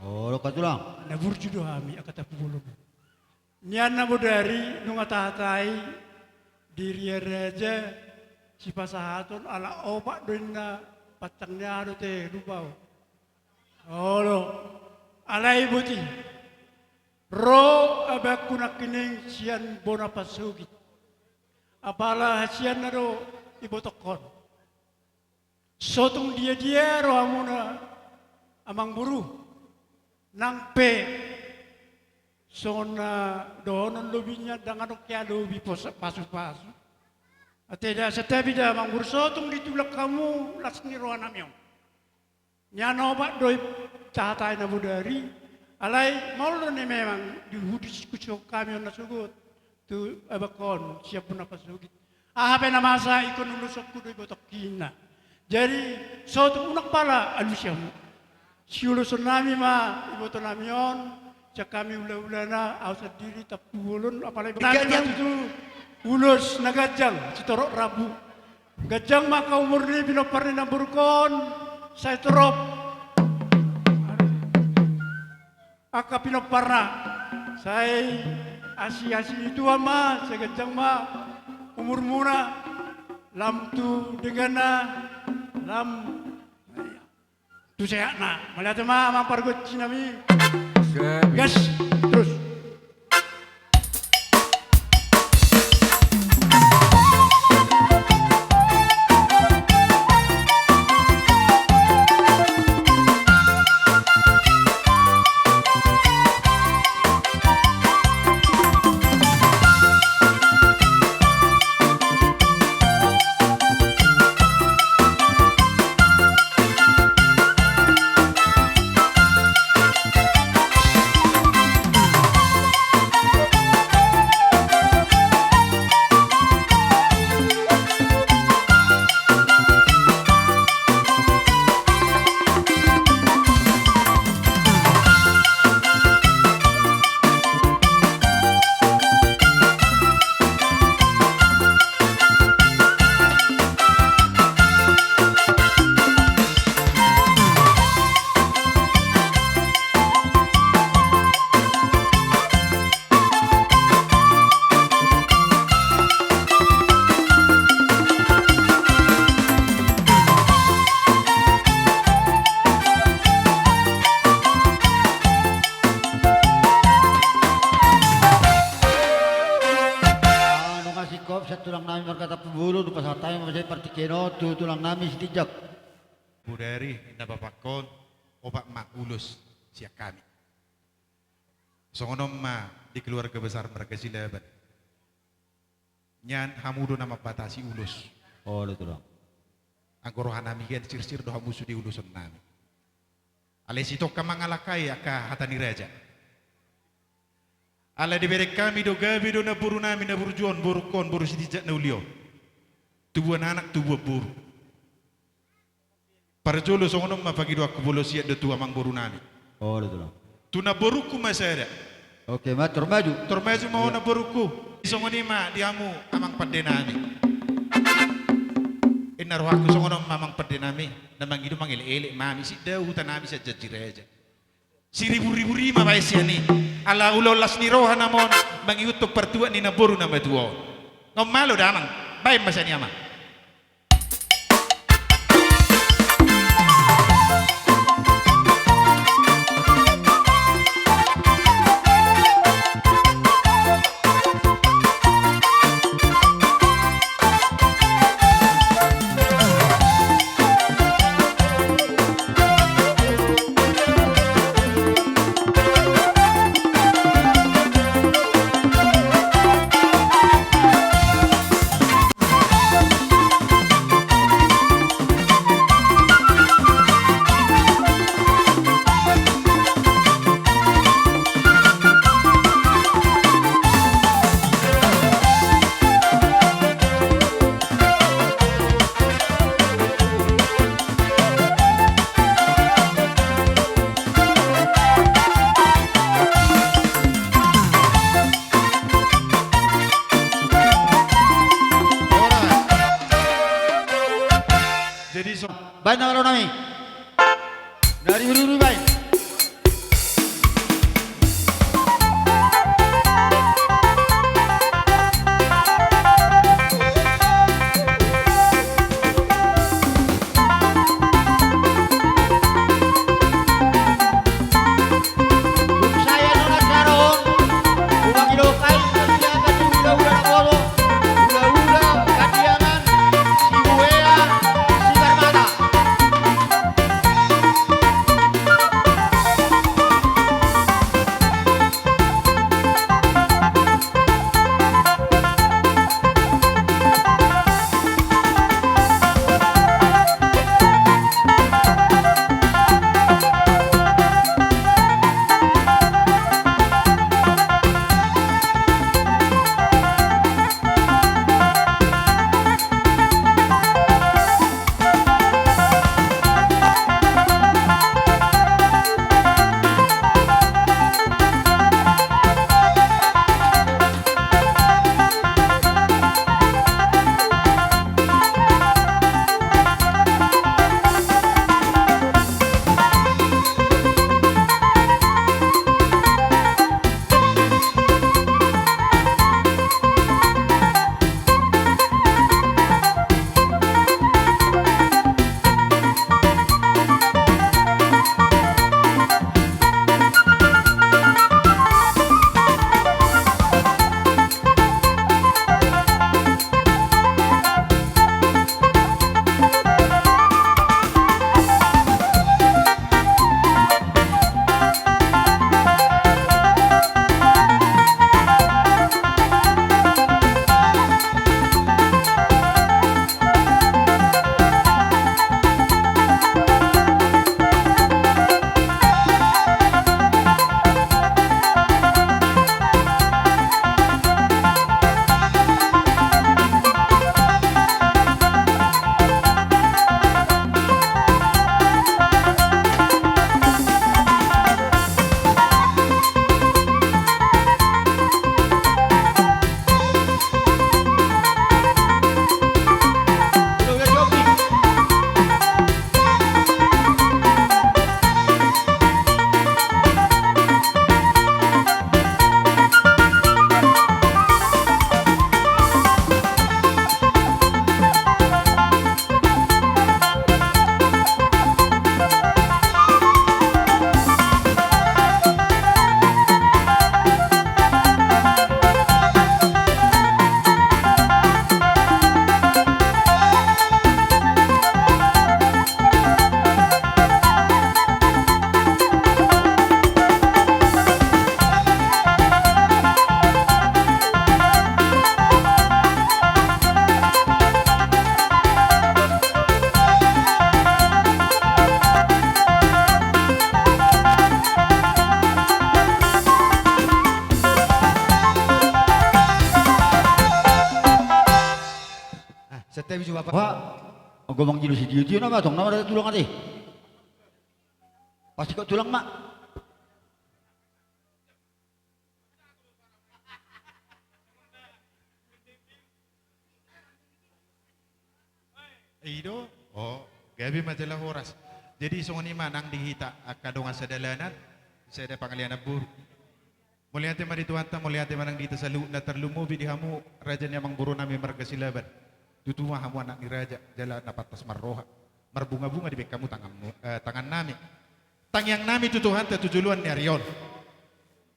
Olo, Tulang. Na burju do hami angka Tampubolon. Nian na bodari nunga tahatai di ria raja sipasahaton ala opat do inna pantang ni aha dope, lupa au. Olo, alai boti. Ro abangku nangkining sian bona pasogit. Apala hasianna do ibotokkon. Sotung dia-dia rohamuna amangboru. Nang pe songon na dohonon lobi nian, ndang adong hea lobi pos-, pasu-pasu. Ate da, santabi da amangboru, sotung ditulak hamu las ni rohanami on. Nian opat do i tahatai na bodari, alai maol do ni memang dihudiskusi hami on na sogot tu abangkon sian bona pasogit. Aha pe na masa ingkon ulosonku do ibotongki inna. Jadi sotung unang pala alusi hamu. Siulosonnami ma ibotonami on, sian hami hula-hulana, au sandiri Tampubolon, apalagi nami ma tutu ulos na ganjang, sitorop rambu. Ganjang ma angka umur ni pinompar ni namborungkon, sai torop angka pinomparna, sai asi-asi ni Tuhan ma, sai ganjang ma umurmuna, lam tu dengganna, lam tu sehatna. Mauliate ma amang pargonsinami. Gas. Gas terus. Nunga singkop sian tulang nami marga Tampubolon, dung pasahat hami ma sian partingkian on tu tulang nami Sitinjak. Bodari, ninna bapangkon, opat ma ulos sian hami. Songon on ma di keluarga besar marga Silaban. Nian hamu do na mambatasi ulos. Olo, Tulang. Anggo rohanami hian sirsir do hamu sude ulosonnami. Alai sitongka mangalangkai angka hata ni raja. Ala dibereng hami do gabe do namborunami na burju on, borungkon, boru Sitinjak na uli on. Tubuan anak, tubuan boru. Parjolo songon on ma pangidoanku, molo sian do tu amangborunami. Olo, Tulang. Tu namborungku ma sada. Oke ma, tor maju. Tor maju ma ho namborungku. Songon i ma di hamu amang pandenami. Inna rohangku songon on ma amang pandenami. Na mangido mangelekelek ma hami, sian dao hutanami sian janji raja. Siriburibu rima baen sian i. Ala ulaon las ni roha nama on mangihuthon partuat ni namboru na matua on. Nga on malo da amang. Baen ma sian i amang. Baen na malo nami. Na riuri-uri baen. Ah, santabi jo, Bapak. Wah, anggo mangido sitio-tio nama tong, nama tulang ate. Pasti kau tulang ma. I do, o, gabe ma jala horas. Jadi songon i ma nang di hita angka dongan sadalanan, sada pangalian boru. Mauliate ma di Tuhanta, mauliate ma nang di hita saluhutna, tarlumobi di hamu raja ni amangboru nami marga Silaban. Tutu ma hamu anak ni raja, jala na pantas marroha, marbunga-bunga dibaen hamu tanganmu, eh, tangan nami. Tangiang nami tu Tuhanta tu joloan ni ari on.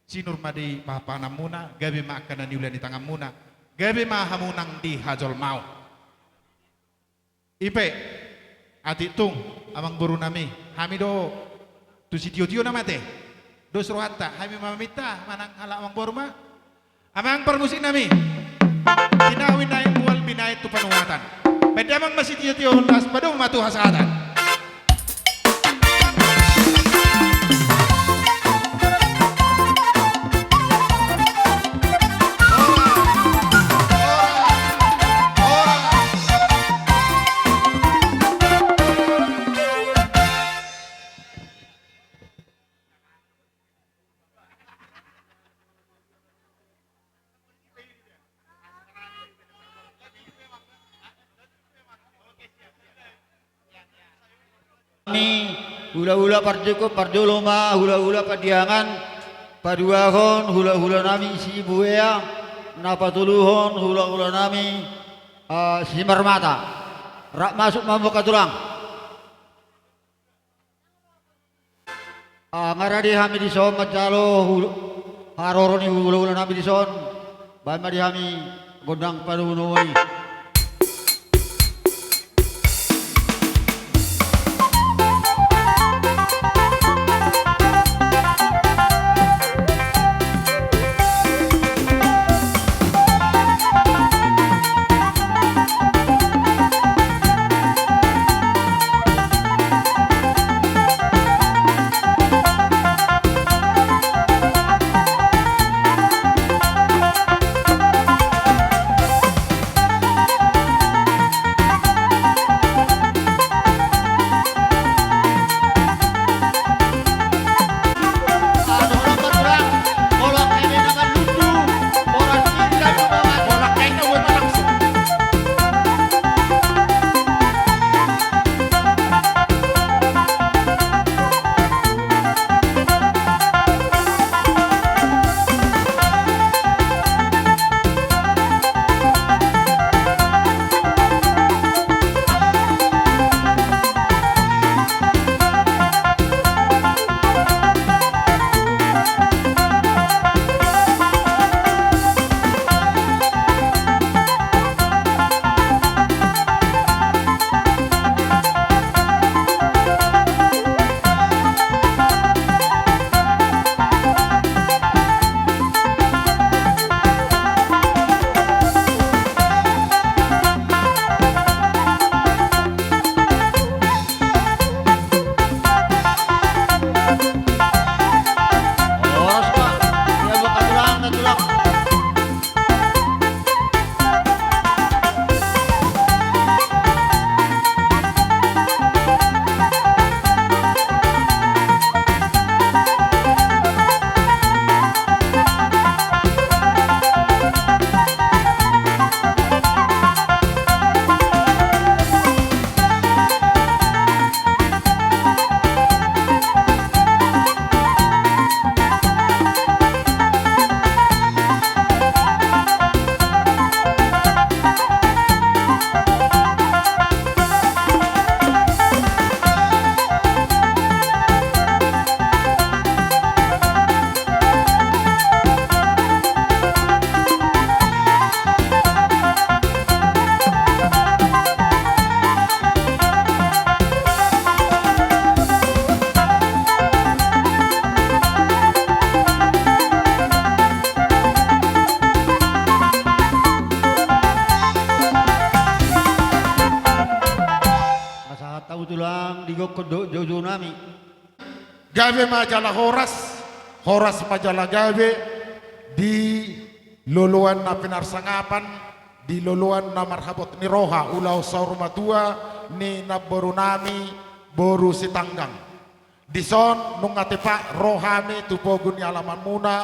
Sinur ma di pahanpahananmuna, gabe ma angka na niula ni tanganmuna, gabe ma hamu nang di hajolmaon. I pe, atik tung, amangboru nami, hami do tu sitio-tio nama ate. Dos rohanta, hami ma maminta manang halak amangboru ma. Amang parmusik nami, tinahu i naeng mual binahen tu panuhatan. Baen damang ma sitio-tio, las padomu ma tu hasahatan. Hulahula parjolo, parjolo ma hulahula Pandiangan, paduahon hulahula nami Sibuea, na patoluhon hulahula nami, eh, Simarmata. Rap masuk ma hamu angka tulang. Ah, nga rade hami dison manjalo hul-, haroro ni hulahula nami dison. Baen ma di hami gondang padomu-domu i. Horas ma. Ia, buka tulang, na tulang. Pasahat hamu tulang di gokkon dohot joujou nami. Gabe ma jala horas, horas ma jala gabe di loloan na pinarsangapan, di loloan na marhabot ni roha, ulaon saur matua ni namboru nami, boru Sitanggang. Dison nunga tepa ro hami tu pogu ni alamanmuna,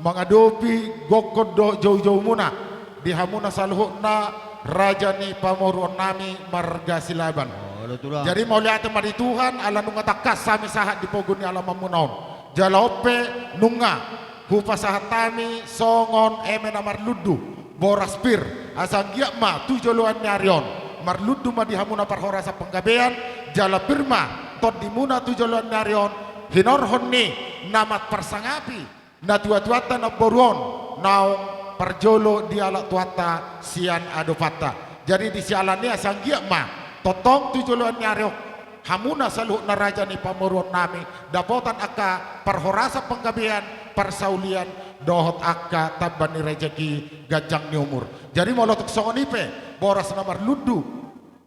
mangadopi gokkon dohot joujoumuna, di hamuna saluhutna raja ni pamoruon nami marga Silaban. Olo, tulang. Jadi mauliate ma di Tuhan, ala nunga tangkas hami sahat di pogu ni alamanmuna on. Jala on pe nunga hupasahat hami songon eme na marlundu, boras pir, asa anggiat ma tu joloan ni ari on marlundu ma di hamuna parhorasan panggabean, jala pir ma tondimuna tu joloan ni ari on, hinorhon ni na mamparsangapi natuatuanta namboru on naung parjolo dialap Tuhanta sian adopanta. Jadi di siala ni i asa anggiat ma tongtong tu joloan ni ari on hamuna saluhutna raja ni pamoruon nami dapotan angka parhorasan panggabean, parsaulian dohot angka tamba ni rejeki, ganjang ni umur. Jadi molo tung songon i pe boras na marlundu,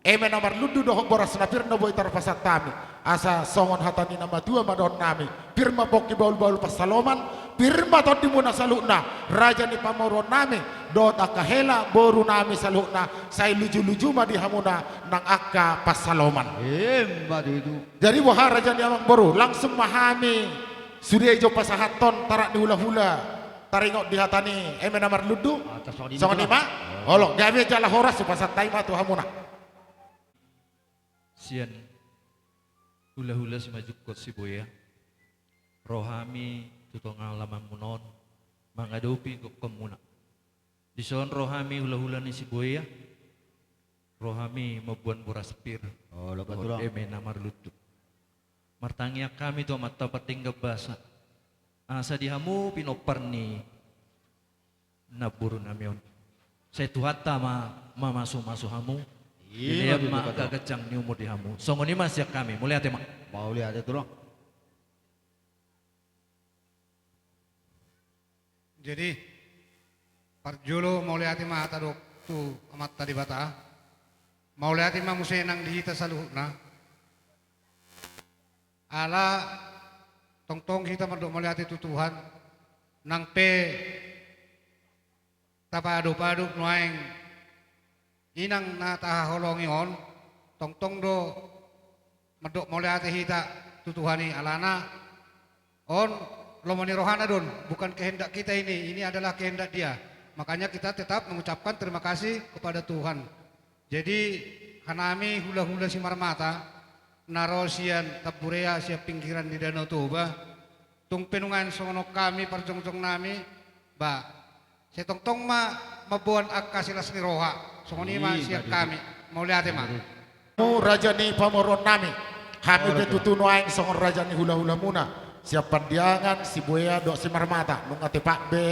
eme na marlundu dohot boras na pir na boi tarpasahat hami, asa songon hata ni na matua ma dohonon nami: Pir ma pongki bahulbahul pansalongan, pir ma tondimuna saluhutna raja ni pamoruon nami dohot angka hela boru nami saluhutna, sai lujuluju ma di hamuna nang angka pansalongan. Emma tutu. Jadi boha raja ni amangboru, langsung ma hami sude jo pasahathon tarak ni hulahula, taringot di hata ni eme na marlundu. Ah, tar songon i ma. Songon i ma. Olo, gabe jala horas, hupasahat hami ma tu hamuna. Sian Hulahula Simanjungkot Sibuea, ro hami tu tonga alamanmuna on mangadopi gokhonmuna. Dison ro hami hulahula ni Sibuea, ro hami mamboan boras pir. Olo, dohot betul, Bang. Eme na marlundu. Martangiang hami tu Amanta Pardenggan Basa, asa di hamu pinompar ni namborunami on, sai Tuhanta ma mamasumasu hamu. Iya, dilehon ma, betul, angka ganjang ni umur di hamu. Songon i ma sian hami, mauliate ma. Mauliate, Tulang. Jadi, parjolo mauliate ma hata dok tu Amanta Debata. Mauliate ma muse nang di hita saluhutna. Ala tongtong hita mandok mauliate tu Tuhan, nang pe tapaadop-adop nuaeng inang na tahaholongi on, tongtong do mandok mauliate hita tu Tuhan i, alana on lomo ni rohana do on, bukan kehendak kita ini, ini adalah kehendak Dia. Makanya kita tetap mengucapkan terima kasih kepada Tuhan. Jadi, hanami hulahula Simarmata, na ro sian Tamburea, sian pinggiran ni Danau Toba, tung pe nuaeng songon on hami parjongjongnami, ba, sai tongtong ma mamboan angka silas ni roha. Songon i ma, iya, sian, betul, hami. Mauliate ma. Betul. Mu raja ni pamoruonnami, hami, olo, pe, Tulang, tutu nuaeng songon raja ni hulahulamuna, sian Pandiangan, Sibuea dohot Simarmata, nunga tepat be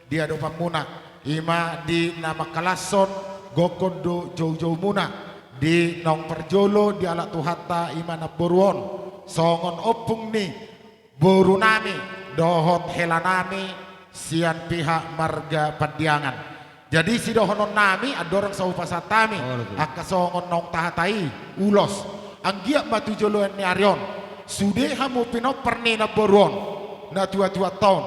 di adopanmuna, i ma di na mangkalashon gokhon dohot joujoumuna, di naung parjolo dialap Tuhanta, i ma namboru on songon ompung ni borunami dohot helanami sian pihak marga Pandiangan. Jadi, sidohononnami, andorang so hupasahat hami, olo, tutu, angka songon naung tahatai ulos, anggiat ma tu joloan ni ari on, sude hamu pinompar ni namboru on, na tuatua taon,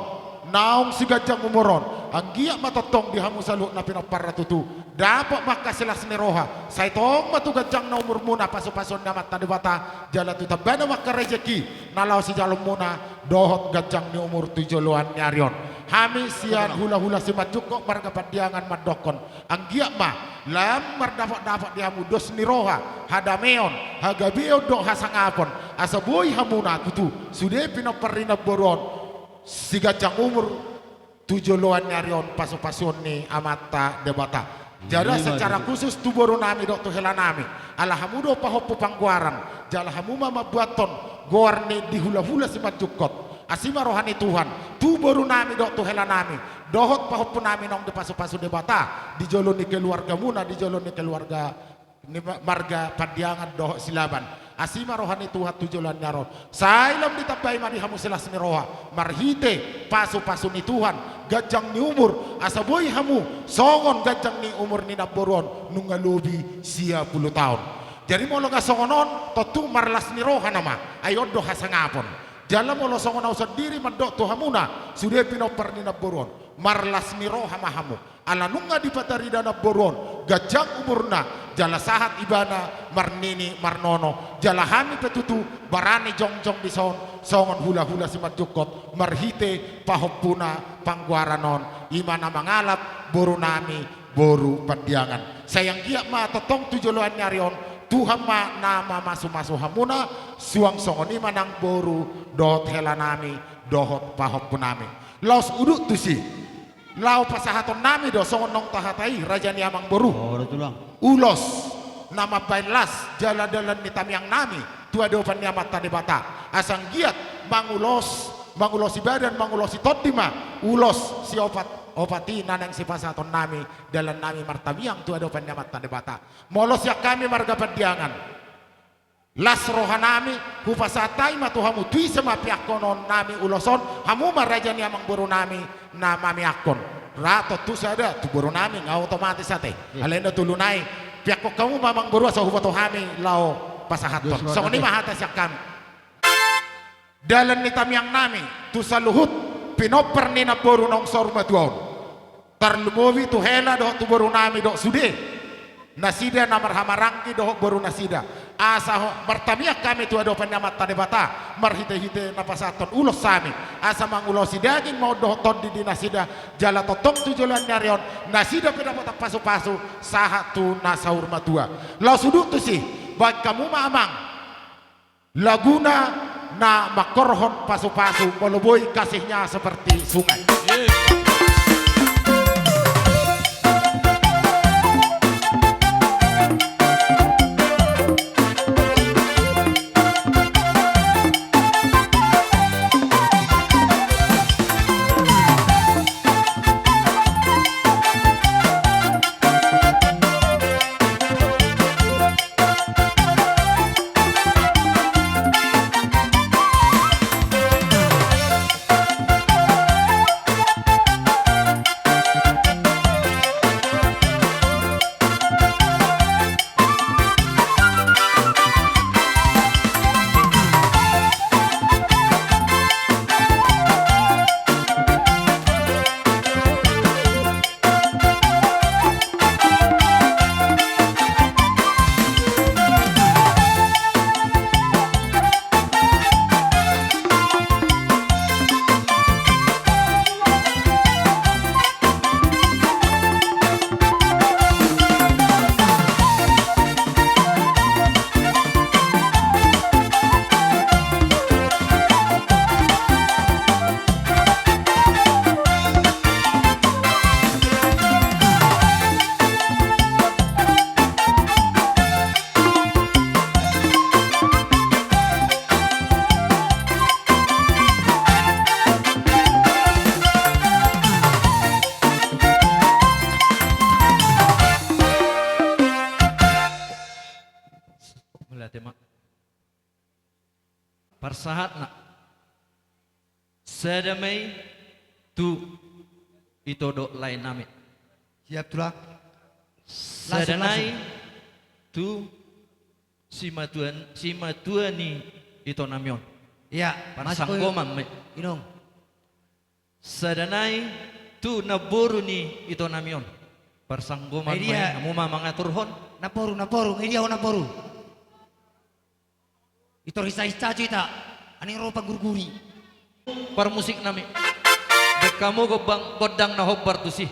naung siganjang umur on, anggiat ma tongtong di hamu saluhut na pinomparna tutu, dapot ma angka silas ni roha, sai tong ma tu ganjangna umurmuna pasupasuon ni Amanta Debata, jala tu tambana ma angka rejeki na laho sijaloonmuna dohot ganjang ni umur tu joloan ni ari on. Hami sian, betul, hulahula Simanjungkot marga Pandiangan mandokhon, anggiat ma lam mardapotdapot di hamu dos ni roha, hadameon, hagabeon dohot hasangapon, asa boi hamuna tutu sude pinompar ni namboru on siganjang umur tu joloan ni ari on pasupasuon ni Amanta Debata. Jala, iya, secara khusus tu borunami dohot tu helanami, ala hamu do pahompu panggoaran, jala hamu ma mambuathon goar ni di hulahula Simanjungkot. Asi ma roha ni Tuhan tu borunami dohot tu helanami dohot pahompunami naung dipasupasu Debata di jolo ni keluargamuna, di jolo ni keluarga ni ma-, marga Pandiangan dohot Silaban. Asi ma roha ni Tuhan tu joloan ni ari on. Sai lam ditambai ma di hamu silas ni roha marhite pasupasu ni Tuhan, ganjang ni umur, asa boi hamu songon ganjang ni umur ni namboru on, nunga lobi sia pulu taon. Jadi, molo nga songon on, tontu marlas ni roha nama, ai on do hasangapon. Jala molo songon au sandiri mandok tu hamuna sude pinompar ni namboru on, marlas ni roha ma hamu. Ala nunga dipatarida namboru on ganjang umurna, jala sahat ibana marnini marnono, jala hami pe tutu barani jongjong dison songon hulahula Simanjungkot marhite pahompuna panggoaran on, i ma na mangalap borunami boru Pandiangan. Sai anggiat ma tongtong tu joloan ni ari on, Tuhan ma na mamasumasu hamuna, suang songon i ma nang boru dohot helanami dohot pahompunami. Laos udut tusi, laho pasahatonnami do songon naung tahatai, raja ni amangboru, olo, Tulang, ulos na mambahen las jala dalan ni tangiangnami tu adopan ni Amanta Debata, asa anggiat mangulos, mangulosi badan, mangulosi tondi ma ulos siopat-opat i na naeng sipasahatonnami, dalannami martangiang tu adopan ni Amanta Debata. Molo sian hami marga Pandiangan, las rohanami, hupasahat hami ma tu hamu, tu ise ma peakkononnami ulos on, hamu ma raja ni amangborunami na mameakkon. Ra tontu sada tu borunami, nga otomatis ate. Iya. Alai na tolu nai, peakkon hamu ma amangboru asa huboto hami laho pasahathon. Songon i ma hata sian hami. Dalan ni tangiangnami tu saluhut pinompar ni namboru naung saur matua on, tarlumobi tu hela dohot tu borunami dohot sude nasida na marhahamaranggi dohot boru nasida. Asa ho-, martangiang hami tu adopan ni Amanta Debata marhitehite na pasahathon ulos hami, asa mangulosi daging ma on dohot tondi di nasida, jala tongtong tu joloan ni ari on nasida pe dapotan pasupasu sahat tu na saur matua. Laos udut tusi, bahen hamu ma amang Laguna na mangkorhon pasu-pasu, molo boi kasihnya seperti sungai. Mauliate ma. Parsahatna. Sada ma i tu ito dohot lae nami. Siap, Tulang. Sada nai tu simatua, simatua ni ito nami on. Iya, parsanggoman ma i. Inong. Sada nai tu namboru ni ito nami on. Parsanggoman ma i. Hamu ma mangaturhon. Namboru, namboru, nga dia ho namboru? Itor hisa-hisa jo ita, aning ro panggurguri. Parmusik nami. Baen hamu gondang, gondang na hombar tusi.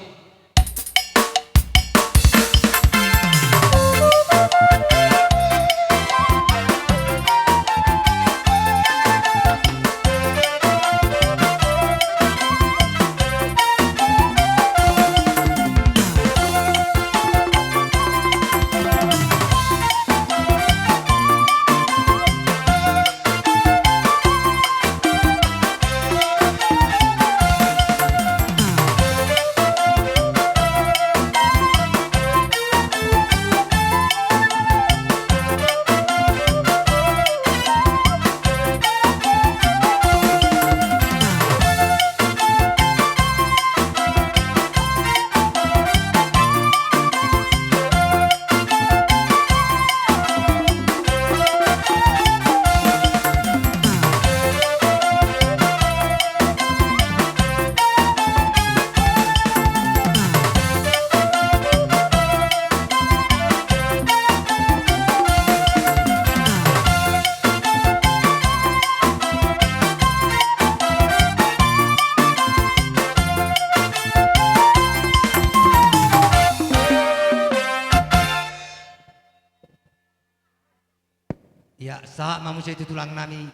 Ia, sahat ma muse tu tulang nami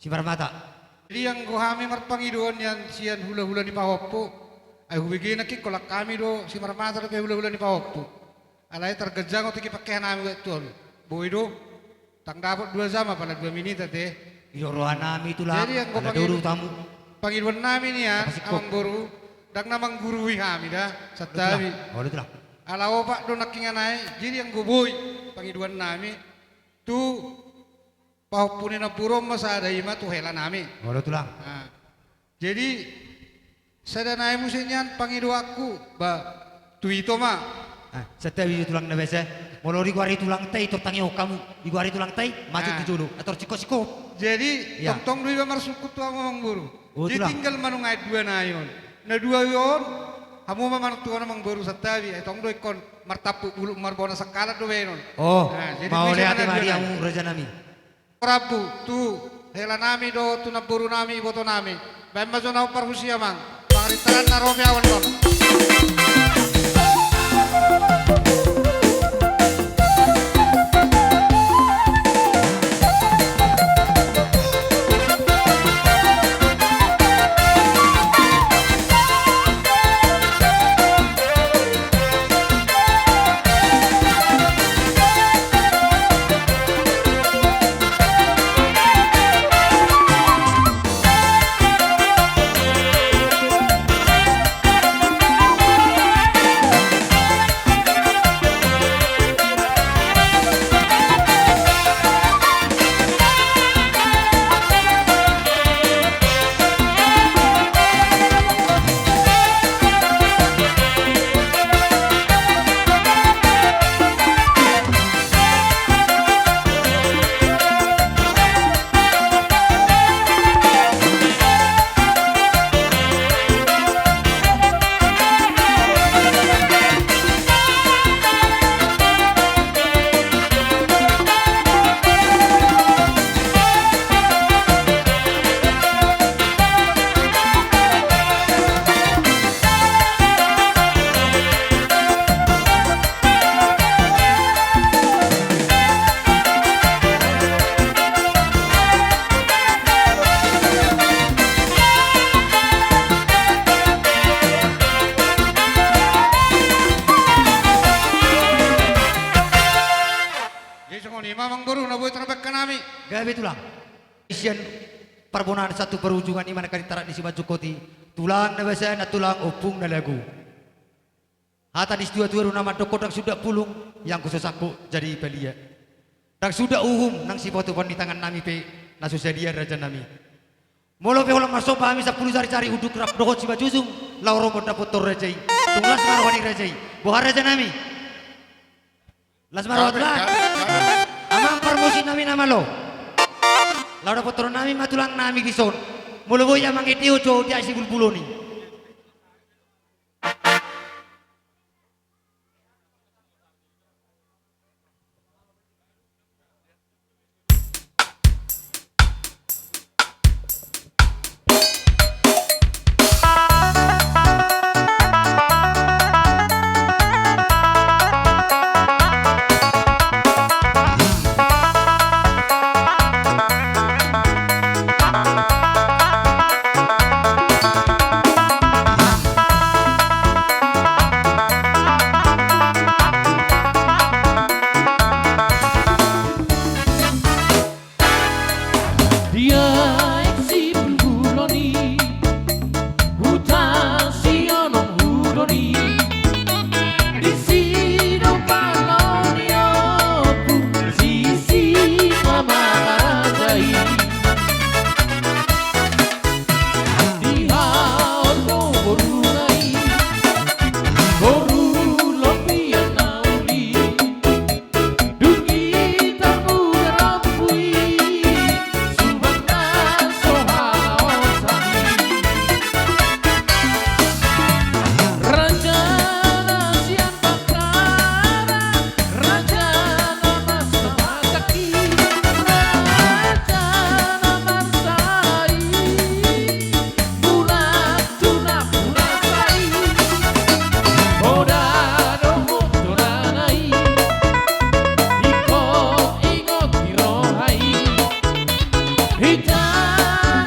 Simarmata. Jadi anggo hami marpangidoan nian sian hulahula ni pahompu, ai hubege nangkin holan hami do Simarmata dope hulahula ni pahompu. Alai targanjang otik i pangkean nami tu on. Boi do. Ndang dapot dua jam apala dua minit ate. Ido roha nami tulang. Jadi anggo ala pangido-, duru tamu. Pangidoan nami nian, amang boru, ndang na manggurui hami da, santabi. Olo tulang. Ala opat do nangkiningan i, jadi anggo boi pangidoan nami tu pahompu ni namboru on ma sada, i ma tu hela nami. Olo tulang. Nah, jadi sada nai muse nian pangidoanku, ba, tu ito ma. Ah, santabi tulang na basa. Molo digoari tulang ta i, tor tangihon hamu. Digoari tulang ta i, macet tu jolo. Ator singkop-singkop. Jadi, tongtong do iba marsungkun tu hamu amang boru. Jadi tinggal ma nunga dua nai on. Na dua on, hamu ma manungtun amang boru santabi. Ai tong do ingkon martampuk bulung marbona sangkalan do baenon. Oh, jadi mauliate ma di hamu raja nami. Rambu tu hela nami dohot tu namboru nami, iboto nami. Baen ma jo na hombar tusi amang. Pangarintaran na ro pe awan bang. Gabe tulang. Sian parbonaan sahat tu parujungan i ma na karintarak ni simanjungkot i. Tulang na basa na tulang ompung na lagu. Hata ni situatua do na mandokkon ndang suda pulung, ianggo so sangkot jadi palia. Ndang suda uhum nang sipatupaon ni tangannami pe na so sadia rajanami. Molo pe holan marsomba hami sampulu sari-sari unduk rap dohot simanjujung, laho ro mandapothon raja i. Tung las ma roha ni raja i. Boha rajanami? Las ma roha tulang. Amang parmusiknami na malo. Laho dapothononnami ma tulangnami dison. Molo boi amang ende on jo di ai sibulbulon i. Di aek sibulbulon i, huta Sionom hudon i, disi do pangalo ni ompu Sisingamangaraja i. Di haor do boruna i, boru Lopian na Uli. Dung i tarbuka rambu i, subang na so halaosan i. Raja na sian Bahtara, raja na marsahatak i, raja na marsahatak i. Bulan tu nampuna sa i, poda dohot tonana i, ingkon ingot di roha i. Hita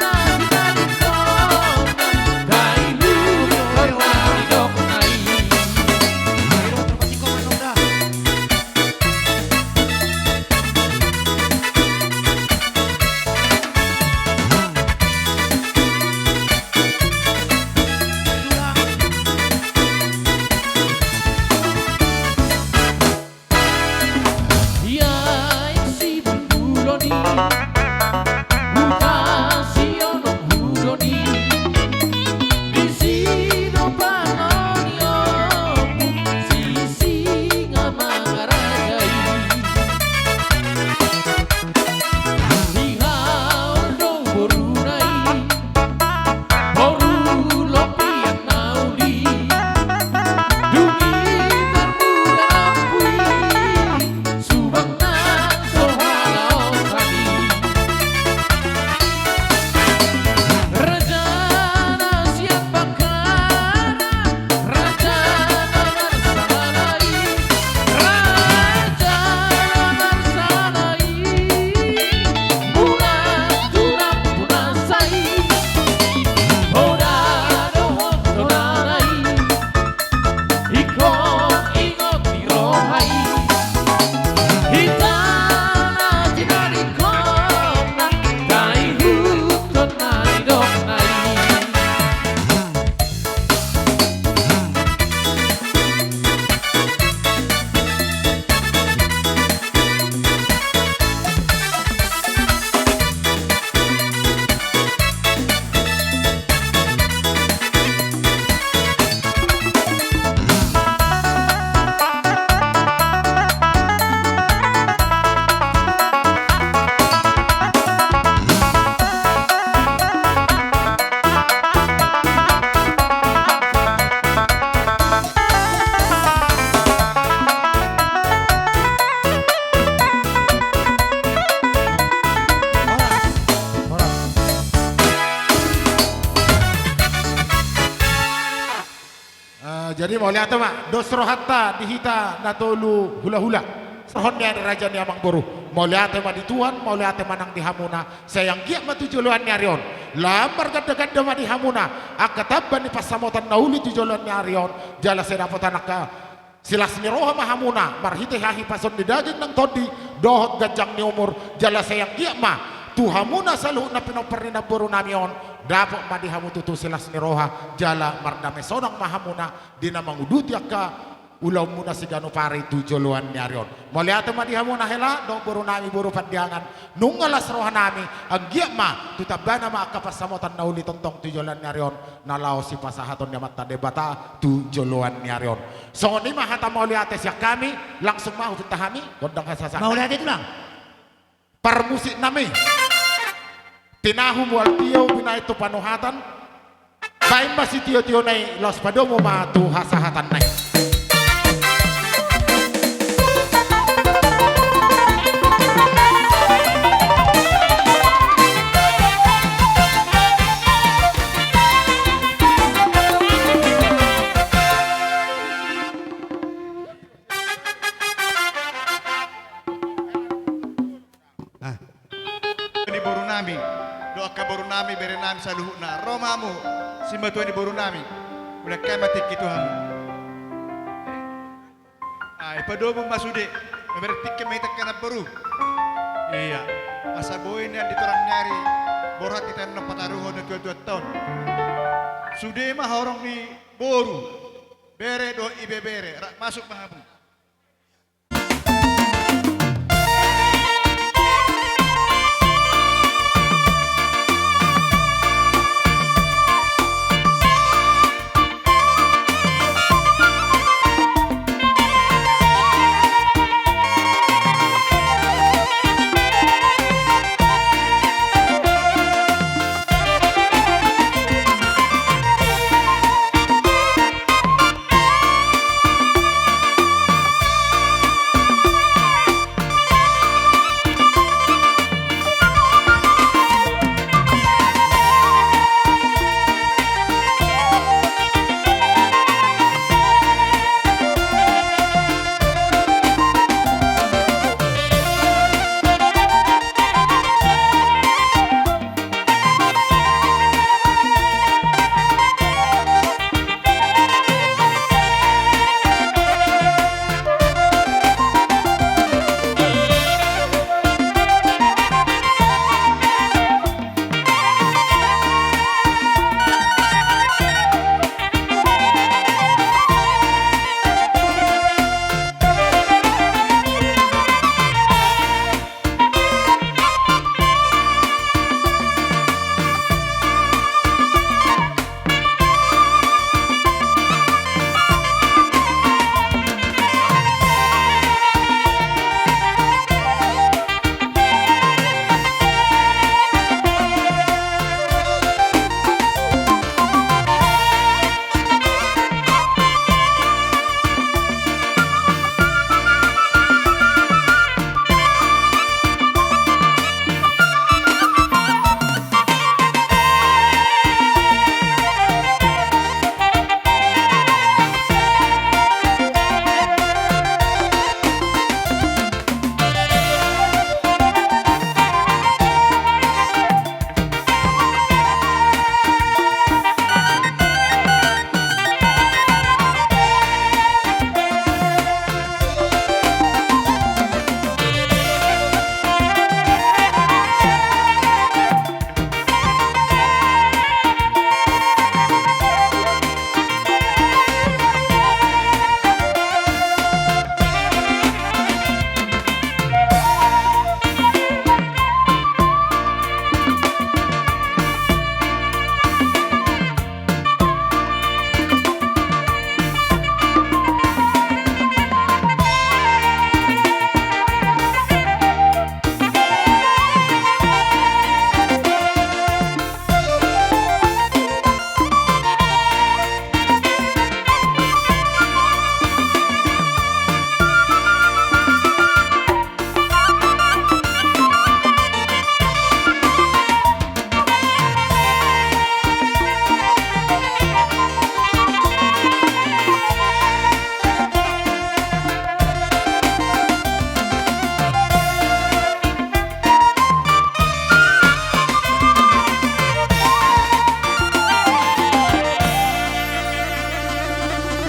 na sinadingkon, daihuthon na nidokna i. Ia isi bulbulon i, huta Sionom hudon i, disi do pangalo ni ompu Sisingamangaraja i. Di haor do boruna i, boru Lopian na Uli. Dung i tarbuka rambu i, subang na so halaosan i. Raja na sian Bahtara, raja na marsahatak i, raja na marsahatak i. Bulan tu nampuna sa i, poda dohot tonana i. Ingkon ingot di roha i, hita na sinadingkon, daihuthon na nidokna i. Horas, horas. Ah, jadi mauliate ma, dos rohanta di hita na tolu hulahula. Roha ni ari raja ni amangboru. Mauliate ma di Tuhan, mauliate ma nang di hamuna. Sai anggiat ma tu joloan ni ari on, lam margandaganda ma di hamuna angka tamba ni pansamotan na uli tu joloan ni ari on, jala sai dapotan angka Silas ni roha ma hamuna marhite hahipason ni daging nang tondi, dohot ganjang ni umur, jala sai anggiat ma tu hamuna saluhutna pinompar ni namboru nami on, dapot ma di hamu tutu silas ni roha, jala mardame sonang ma hamuna di na manguduti angka ulaonmuna siganup ari tu joloan ni ari on. Mauliate ma di hamuna hela dohot boru nami boru Pandiangan, nunga las roha nami, anggiat ma tu tambana ma angka pansamotan na uli tongtong tu joloan ni ari on, na laho sipasahaton ni Amanta Debata tu joloan ni ari on. Songon i ma hata mauliate sian hami, langsung ma hupinta hami gondang hasahatan. Mauliate tulang. Parmusik nami, tinahu mual tio binahen tu panuhatan. Baen ma sitio-tiona i, laos padomu ma tu hasahatan na i. Ah. Ni boru nami, dohot angka boru nami, bere nami saluhutna, ro ma hamu, simatua ni boru nami, ulaon ma tingki tu hamu. Ai, padomu ma sude, mamereng tingki ma hita angka namboru. Ia, asa boi nian di torang ni ari, borhat hita annon pataruhon na tua-tua on. Sude ma horong ni boru, bere dohot ibebere, rap masuk ma hamu.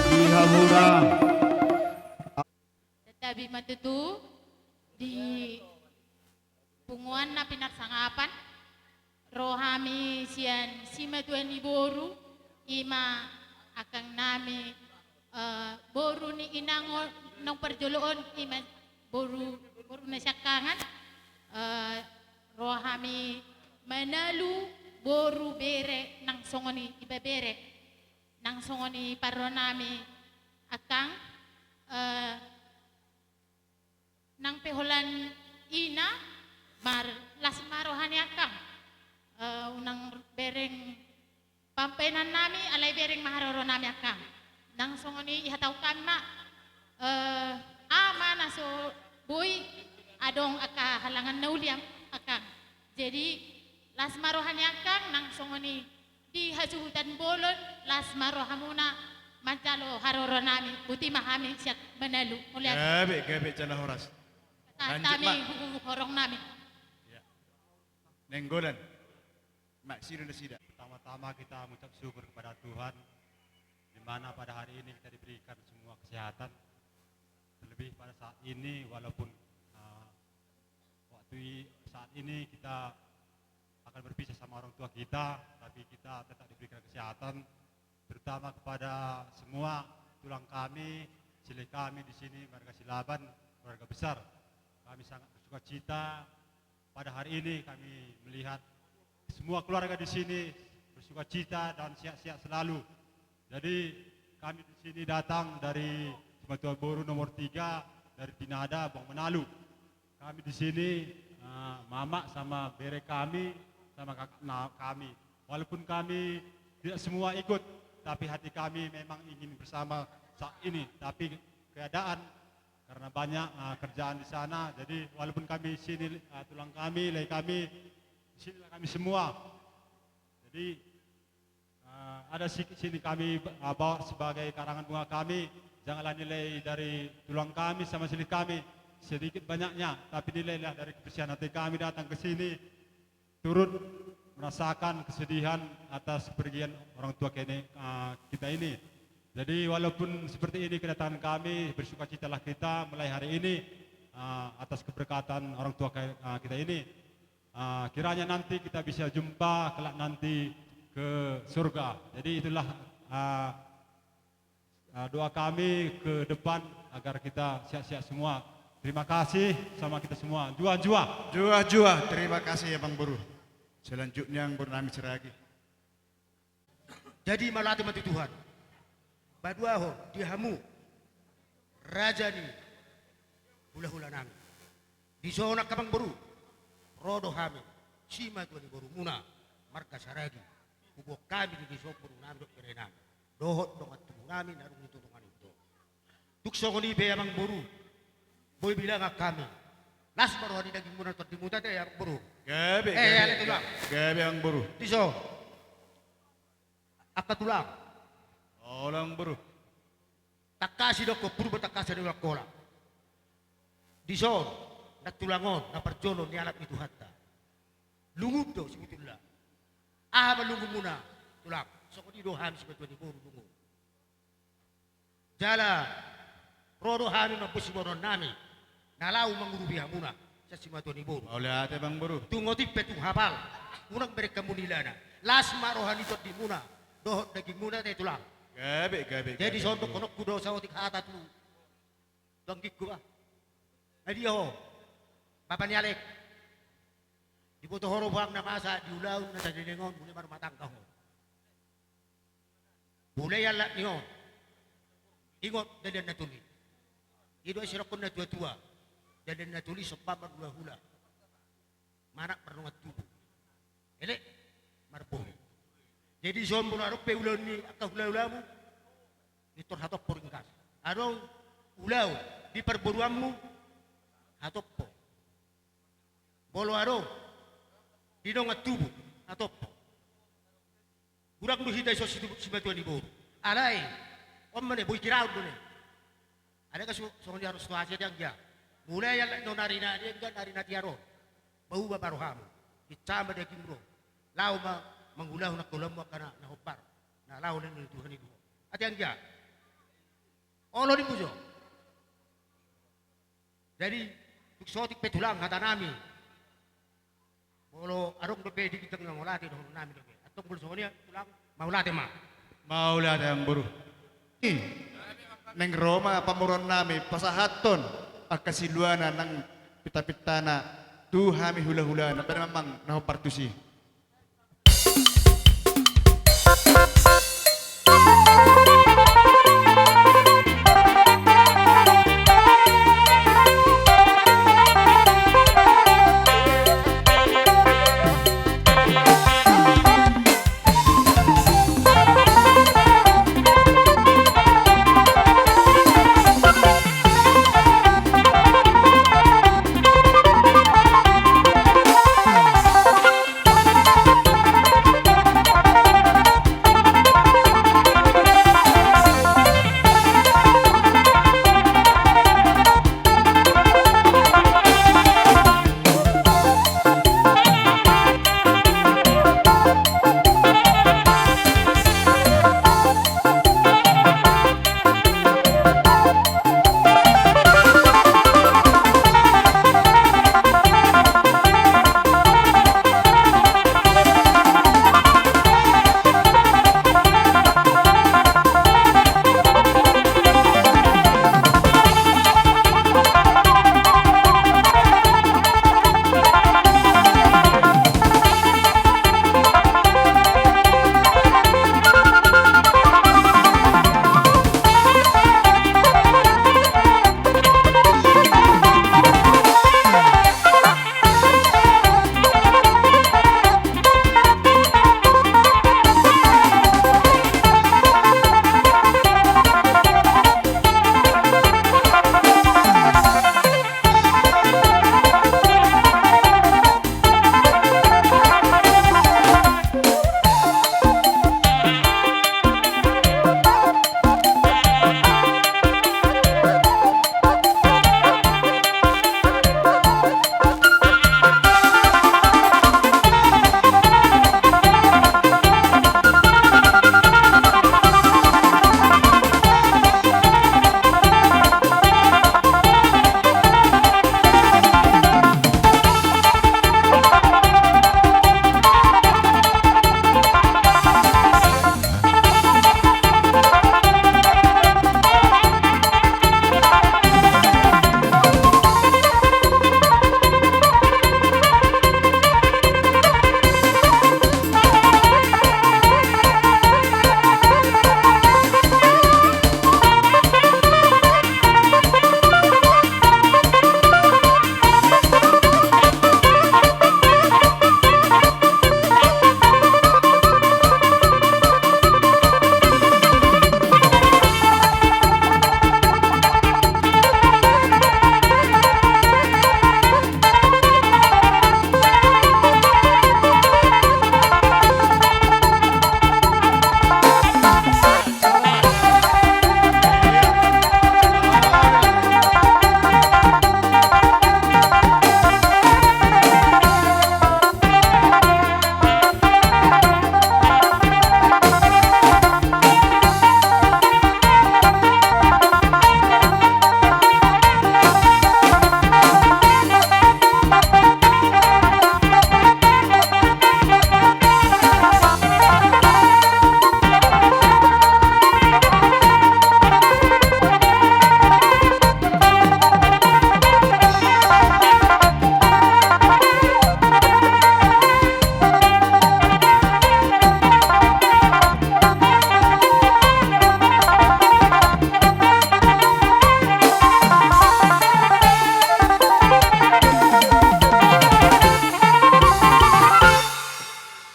Di hamuna Gabe ma tutu di punguan na pinarsangapan, ro hami sian simatua ni boru, ima angkangnami, eh, boru ni inang on, naung parjolo on, ima boru, boru na siangkangan, eh, ro hami manalu boru, bere, nang songon i ibebere, nang songon i parronami angkang, eh, nang pe holan ina, mar las ma roha ni angkang. Eh, unang bereng pambahenannami, alai bereng ma haroronami angkang. Nang songon i ihatahon hami ma, eh, aha ma na so boi adong angka halangan na uli am-, angkang. Jadi, las ma roha ni angkang, nang songon i di hasuhuton bolon, las ma rohamuna manjalo haroronami, boti ma hami sian manalu. Mauliate. Gabe, gabe jala horas. Lanjut, hami ma. Huhut horongnami. Ya. Nainggolan. Mak siru nasida. Pertama-tama kita mengucap syukur kepada Tuhan, di mana pada hari ini kita diberikan semua kesehatan. Terlebih pada saat ini, walaupun, uh, waktu i-, saat ini kita akan berpisah sama orang tua kita, tapi kita tetap diberikan kesehatan, terutama kepada semua tulang kami, silih kami di sini, marga Silaban, keluarga besar. Kami sangat bersukacita pada hari ini, kami melihat semua keluarga di sini bersukacita dan sehat-sehat selalu. Jadi, kami di sini datang dari Simatua Boru nomor tiga, dari Tinada, Buang Manalu. Kami di sini, eh, mamak sama bere kami, sama kakak na-, kami. Walaupun kami tidak semua ikut, tapi hati kami memang ingin bersama saat ini. Tapi keadaan, karena banyak, eh, kerjaan di sana, jadi walaupun kami sini, eh, tulang kami, lae kami, di sinilah kami semua. Jadi, eh, ada si-, sini kami, eh, bawa sebagai karangan bunga kami, janganlah nilai dari tulang kami sama silih kami, sedikit banyaknya, tapi nilailah dari kebersihan hati kami datang ke sini, turut merasakan kesedihan atas kepergian orang tua kene-, eh, kita ini. Jadi, walaupun seperti ini kedatangan kami, bersukacitalah kita mulai hari ini, eh, atas keberkatan orang tua ka-, eh, kita ini. Ah, kiranya nanti kita bisa jumpa kelak nanti ke surga. Jadi itulah, ah, ah, doa kami ke depan agar kita sehat-sehat semua. Terima kasih sama kita semua. Jua, jua. Jua, jua. Terima kasih ya, Bang Boru. Selanjutnya, Boru nami Saragi. Jadi mauliate ma tu Tuhan. Paduahon di hamu raja ni hula-hula nami. Dison angka Amangboru, ro do hami simatua ni borumuna marga Saragi. Huboan hami di dison boru nami dohot bere nami dohot dongan tubu nami na dung i tu dongan i tu. Tung songon i pe Amangboru, boi bilangan hami. Las ma roha ni dagingmuna tu tondimuna ate Amangboru. Gabe, eh, gabe, ale tulang. Gabe Amangboru. Dison. Angka tulang. Olo Amangboru. Tangkas i dohonon Purba, tangkasan i holan hola. Dison, na tulang on, na parjolo nialap ni Tuhanta. Lungun do sebetulna. Aha ma lungunmuna, tulang? Songon i do hami simatua ni boru lungun. Jala ro do hami mamboan sibotoon nami na laho mangurupi hamuna sian simatua ni boru. Mauliate Amangboru. Tung otik pe tung hapal, unang bereng hamu nilana. Las ma roha ni tondimuna dohot dagingmuna ate tulang. Gabe, gabe, gabe. Jadi songon i dohononku do saotik hata tu anggingku, bah. Ai dia ho, bapa ni Alek. Diboto ho do bohang na masa di ulaon na sadedengon, mule marumah tangga ho. Mulai alak ni on. Ingot, dalihan na tolu i. I do ai sidok na tua-tua. Dalihan na tolu i somba marhula-hula. Manat mardongan tubu. Elek marboru. Jadi, so molo adong pe ulaon ni angka hula-hulamu, pintor hatompo ringkas. Adong ulaon di parboruanmu, hatompo. Molo adong di dongan tubu, hatompo. Hurang do hita dison situ-, simatua ni boru. Alai, on ma ne, boi tirahon do ne. Alai kan so-, songon i harus tu asi ate anggia. Mulai alak ni on ari na denggan, ari na tiar on. Bau ba rohamu. Insa ma dagingmu ro. Laho ma mangulahon angka ulaonmu angka na, na hombar. Na laho na ni Tuhan i do ho. Ate anggia. Olo ni muso. Jadi, tung saotik pe tulang hata nami. Molo adong dope di ginjang na mauliate dohonon nami dope. Antong molo songon i tulang, mauliate ma. Mauliate amang boru. I, naeng ro ma pamoruon nami pasahathon angka siluana nang pintapintana tu hami hulahulana, baen ma amang na hombar tusi.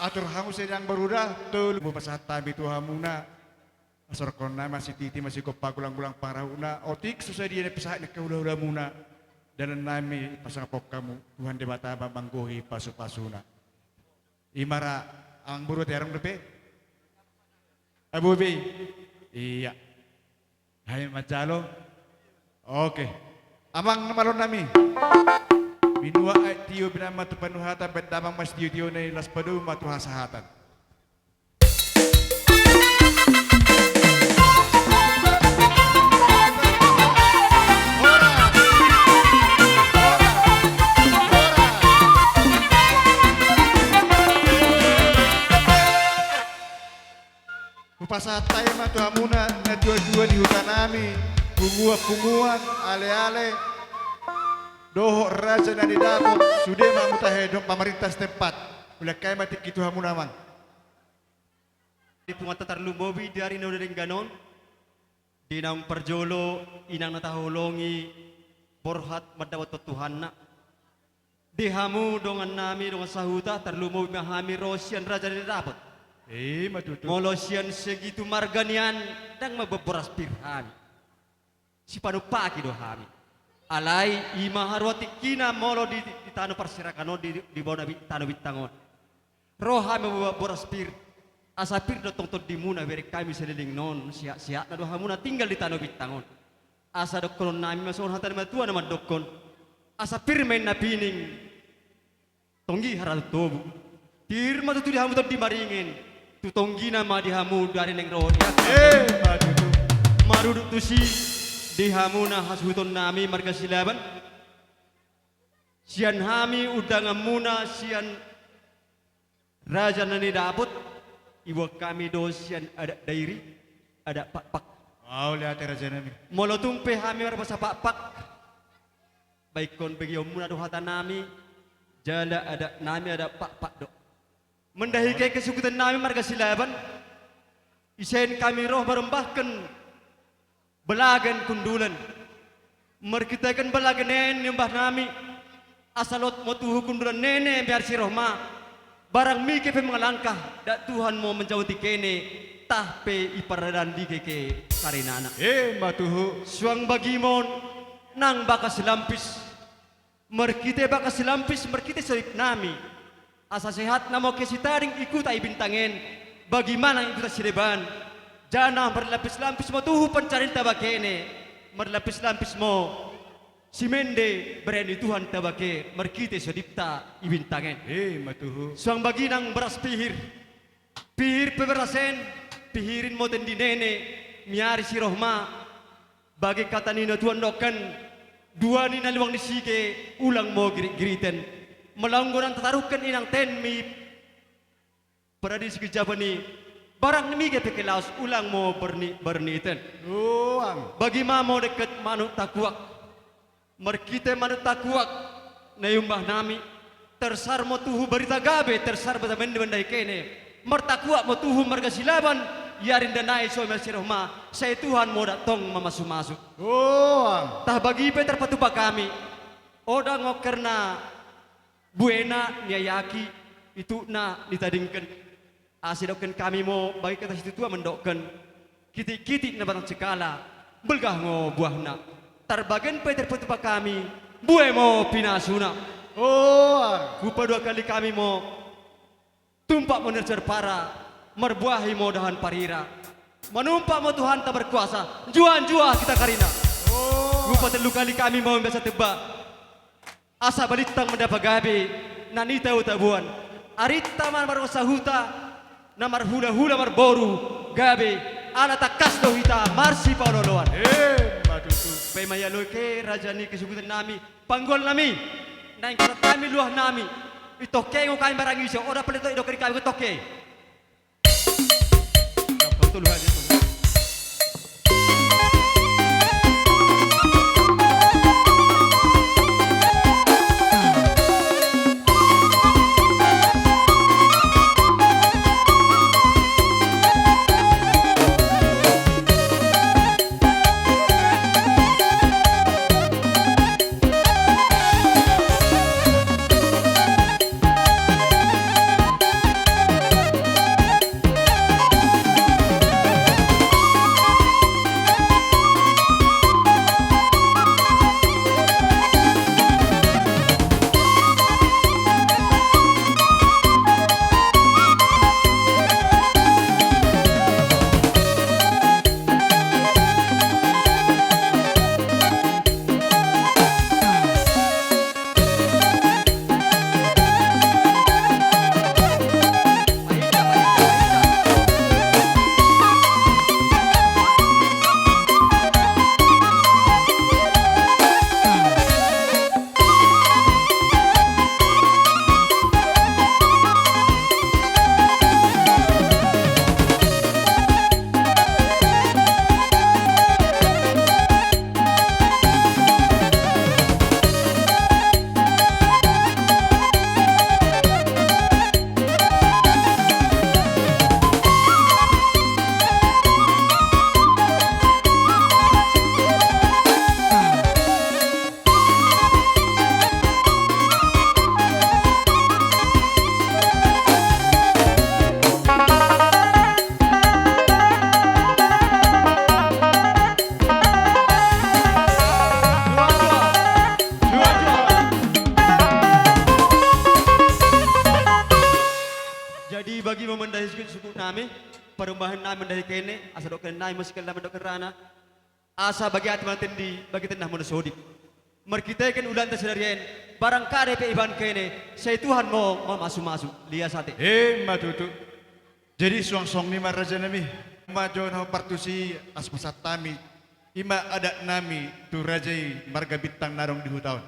Atur hamu sian amang boru da, tolu, hupasahat hami tu hamuna. Asa rohakon nami ma sititi ma sigompa, gulang-gulang pangarahutna, otik so sadia na hupasahat ni angka hula-hulamuna. Dalan nami pasangapon hamu, Tuhan Debata ma manggohi pasu-pasuna. I ma ra, amang boru, ate, adong dope? Abobe. Ia. Hami manjalo. Oke. Amang na malo nami. Binuat aek tio, binahen ma tu panuhatan, baen damang ma sitio-tiona i, laos padomu ma tu hasahatan. Tahe ma tu hamuna natuatua ni hutanami, punguanpunguan, aleale, dohot raja na nidapot, sude ma hamu tahe dohot pamarintah setempat. Ulak ai ma tingki tu hamuna, amang. Di punguanta tarlumobi di ari na hudenggan on, di naung parjolo inang na taholongi borhat mandapothon Tuhanna. Di hamu dongannami, dongan sahuta, tarlumobi ma hami ro sian raja na nidapot. I ma tutu. Molo sian segi tu marga nian, ndang mamboan boras pir hami. Sipanumpaki do hami. Alai i ma haroa tingkina molo di, di tano parserahan on, di, di bona bi-, tano bintang on. Ro hami mamboan boras pir, asa pir do tong tondimuna bereng hami saleleng on, sehat-sehatna do hamuna tinggal di tano bintang on. Asa dohononnami ma songon hata ni natuatua na mandokkon: Asa pir ma inna pining, tonggi hara tu tobu. Pir ma tutu di hamu tondi maringan, tu tonggina ma di hamu di ari naeng ro on. Ia, eh, ma tutu. Marudut tusi, di hamuna hasuhutonnami marga Silaban, sian hami undanganmuna sian raja na nidapot, diboan hami do sian adat Dairi, adat Pakpak. Mauliate, rajanami. Molo tung pe hami marbahasa Pakpak, baenon begeonmuna do hatanami, jala adatnami adat Pakpak do. Mandahi, oh, ke-, kesungkutannami marga Silaban, ise hami ro marombahon balagen hundulan. Marhitehon balagen on niombahnami, asa lot ma tuhu hundulan nene miar si roh ma. Barang mige pe mangalangka, ndang Tuhan ma manjauhon dikene, tah pe i paradanan dike karinana. Eh, ma tuhu. Suang bagima on, nang bagas lampis. Marhite bagas lampis, marhite sodipnami. Asa sehat nama ke Sitaring, i huta Ibintang on, bagima nang i huta Silaban. Jala marlapis-lapis ma tuhu pansarian tabakene. Marlapis-lapis ma simende bere ni Tuhan tabake, marhite sodipta Ibintang on. Eh, ma tuhu. Suang bagi nang bagas pihir. Pihir pe bagas on, pihiron ma tondi nene, miar si roh ma. Bagas hata ni natuatua mandok: Dua ni na luang ni sige, unang ma girit-giriton. Molo anggo na tataruhon inang ten mi paradisi ginjapan i, barang mige pe ke laos, unang ma barni-, barniton. Uang. Bagima ma dengke manuk takuak. Marhite manuk takuak na iumbahnami, tarsar ma tuhu barita gabe, tarsar ma tutu mende mandahi kene. Martakuak ma tuhu marga Silaban, i ari ndanai so miar si roh ma, sai Tuhan ma da tong mamasumasu. Uang. Tah bagi pe tarpatupa hami, ndang ongkar na buena niaiaki, itukna nitadingkon. Asa didokkon hami ma, bagi hata situatua mandokkon: Kitik-kitik na batang cekala, balga ma buahna. Tarbahen pe tarpatupa hami, bue ma pinasuna. Uang. Hupadua kali hami ma: Tumpak ma nirjar para, marbuahi ma dahan parira. Manumpak ma Tuhanta berkuasa, njuah-njuah hita karina. Uang. Hupatolu kali hami ma: Masa teba, asa balintang ma dapot gabe na nitabo-taboan. Arinta ma marsahuta, na marhula-hula marboru gabe, ala tangkas do hita marsipaolo-oloan. Eh, ma tutu. Paima i, ale ke raja ni kesungkutannami, panggualnami, naeng pasahat hami luahnami. Itongke do hami barang ise, ora paleto idok di hami, itongke. Nami, parumaen nami mandai kene, asa dok kene nami masih kena mandok kerana. Asa bagi hata manang tendi, bagi tenda mona sodip. Marhitehon ulaonta sadari on, barang kada pe ibaen kene, sai Tuhan ma mamasu-masu, lias ate. Emma tutu. Jadi suang songon i ma raja nami, ma jo na partusi as pasahat hami, i ma adat nami tu raja i marga Bintang na adong di huta on.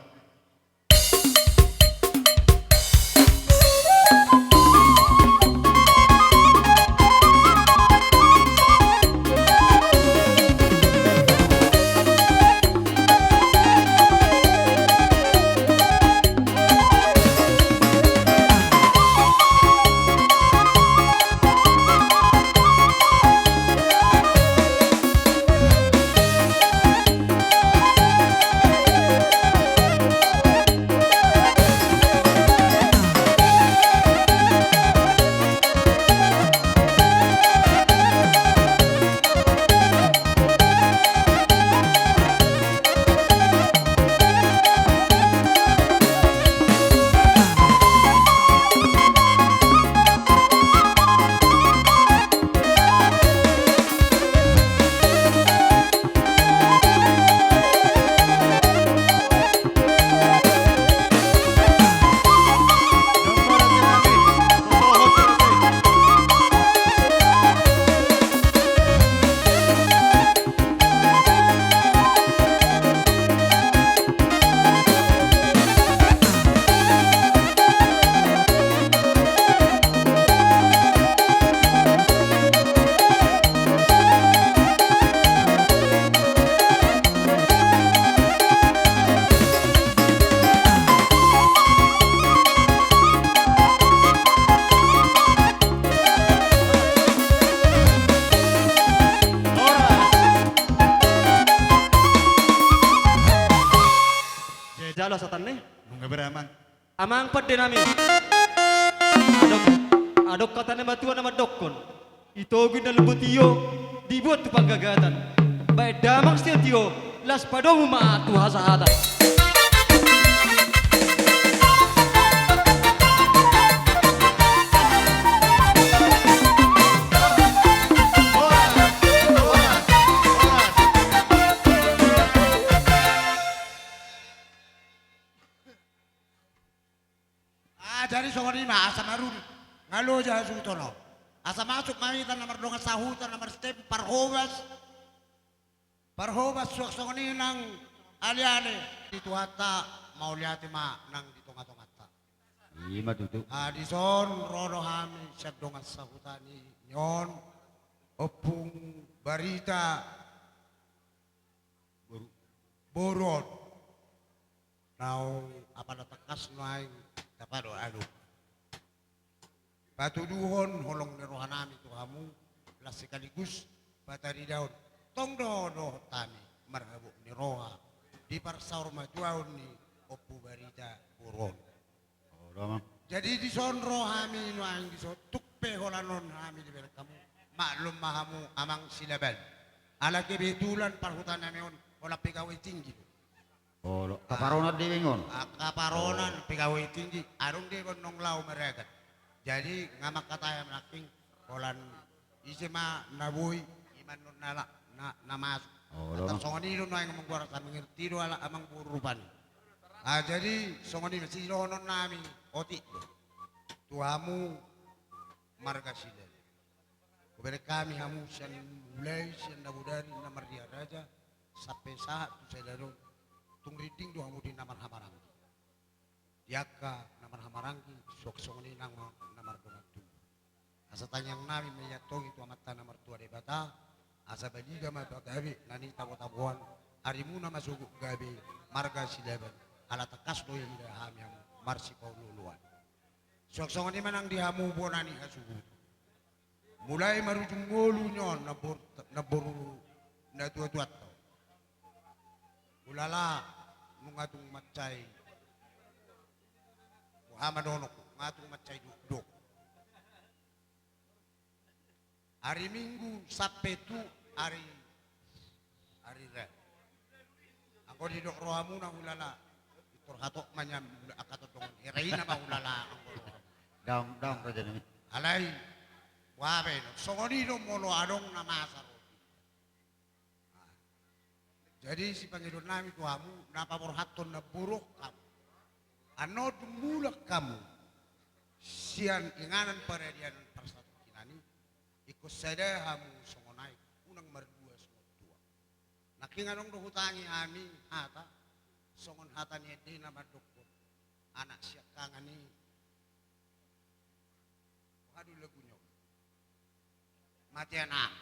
Jalo satan ni. Nunga beramang. Amang pande nami. Adong, adong hata ni natuatua na mandokkon. Itogu na lumbu tio, dibuat tu panggagatan. Baen damang sitio, las padomu ma tu hasahatan. Ah, jadi songon i ma, asa marudi. Nga loja hasuhuton on. Asa masuk ma hita na mardongan sahuta, na marsitehon parhobas. Parhobas suang songon i nang aleale. Di Tuhanta, mauliate ma nang di tongatonganta. I ma tutu. Ah, dison ro do hami sian dongan sahuta ni on, Ompung Barita. Boru. Boru on. Naung apala tangkas nuaeng tapa do anu. Patuduhon holong ni roha nami tu hamu, las sekaligus pataridaon. Tong do dohot hami marhabot ni roha di parsaurmatuaon ni Ompu Barita Boru on. Jadi dison ro hami nuaeng dison, tung pe holan on hami dibereng hamu. Maklum ma hamu amang Silaban. Ala kebetulan parhuta nami on holan pegawai tinggi do. Olo, kaparonan do ibana on. Ah, kaparonan, pegawai tinggi. Adong do ibana naung laho maragat. Jadi nga mangkatai nangkin holan ise ma na boi, i ma annon na, na, na masuk. Olo. Antong songon i do nuaeng amang, boasa mangerti do ala amang boru rupani. Ah, jadi songon i ma sidohonon nami otik do tu hamu marga Silaban. Hubereng hami hamu sian mulai sian na bodari na marria raja sampe sahat tu sadari on, tung rinding do hamu di na marhahamaranggi. Di angka na marhahamaranggi, suang songon i nang na mardongan tubu. Asa tangiang nami ma i antong i tu Amanta na martua Debata, asa baliga ma pagabe na nitabotaboan, arimuna ma sogot gabe marga Silaban, ala tangkas do i hami hamu marsipaolooloan. Suang songon i ma nang di hamu bona ni hasuhuton. Mulai marujung ngolu ni on, namboru, namboru natuatuanta. Hulala nunga tung mansai, boha ma dohononku, nunga tung mansai dokdok. Ari Minggu sampe tu ari, ari Rabu. Anggo didok rohamuna hulala, pintor hatop ma nian angka tondongan. Hera i nama hulala anggo rohamuna. Daong, daong raja nami. Alai Boha pe do, songon i do molo adong na masa roti. Jadi sipangidoonnami tu hamu, na paborhathon na borok hamu. Annon dung mulak hamu sian inganan paradianan parsatongkinan i, ingkon sada hamu songon aek, unang mardua songon tuak. Nangkin adong do hutangi hami hata, songon hata ni ende na mandokkon, anak siangkangan i, boha do lagu ni on, matean ama.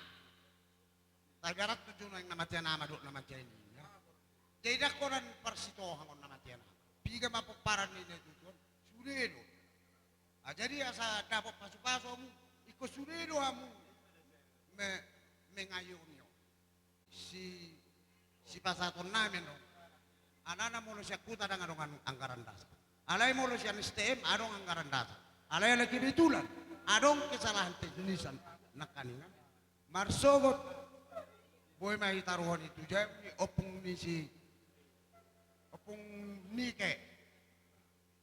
Taberang tu jolo naeng na matean ama dohot na matean ina. Jadi ndang holan parsitohangon na matean ama. Piga ma pomparan ni na tutu on, sude do. Ah, jadi asa dapot pasupasu hamu, ingkon sude do hamu me-, mengayomi on. Si, sipasahatonnami do. Alana molo sian huta ndang adong an-, anggaran dasar. Alai molo sian S T M adong anggaran dasar. Alai ala kebetulan adong kesalahan teknis nangkaningan. Marsogot boi ma hita roha ni tu jabu ni ompung ni si, ompung ni ke.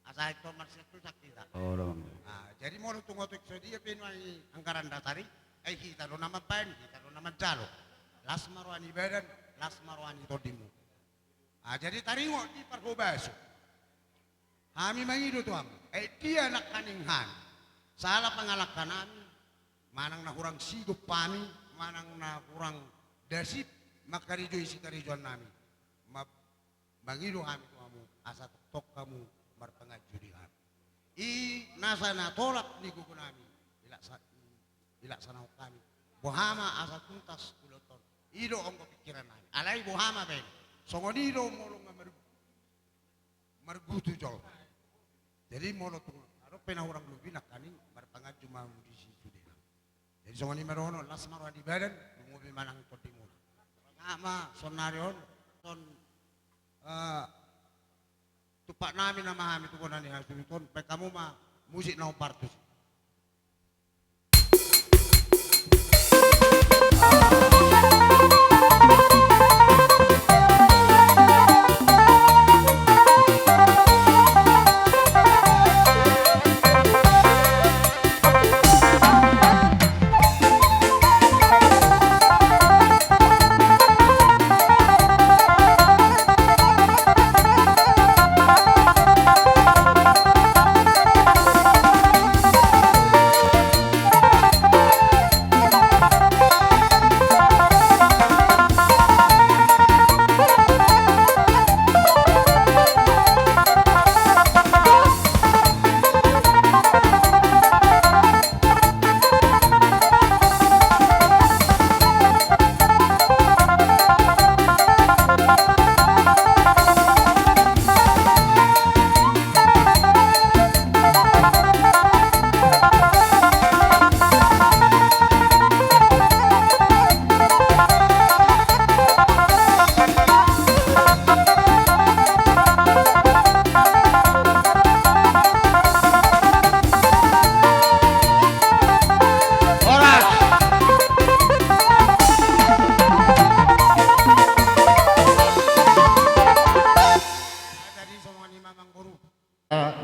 Asa ingkon marsiantusan hita. Oh, dong. Ah, jadi molo tung otik so dia pe nuaeng anggaran dasar i, ai hita do na mambaen, hita do na manjalo. Las ma roha ni badan, las ma roha ni tondimu. Ah, jadi taringot di parhobaso. Hami mangido tu hamu, ai dia nangkaning hami sala pangalangka nami, manang na hurang sigop hami, manang na hurang dasip mangkarejoi sikarejoan nami. Ma-, mangido hami tu hamu asa tongtong hamu marpanganju di hami. I nasa na tolap ni gogo nami, ilaksa-, ilaksanahon hami. Boha ma asa tuntas ulaonta on, i do anggo pingkiran nami. Alai boha ma baen, songon i do molo nga mar-, margutu jolma. Jadi molo tung adong pe na hurang lobi nangkaning, marpanganju ma hamu disi sude. Jadi songon i ma dohonon, las ma roha ni badan, lumobi manang tondimuna. Nga ma saonnari on, son, eh, tumpak nami na ma hami tu bona ni hasuhuton, baen hamu ma musik na hombar tusi. Horas.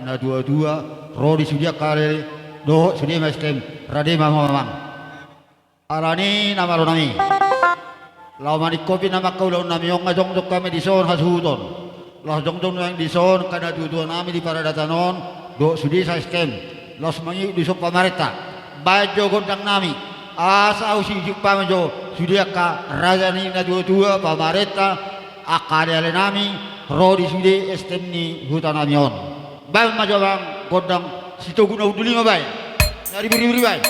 Na tuatua, ro di sude angka ale, dohot sude ma S T M, rade ma hamu amang. Alani na malo nami, laho maningkopi nama angka ulaon nami on, nga jongjong hami dison hasuhuton. Laos jongjong nuaeng dison angka na tuatua nami di paradatan on, dohot sude sa S T M, laos mangihut dison pamarenta. Baen jo gondang nami, asa husiusiuk hamu jo sude angka raja ni na tuatua, pamarenta, angka aleale nami, ro di sude S T M ni huta nami on. Baen ma jo amang gondang, sitogu na hundul i ma baen. Na riburiburi baen.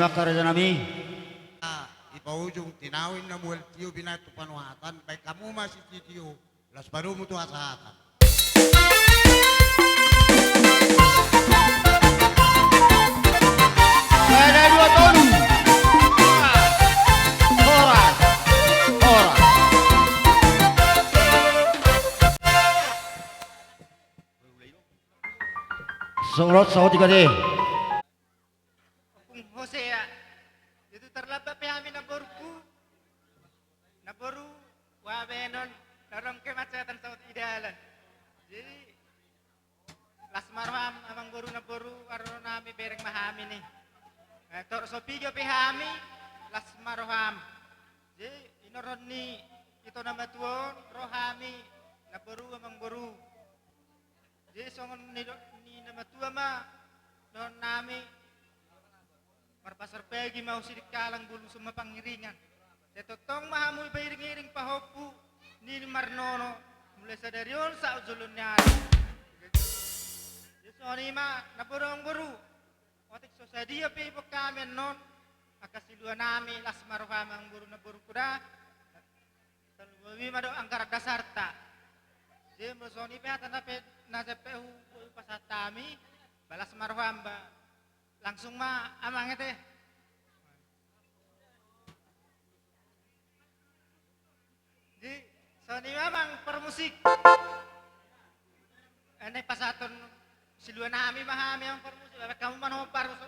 Karja nami. Ah, di paujung tinau i na mual tio binaen tu panuhatan, baen hamu ma sitio, laos padomu tu hasahatan. Sada, dua, tolu. Horas. Horas. Songon saut tiga D. Ompung Hosea, itu terlambat pe hami namborungku. Namboru, ua benon, dorong kemacetan saut di dalan. Jadi, las ma roham, amangboru, namboru, aro nami bereng ma hami ni. Eh, tor so piga pe hami, las ma roham. Jadi, inorhon ni ito na matua on, ro hami, namboru, amangboru. Jadi songon ni do-, ni na matua ma dohonon nami, marpasar pagi ma hu sidikalang, boluson ma pangiringan. Sai tongtong ma hamu pairing-iring pahompu ni marnono, mulai sadari on sahat joloan ni ari. Jadi songon i ma namboru, amangboru. Otik so sadia pe ibon hami annon, angka silua nami, las ma roham amangboru, namborungku da. Tarlumobi ma dohot anggaran dasarta. Jadi molo songon i pe hata na pe na jempek hu, hu pasahat hami, ba las ma roham ba. Langsung ma amang ate. Jadi songon i ma amang parmusik. Ene pasahaton silua nami ma hami amang parmusik, baen hamu ma na hombar so.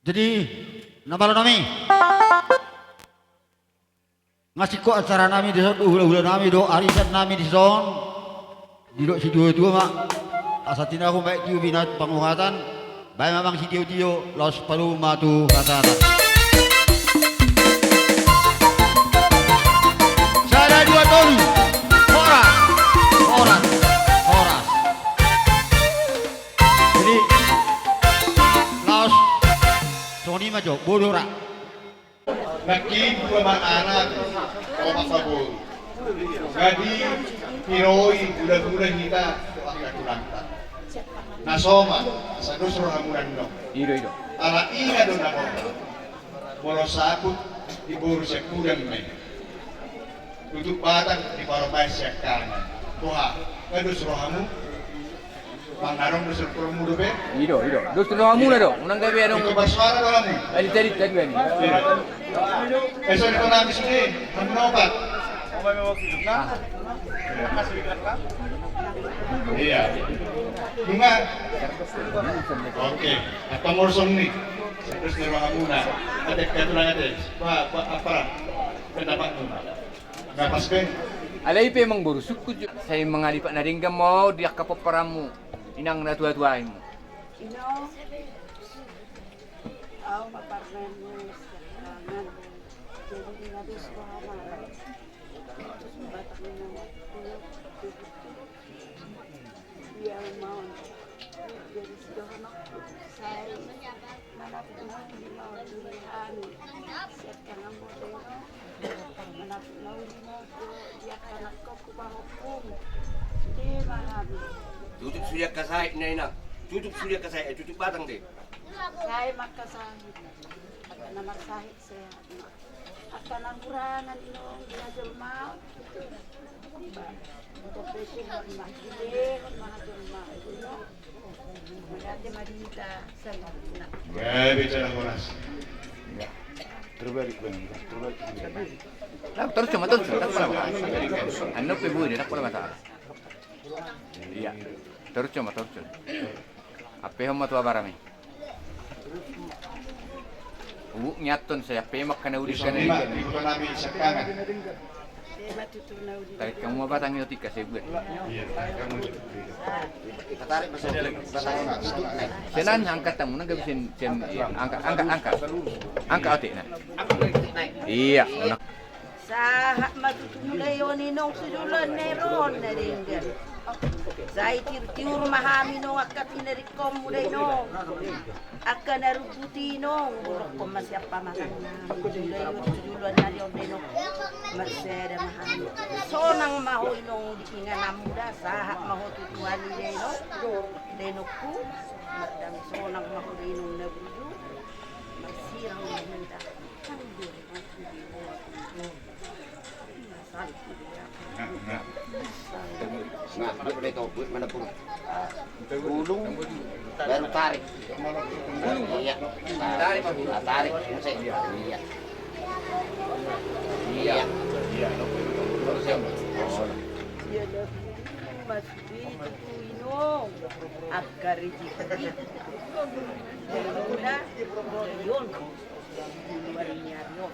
Jadi, na malo nami. Nga singkop acara nami dison, hula-hula nami dohot arisan nami dison. Didok situa-tua ma. Asa tinahu ma i tio binaen tu panuhatan. Baen ma amang sitio-tio, laos padomu ma tu hasahatan. Sada, dua, tolu. Horas. Horas. Horas. Jadi, laos songon i ma jo, bodo ra. Nangkin dua ma anak, opat ma boru. Jadi, tiroi hula-hula hita tu angka tulangta. Na somal, asa dos rohamuna annon. Ido, ido. Ala ina do na molo, molo saput di boru sian hudang ma i. Tutup batang diparobaen sian kanan. Boha, nga dos rohamu? Mangarong dos rohamu dope? Ido, ido. Dos rohamuna do. Unang gabe adong. Ito bersuara do hamu. Tadi, tadi, tadi, tadi. Ido. Eh, songon i do nami sude, hamu na opat. Iya. Nunga. Oke. Apa ngolsong ni? Dos ni rohamuna. Ate, ate tulang ate. Ba, ba, apa? Pendapatmu. Nga pas ben. Alai pe amangboru, sungkun jo. Sai mangalipat na denggan ma ho di angka pomparanmu, inang na tuatua i. Inong, au ma parmaenmu sian tangan. Jadi na dos roha ma. Batang na. Ia ma on. Jadi sudah anak sai manapuk na uli ma on tu hami. Siap tangan mo deno. Manapuk na uli ma on tu dia anak kau ku bahokum. Sude ma hami. Tutup sude angka sahit na, inang. Tutup sude angka sahit, eh, tutup batang de. Sai ma angka sahit. Angka na marsahit sehat ma. Angka na hurangan inong di hajolmaon. Ba, untuk bete hami ma, dilehon ma hajolmaon. Mauliate ma di hita saluhutna. Wah, bicara horas. Ya. Terbalik, Bang. Terbalik. Nah, torus ma, torus ma, torus ma. Anu pe budi, ndang pola masalah. Iya. Torus ma, torus. Ampehon ma tu abarami. Ubu nianton sai ampe ma angka na uli kan. Tarik hamu ma batang i otik asa ibuat. Senan angkat hamu nang gabe sen, sen, angkat, angkat, angkat. Angkat otik na. Iya. Sahat ma tutu mulai on inong sujoloan na i ro on na denggan. Sai tiurtiur ma hami inong angka pinaringkotmu da inong. Angka na rumbut i inong, bolongkon ma sian pamatangna. Mulai on sujoloan na i ro on da inong. Marsada ma hami. Sonang ma ho inong di ingananmu da, sahat ma ho tu Tuhan i da inong. Da inongku, mardame sonang ma ho da inong na burju. Marsirang ma ho da. Nah, buat beto, buat mana pun. Ah, gulung, baru tarik. Iya, tarik, ah, tarik, musik. Iya. Iya. Iya. Mas di tu inong, angka rejeki. Gulung da, ion. Baru ni ari on.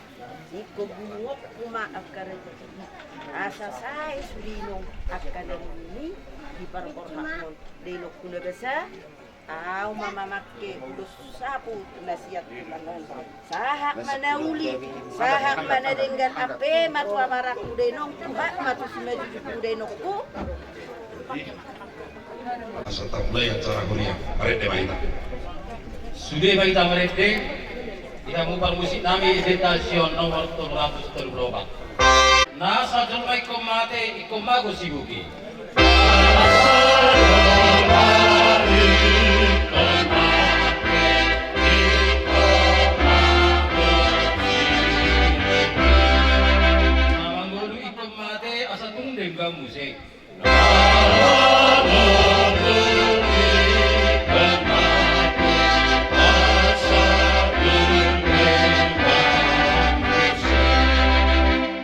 Ingkon gulungku ma angka rejeki i. Asa sae sude inong angka na niuli i diparborhathon da inongku na basa. Au ma mamangke ulos saput na sian tulang on. Sahat ma na uli, sahat ma na denggan, ampe ma tu abarangku da inong, tuhat ma tu simanjujungku da inongku. Asa tamulai acara huria, marende ma hita. Sude ma hita marende, di hamu parmusik nami, Indetan Sion nomor tolu ratus tolu pulu opat. Nasa jolma ingkon mate, ingkon mago sibuki. Na mangolu ingkon mate, asa tung denggan muse.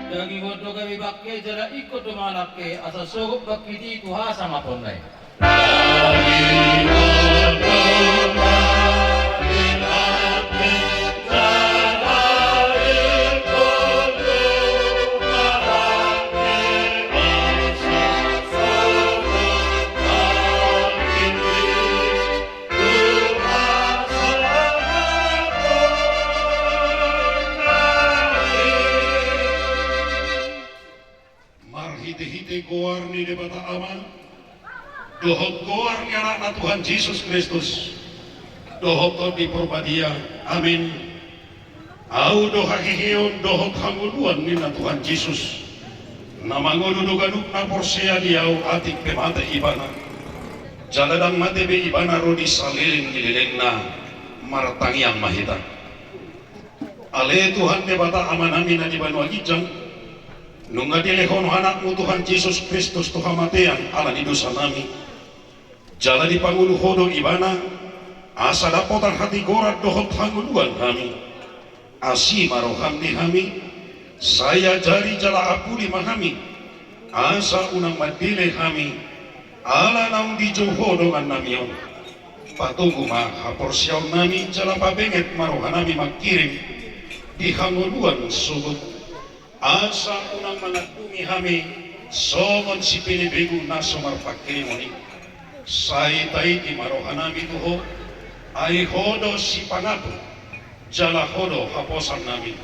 Daging on do gabe bangke jala ingkon do mangalangke, asa sogot bangkit i tu hasangaponna i. Marhitehite goar ni Debata Ama, dohot goar ni Anakna Tuhan Jesus Kristus, dohot Tondi Porbadia. Amin. Au do haheheon dohot hangoluan ninna Tuhan Jesus. Na mangolu do ganup na porsea di Au, atik pe mate ibana, jala ndang mate be ibana ro di saleleng ni lelengna. Martangiang ma hita. Ale Tuhan Debata Amanami na di banua ginjang, nunga dilehon Ho Anakmu Tuhan Jesus Kristus tu hamatean ala ni dosanami. Jala dipangolu Ho do Ibana, asa dapotan hatigoran dohot hangoluan hami. Asi ma roham di hami, sai ajari jala apuli ma hami, asa unang mandele hami, ala naung dijou Ho dongannami on. Patogu ma haporseaonnami jala pabenget ma rohanami mangkirim di hangoluan sogot. Asa unang mangandungi hami Songon sipelebegu na so marpangkirimon i, sai taiti ma rohanami tu Ho, ai Ho do sipangapu, jala Ho do haposannami.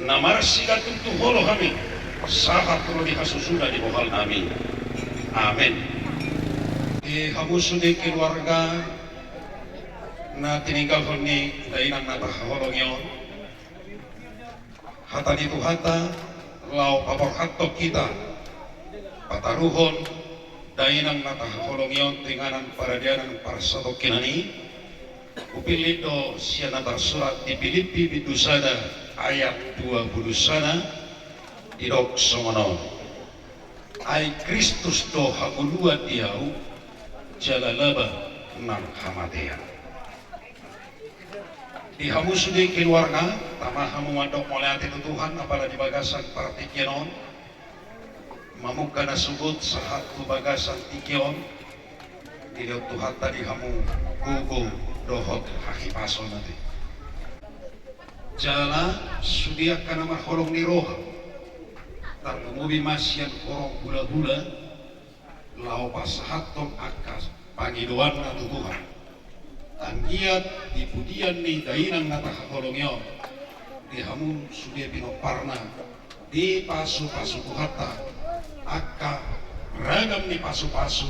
Na marsigantung tu Ho do hami, sahat ro di hasusuda ni bohalnami. Amen. Di hamu sude keluarga na tininggalhon ni dainang na tahaholongi on, hata ni Tuhanta laho paborhathon hita, pataruhon dainang na tahaholongi on tu inganan paradianan parsatongkinan i. Hupillit do sian na tarsurat di Pilippi bindu sada ayat dua pulu sada, didok songon on: Ai Kristus do hangoluan di ahu, jala laba nang hamatean. Di hamu sude keluarga, tama hamu mandok mauliate tu Tuhan, apala di bagasan partingkian on, mamungka na sogot sahat tu bagasan tingki on, dilehon Tuhanta di hamu gogo dohot hahipason ate. Jala sude angka na marholong ni roha, tarlumobi ma sian horong hulahula, laho pasahathon angka pangidoanna tu Tuhan. Anggiat di pudian ni dainang na tahaholongi on, di hamu sude pinomparna, dipasupasu Tuhanta angka ragam ni pasupasu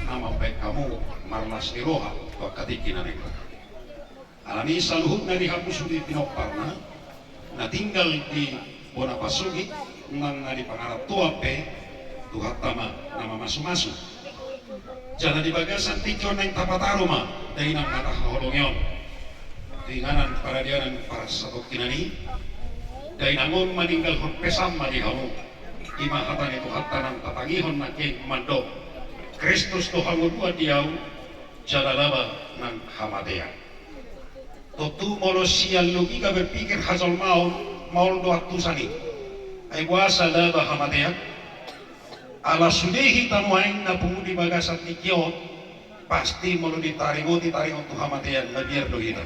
na mambahen hamu marlas ni roha tu angka tingki na naeng ro. Alani i saluhutna di hamu sude pinomparna na tinggal di bona pasogit nang na di pangarantoan pe, Tuhanta ma na mamasumasu. Jala di bagasan tingki on naeng tapataru ma dainang na tahaholongi on tu inganan paradianan parsatongkinan i. Dainang on maninggalhon pesan ma di hamu. I ma hata ni Tuhanta naeng tatangihon nangkin mandok: Kristus do hangoluan di ahu, jala laba nang hamatean. Tontu molo sian logika berpikir hajolmaon, maol do antusan i. Ai boasa laba hamatean? Ala sude hita nuaeng na pungu di bagasan tingki on, pasti molo ditaringoti taringot tu hamatean, mabiar do hita.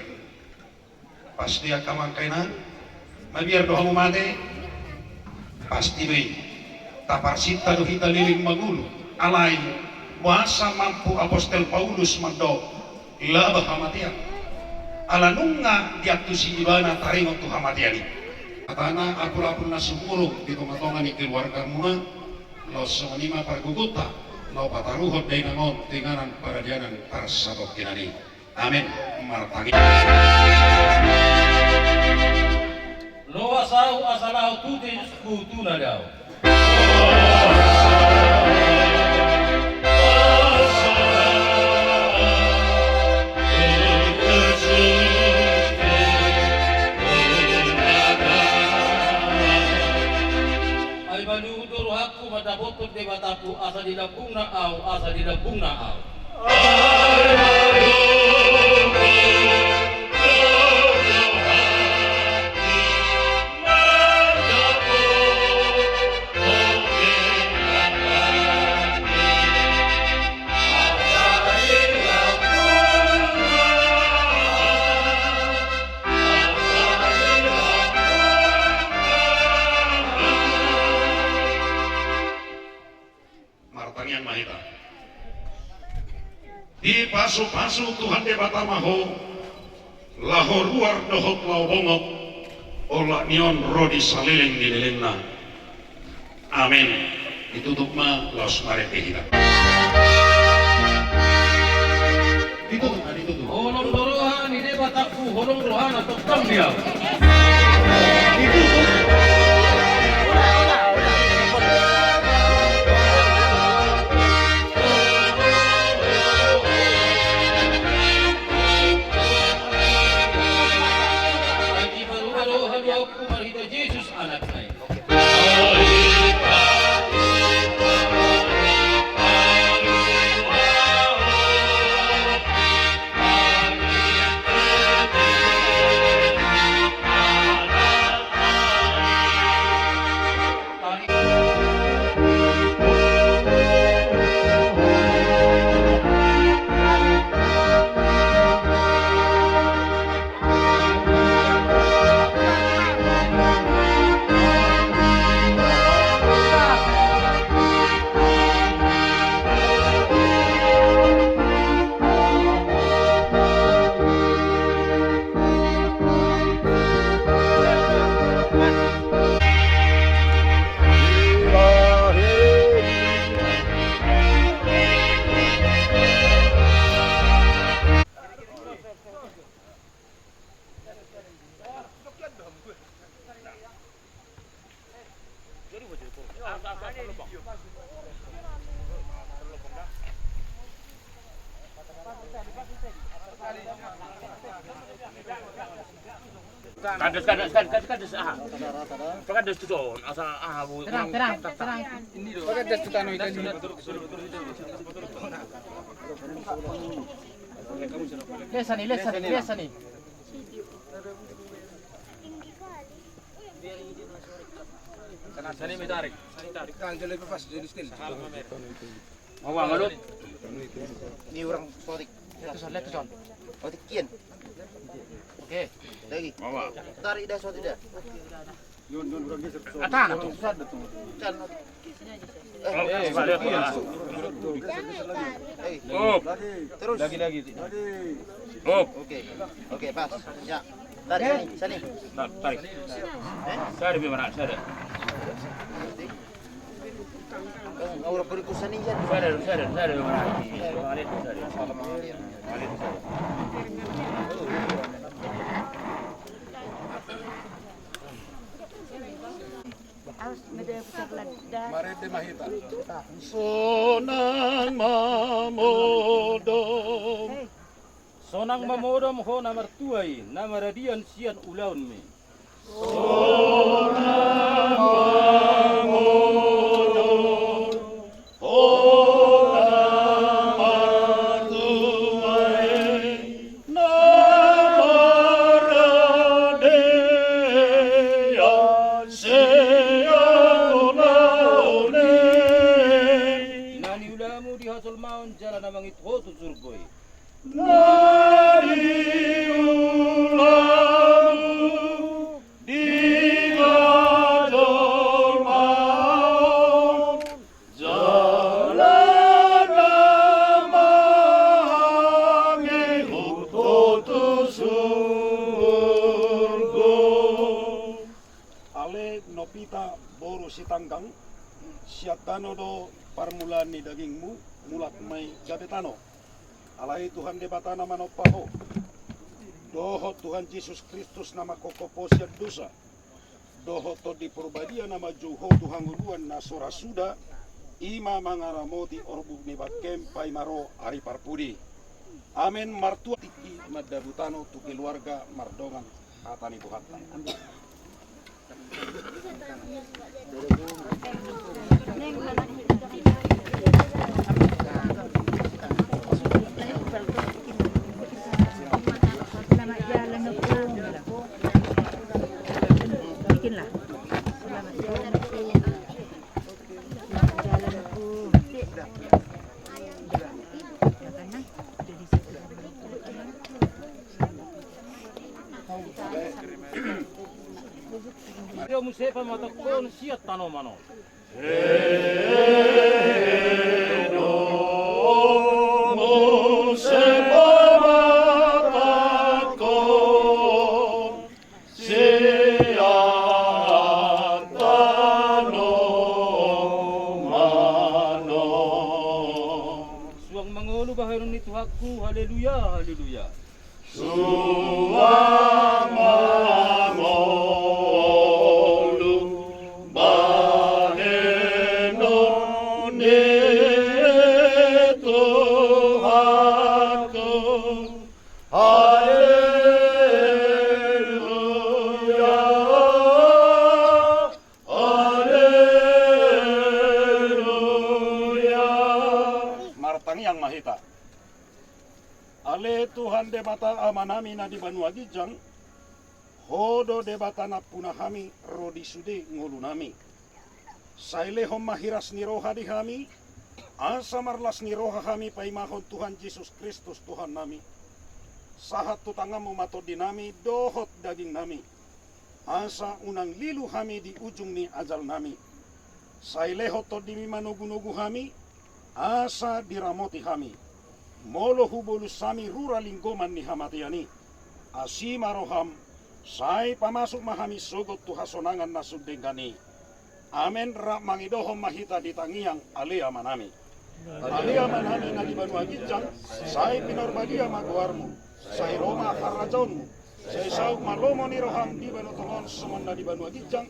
Pasti angka amang, angka inang, mabiar do hamu mate? Pasti do i. Taparsinta do hita leleng mangolu. Alai boasa mampu apostel Paulus mandok laba hamatean? Ala nunga diantusi ibana taringot tu hamatean i. Hatana, apulapul na sumurung di tongatonga ni keluargamuna, laos songon i ma pargogonta laho pataruhon dainang on tu inganan paradianan parsatongkinan i. Amen. Martangiang. Loas ahu asa laho tu Jesus, huhut tu na di ahu. Ai maluhut do rohangku mandapothon Debatangku, asa dilambungna ahu, asa dilambungna ahu. Martangiang ma hita. Dipasupasu Tuhan Debata ma ho, laho ruar dohot laho bongot, olat ni on ro di saleleng ni lelengna. Amen. Ditutup ma, laos marende hita. Ditutup ma, ditutup. Holong do roha ni Debatangku, holong rohana tongtong di ahu. Ditutup. Ai diparubah do haluaonku marhite Jesus Anakna i. Kandas, kandas, kandas, kandas, aha. Pakandas tu son, asa aha, bu-, tenang, tenang, tenang. Pakandas tu tano i tadi. Lesa ni, lesa ni, lesa ni. Sani me tarik. Tanggal lebih pas jadi stil. Mau bang, lu? Ni orang sotik. Lihat tu son, lihat tu son. Sotik kian. Oke. Lagi. Mau bang. Tarik dah sotik dah. Atan. Can. Eh, eh, balik. Lagi. Up. Terus. Lagi, lagi. Up. Oke. Oke, pas. Ya. Tarik sini, sini. Tar-, tarik. Eh? Sada be mana, sada. Sada, sada, sada be mana. Sada, sada. Marende ma hita. Sonang mamodom. Sonang mamodom ho na martua i, na maradian sian ulaonmi. Sonang mamodom ho na martua i, na maradian sian ulaonmi. Na niulamu di hajolmaon jala na mangido ho tu surgo i. Na niulamu di hajolmaon jala na mangihut ho tu surgo. Ale Nopita boru Sitanggang, sian tano do parmulaan ni dagingmu, mulak ma i gabe tano. Alai Tuhan Debata na manompa ho, dohot Tuhan Jesus Kristus na manghophop ho sian dosa, dohot Tondi Parbadia na manjou ho tu hangoluan na so ra suda, i ma mangaramoti orbuk ni bangkem paima ro ari parpudi. Amen. Martua tingki mandabu tano tu keluarga mardongan hata ni Tuhanta. Selamat jalan, Ompung. Bikinlah. Selamat jalan, Ompung. Selamat jalan, Ompung. Makan, nah. Jadi satu. Ia muse pamatangkon sian tanoman on. Ia muse pamatangkon sian tanoman on. Suang mangolu bahenon ni Tuhanku, haleluya, haleluya. Suang mangolu bahenon ni Tuhanku. Haleluya, haleluya. Martangiang ma hita. Ale Tuhan Debata Amanami na di banua ginjang, Ho do Debata nampuna hami ro di sude ngolunami. Sai lehon ma hiras ni roha di hami, asa marlas ni roha hami paimahon Tuhan Jesus Kristus Tuhannami. Sahat tu tanganmu ma tondinami dohot dagingnami, asa unang lilu hami di ujung ni ajalnami. Sai lehon tondimi manogunogu hami, asa diramoti hami. Molo hubolus hami rura linggoman ni hamatean i, asi ma roham, sai pamasuk ma hami sogot tu hasonangan na sun denggan i. Amen. Rap mangidohon ma hita di tangiang, Ale Amanami. Ale Amanami na di banua ginjang, sai pinarbadia ma goarmu, sai ro ma harajaonmu, sai saut ma lomo ni roham di banua tonga on songon na di banua ginjang.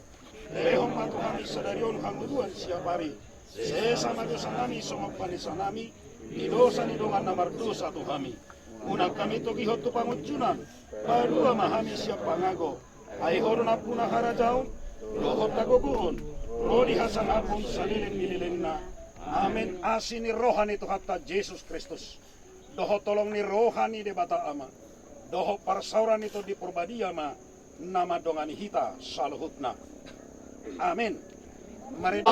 Lehon ma tu hami sadari on hangoluan siapari. Sesa ma dosanami songon panesanami di dosa ni dongan na mardosa tu hami. Unang hami togihon tu pangunjunan, palua ma hami sian pangago. Ai Ho do nampuna harajaon dohot hagogoon, ro di hasangapon saleleng ni lelengna. Amen. Asi ni roha ni Tuhanta Jesus Kristus, dohot holong ni roha ni Debata Ama, dohot parsaoran ni Tondi Porbadia ma na mandongani hita saluhutna. Amen. Mari.